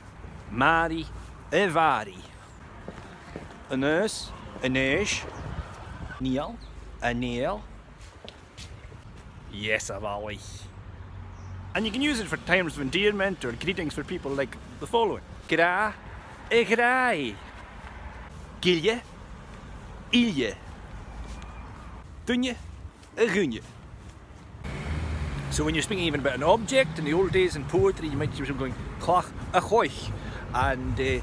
Màiri, a Mhàiri. Aonghas, a Aonghais. Niall, a Niall. Yes, a bhalaich. And you can use it for terms of endearment or greetings for people like the following. Gràidh, a Ghràidh. Gille, Ille. Duine, a Dhuine. So when you're speaking even about an object, in the old days in poetry, you might use going clach a chloich, and, uh,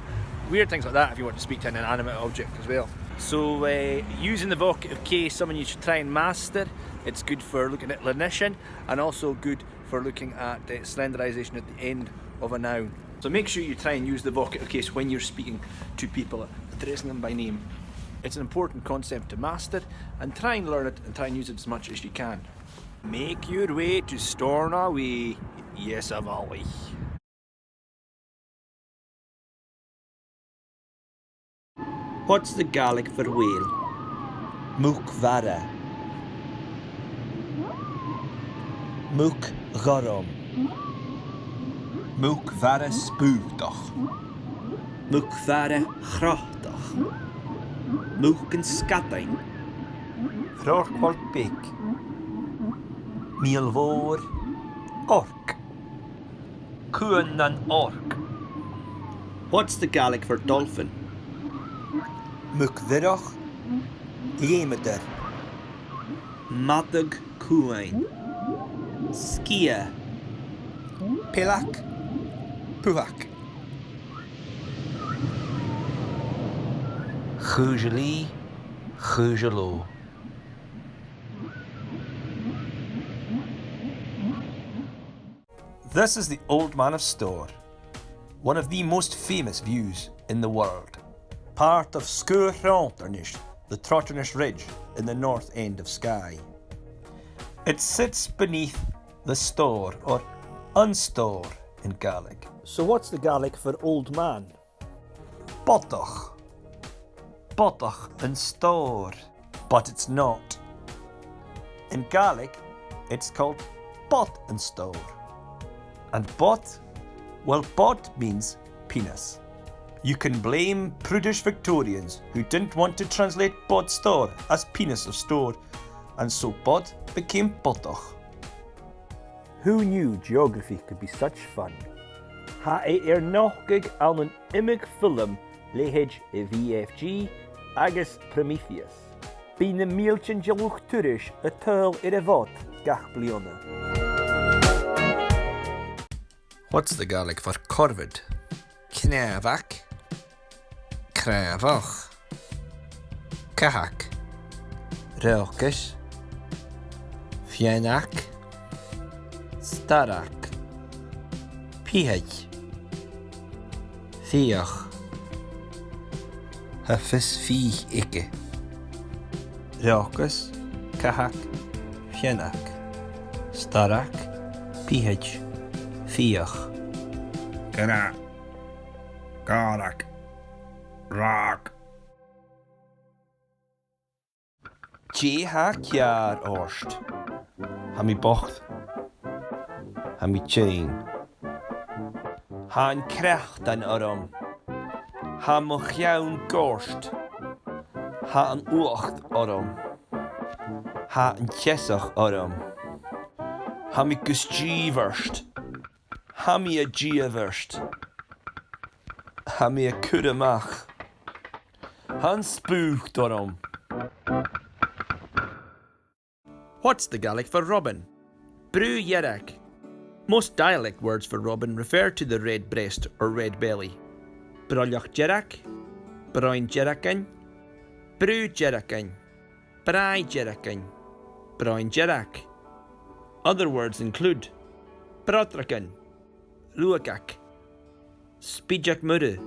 weird things like that if you want to speak to an inanimate object as well. So, uh, using the vocative case, something you should try and master. It's good for looking at lenition and also good for looking at, uh, slenderisation at the end of a noun. So make sure you try and use the vocative case when you're speaking to people, addressing them by name. It's an important concept to master, and try and learn it and try and use it as much as you can. Make your way to Stornoway, yes, a bhalaich. What's the Gaelic for whale? Muc-mhara. Muc-ghorm. Muc-mhara spùtach. Muc-mhara chrotach. Muc an sgadain. Rorqual beag. Mìol mhòr. Orc. Cuan nan orc. What's the Gaelic for dolphin? Muc-mhuireach, leumadair, madadh-cuain, sgiath, pealach, puthach. Chuir sinn, chuir sinn. This is the Old Man of Storr, one of the most famous views in the world, part of Sgùrr Thròndairnis, the Trotternish Ridge in the north end of Skye. It sits beneath the Stour, or an Stour in Gaelic. So what's the Gaelic for old man? Bodach. Bodach an Stour. But it's not. In Gaelic, it's called Bod an Stour. And bod? Well, bod means penis. You can blame prudish Victorians who didn't want to translate bod stour as penis of Stour, and so bod became bodach. Who knew geography could be such fun? Tha e air nochdadh ann an iomadh film leithid a' V F G agus Prometheus. Bidh na mìltean de luchd-turais a' tadhal air a' bhod gach bliadhna. What's the Gaelic for cormhad? Cnàmhach. Cnàmhach. Cathach. Reothachas. Feannag. Starrag. Pithead. Fiadh. Tha fios fìdh aige. Reothachas, cathag, feannag, starrag, pithead, fiadh. Gàrradh. Gàrradh. Rag. Dè tha ceàrr ort? Tha mi bochd. Tha mi tinn. Tha an creachdan orm. Tha mo cheann goirt. Tha an fhuachd orm. Tha an ceasach orm. Tha mi gu sgìomhairt. Tha mi a' dìomhairt. Tha mi a' cur a-mach. Tha an spùc orm. What's the Gaelic for robin? Brù dhearg. Most dialect words for robin refer to the red breast or red belly. Broilleach dearg, bròin deargain, brù deargain, bràigh deargain, bròin dearg. Other words include bròdragan, ruagag, spìdeag-muire,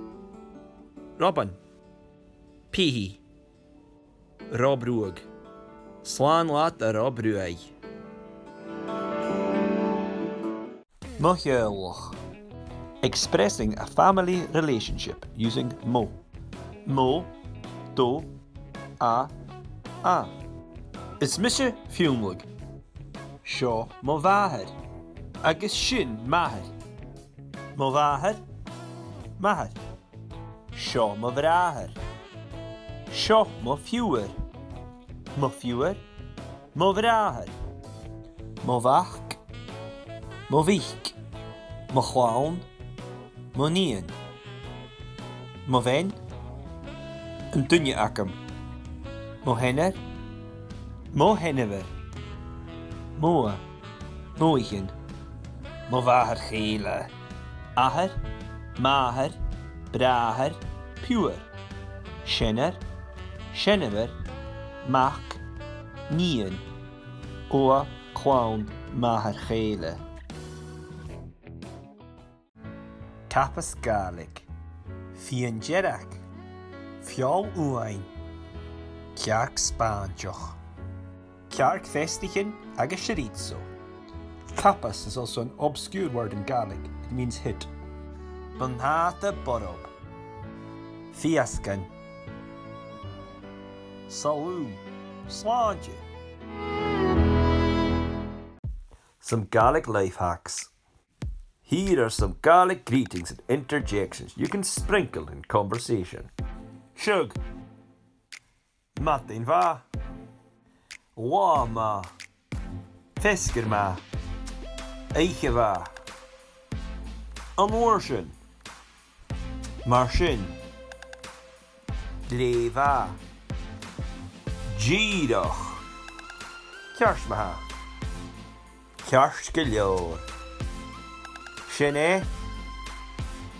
robin, pìobaire, ro-bhruthach. Slàn leat, a ro-bhruthach. Mo theaghlach. Expressing a family relationship using mo. Mo, do, a, a. Is mise Fionnlagh. Seo mo mhàthair. Agus sin m' athair. Mo mhàthair, m' athair. Seo mo bhràthair. Seo mo phiuthar. Mo phiuthar, mo bhràthair. Mo mhac, mo mhic. Mo chlann, mo nighean. Mo bhean, an duine agam. Mo sheanair, mo sheanmhair. Mo, mo mhaighdeann. Mo mhàthair-chèile. Athair, màthair, bràthair, piuthar. Seanair, seanmhair, mac, nighean. Obha, clann, màthair-chèile. Tapas Gàidhlig. Fìon dearg. Feòil uaine. Cearc spàinteach. Cearc feastaichean agus chorizo. Tapas is also an obscure word in Gaelic. It means hit. Buntàta borb. Feasgar. Salùn. Slàinte. Some Gaelic life hacks. Here are some Gaelic greetings and interjections you can sprinkle in conversation. Siuthad. Madainn mhath. Latha math. Feasgar math. Oidhche mhath. An uair sin. Mar sin. Glè mhath. Dìreach. Ceart ma-thà. Ceart gu leòr. Sin e.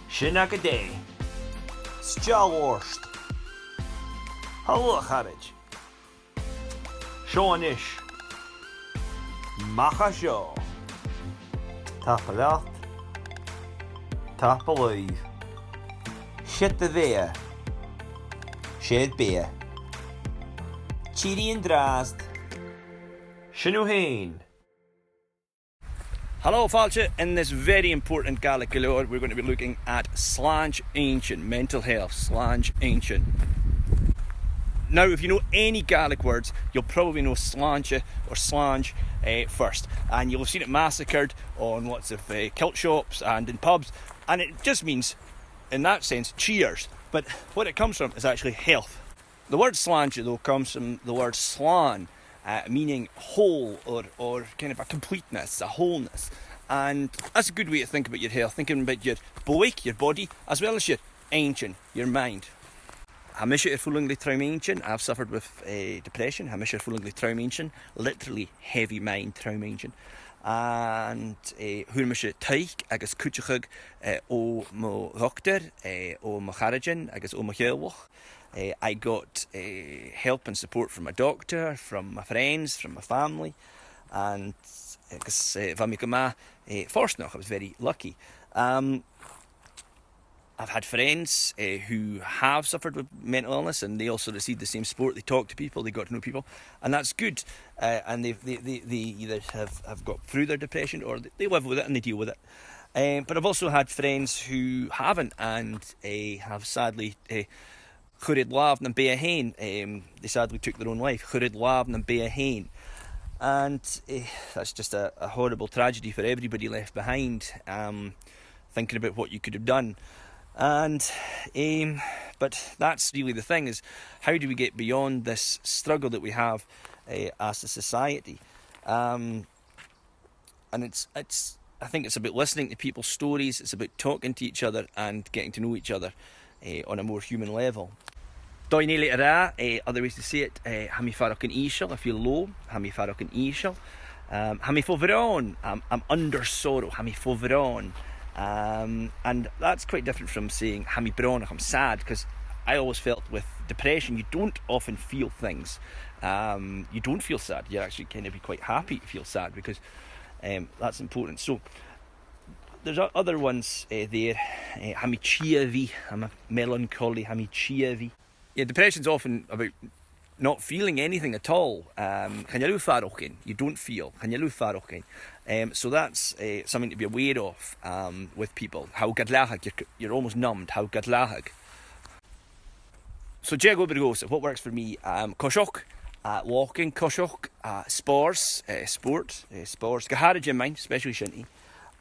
Sin agad e. 'S toil leat. Halò, a charaid. Seo a-nis. Mach à seo. Tapadh leat. Tapadh leibh. Siud a' bheatha. 'S e beatha. Tìoraidh an-dràsta. Sin thu fhèin. Hello, fàilte. In this very important Gaelic Galore, we're going to be looking at slàinte-inntinn, mental health, slàinte-inntinn. Now, if you know any Gaelic words, you'll probably know slàinte or slàinte, eh, first. And you'll have seen it massacred on lots of, eh, kilt shops and in pubs. And it just means, in that sense, cheers. But what it comes from is actually health. The word slàinte, though, comes from the word slàn, uh, meaning whole or, or kind of a completeness, a wholeness. And that's a good way to think about your health, thinking about your bodhig, your body, as well as your inntinn, your mind. Tha mise air fulang le trom-inntinn, I've suffered with, eh, depression, tha mise air fulang le trom-inntinn, literally heavy mind trom-inntinn. And, eh, fhuair mise taic agus cuideachadh, eh, o mo dhoctair, eh, o mo charaidean agus o mo theaghlach. Eh, I got, eh, help and support from my doctor, from my friends, from my family, and, eh, 'cause, eh, bha mi gu math, eh, fortanach, I was very lucky. Um, I've had friends, eh, who have suffered with mental illness, and they also receive the same support. They talk to people, they got to know people, and that's good. Eh, and they've, they, they, they either have, have got through their depression, or they, they live with it and they deal with it. Um, but I've also had friends who haven't and, eh, have sadly, eh, chuir iad làmh nam beatha fhèin. Um, they sadly took their own life. Chuir iad làmh nam beatha fhèin. And, eh, that's just a, a horrible tragedy for everybody left behind, um, thinking about what you could have done. And, um, but that's really the thing, is how do we get beyond this struggle that we have, eh, as a society? Um, and it's, it's, I think it's about listening to people's stories, it's about talking to each other and getting to know each other, eh, on a more human level. Dòigh eile a ràdh, eh, other ways to say it, eh, tha mi a' faireachdainn ìosal, I feel low, tha mi a' faireachdainn ìosal. Um, tha mi fo bhròn, I'm, I'm under sorrow, tha mi fo bhròn. Um, and that's quite different from saying tha mi brònach, I'm sad, 'cause I always felt with depression, you don't often feel things. Um, you don't feel sad, you actually kind of be quite happy to feel sad, because, um, that's important. So, there's o-, other ones, eh, there. Eh, tha mi tìobhaidh, I'm a melancholy, tha mi tìobhaidh. Yeah, depression's often about not feeling anything at all. Um, chan eil thu a' faireachdainn, you don't feel, chan eil thu a' faireachdainn. Um, so that's, eh, something to be aware of, um, with people. Tha thu gad leathadh, you're, you're almost numbed, tha thu gad leathadh. So, dè tha gu bhith agad, what works for me? Um, coiseachd, uh, walking, coiseachd, uh, spòrs, eh, sport, eh, spòrs. Gu h-àraid a' gym, especially shinty.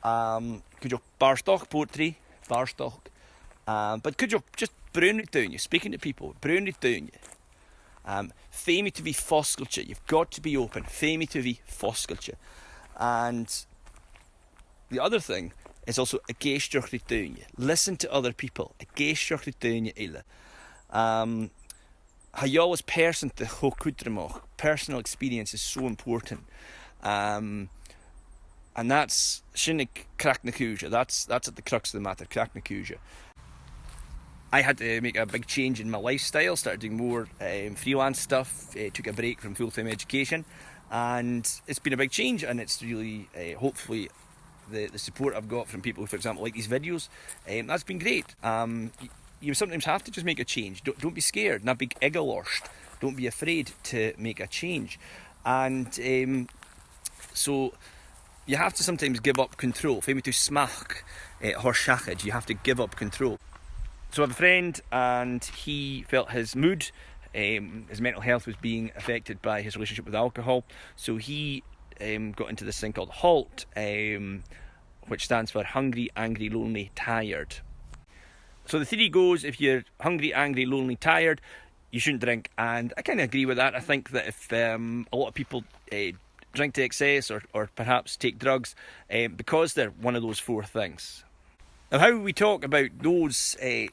Um, cuideachd bàrdachd, poetry, bàrdachd. Um, but cuideachd just bruidhinn ri daoine, speaking to people, bruidhinn ri daoine. Um, feumaidh tu bhith fosgailte, you've got to be open, feumaidh tu bhith fosgailte. And the other thing is also ag èisteachd ri daoine. Listen to other people. Ag èisteachd ri daoine eile. Um, tha eòlas pearsanta cho cudromach. Personal experience is so important. Um, and that's, sin e craic na cùise. That's, that's at the crux of the matter, craic na cùise. I had to make a big change in my lifestyle, started doing more, um, freelance stuff, uh, took a break from full-time education, and it's been a big change, and it's really, uh, hopefully the, the support I've got from people who, for example, like these videos, um, that's been great. Um, y-, you sometimes have to just make a change. Don't, don't be scared, na bi eagalach, don't be afraid to make a change. And, um, so you have to sometimes give up control. Feumaidh tu smachd, eh, thoirt seachad. You have to give up control. So I have a friend and he felt his mood, um, his mental health was being affected by his relationship with alcohol. So he, um, got into this thing called HALT, um, which stands for hungry, angry, lonely, tired. So the theory goes, if you're hungry, angry, lonely, tired, you shouldn't drink, and I kinda agree with that. I think that if, um, a lot of people, eh, drink to excess or, or perhaps take drugs, eh, because they're one of those four things. Now, how we talk about those, eh,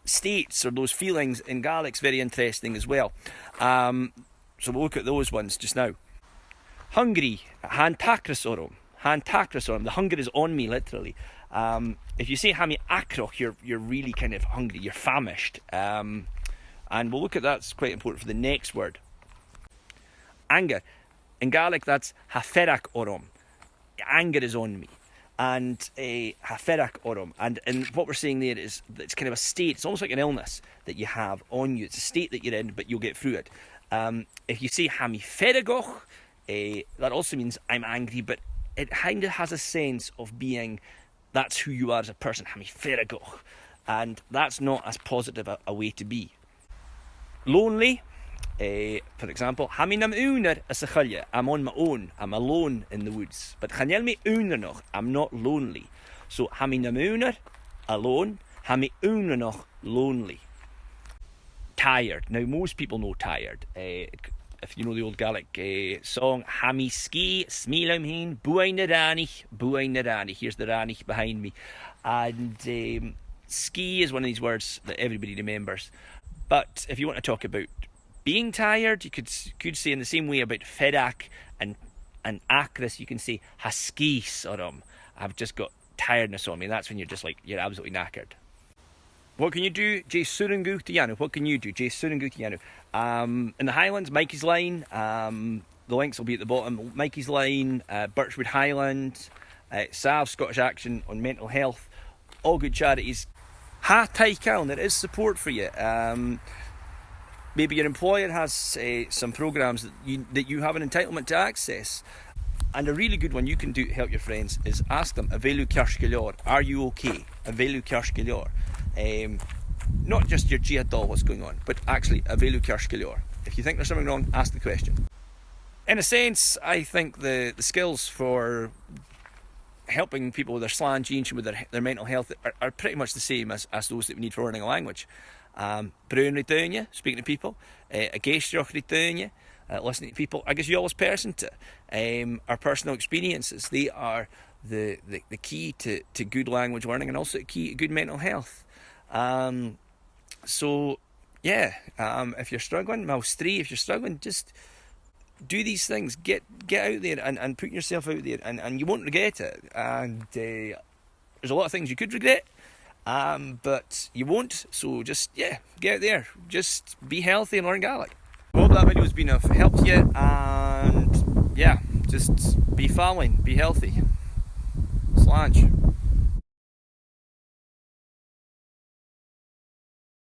states or those feelings in Gaelic's very interesting as well. Um, so we'll look at those ones just now. Hungry, tha an t-acras orm. Tha an t-acras orm. The hunger is on me, literally. Um, if you say tha mi acrach, you're, you're really kind of hungry, you're famished. Um, and we'll look at, that's quite important for the next word. Anger. In Gaelic, that's tha fearg orm. Anger is on me. And, eh, tha fearg orm. And, and what we're saying there is that it's kind of a state, it's almost like an illness that you have on you. It's a state that you're in, but you'll get through it. Um, if you say tha mi feargach, eh, that also means I'm angry, but it kind of has a sense of being, that's who you are as a person, tha mi feargach. And that's not as positive a, a way to be. Lonely, eh, for example, tha mi nam aonar anns a' choille, I'm on my own, I'm alone in the woods. But chan eil mi aonranach, I'm not lonely. So tha mi nam aonar, alone, tha mi aonranach, lonely. Tired. Now, most people know tired. Eh, if you know the old Gaelic, eh, song, tha mi sgìth, 's mi leam fhìn, buaidh na rànaich, buaidh na rànaich. Here's the rànaich behind me. And, um, sgìth is one of these words that everybody remembers. But if you want to talk about being tired, you could s-, could say in the same way about fearg and, and acras, you can say, tha sgìths orm. I've just got tiredness on me. That's when you're just, like, you're absolutely knackered. What can you do? Dè as urrainn dhut a dhèanamh? What can you do? Dè as urrainn dhut a dhèanamh? Um, in the Highlands, Mikey's Line, um, the links will be at the bottom. Mikey's Line, uh, Birchwood Highland, uh, Sàbh, Scottish Action on Mental Health, all good charities. Tha taic ann, there is support for you. Um, maybe your employer has, uh, some programmes that you, that you have an entitlement to access. And a really good one you can do to help your friends is ask them, "A bheil thu ceart gu leòr? Are you okay? A bheil thu ceart gu leòr?" Um, not just your G A D all what's going on, but actually, "A bheil thu ceart gu leòr?" If you think there's something wrong, ask the question. In a sense, I think the, the skills for helping people with their slàinte, with their, their mental health, are, are pretty much the same as, as those that we need for learning a language. Um, bruidhinn ri daoine, speaking to people, uh, ag èisteachd ri daoine, uh, listening to people, agus eòlas pearsanta, um, our personal experiences, they are the, the, the key to, to good language learning and also the key to good mental health. Um, so, yeah, um, if you're struggling, mòr strì, if you're struggling, just do these things. Get, get out there and, and put yourself out there, and, and you won't regret it. And, uh, there's a lot of things you could regret, um, but you won't. So just, yeah, get out there. Just be healthy and learn Gaelic. Hope that video's been of help to you, and yeah, just be fine, be healthy. Slàinte.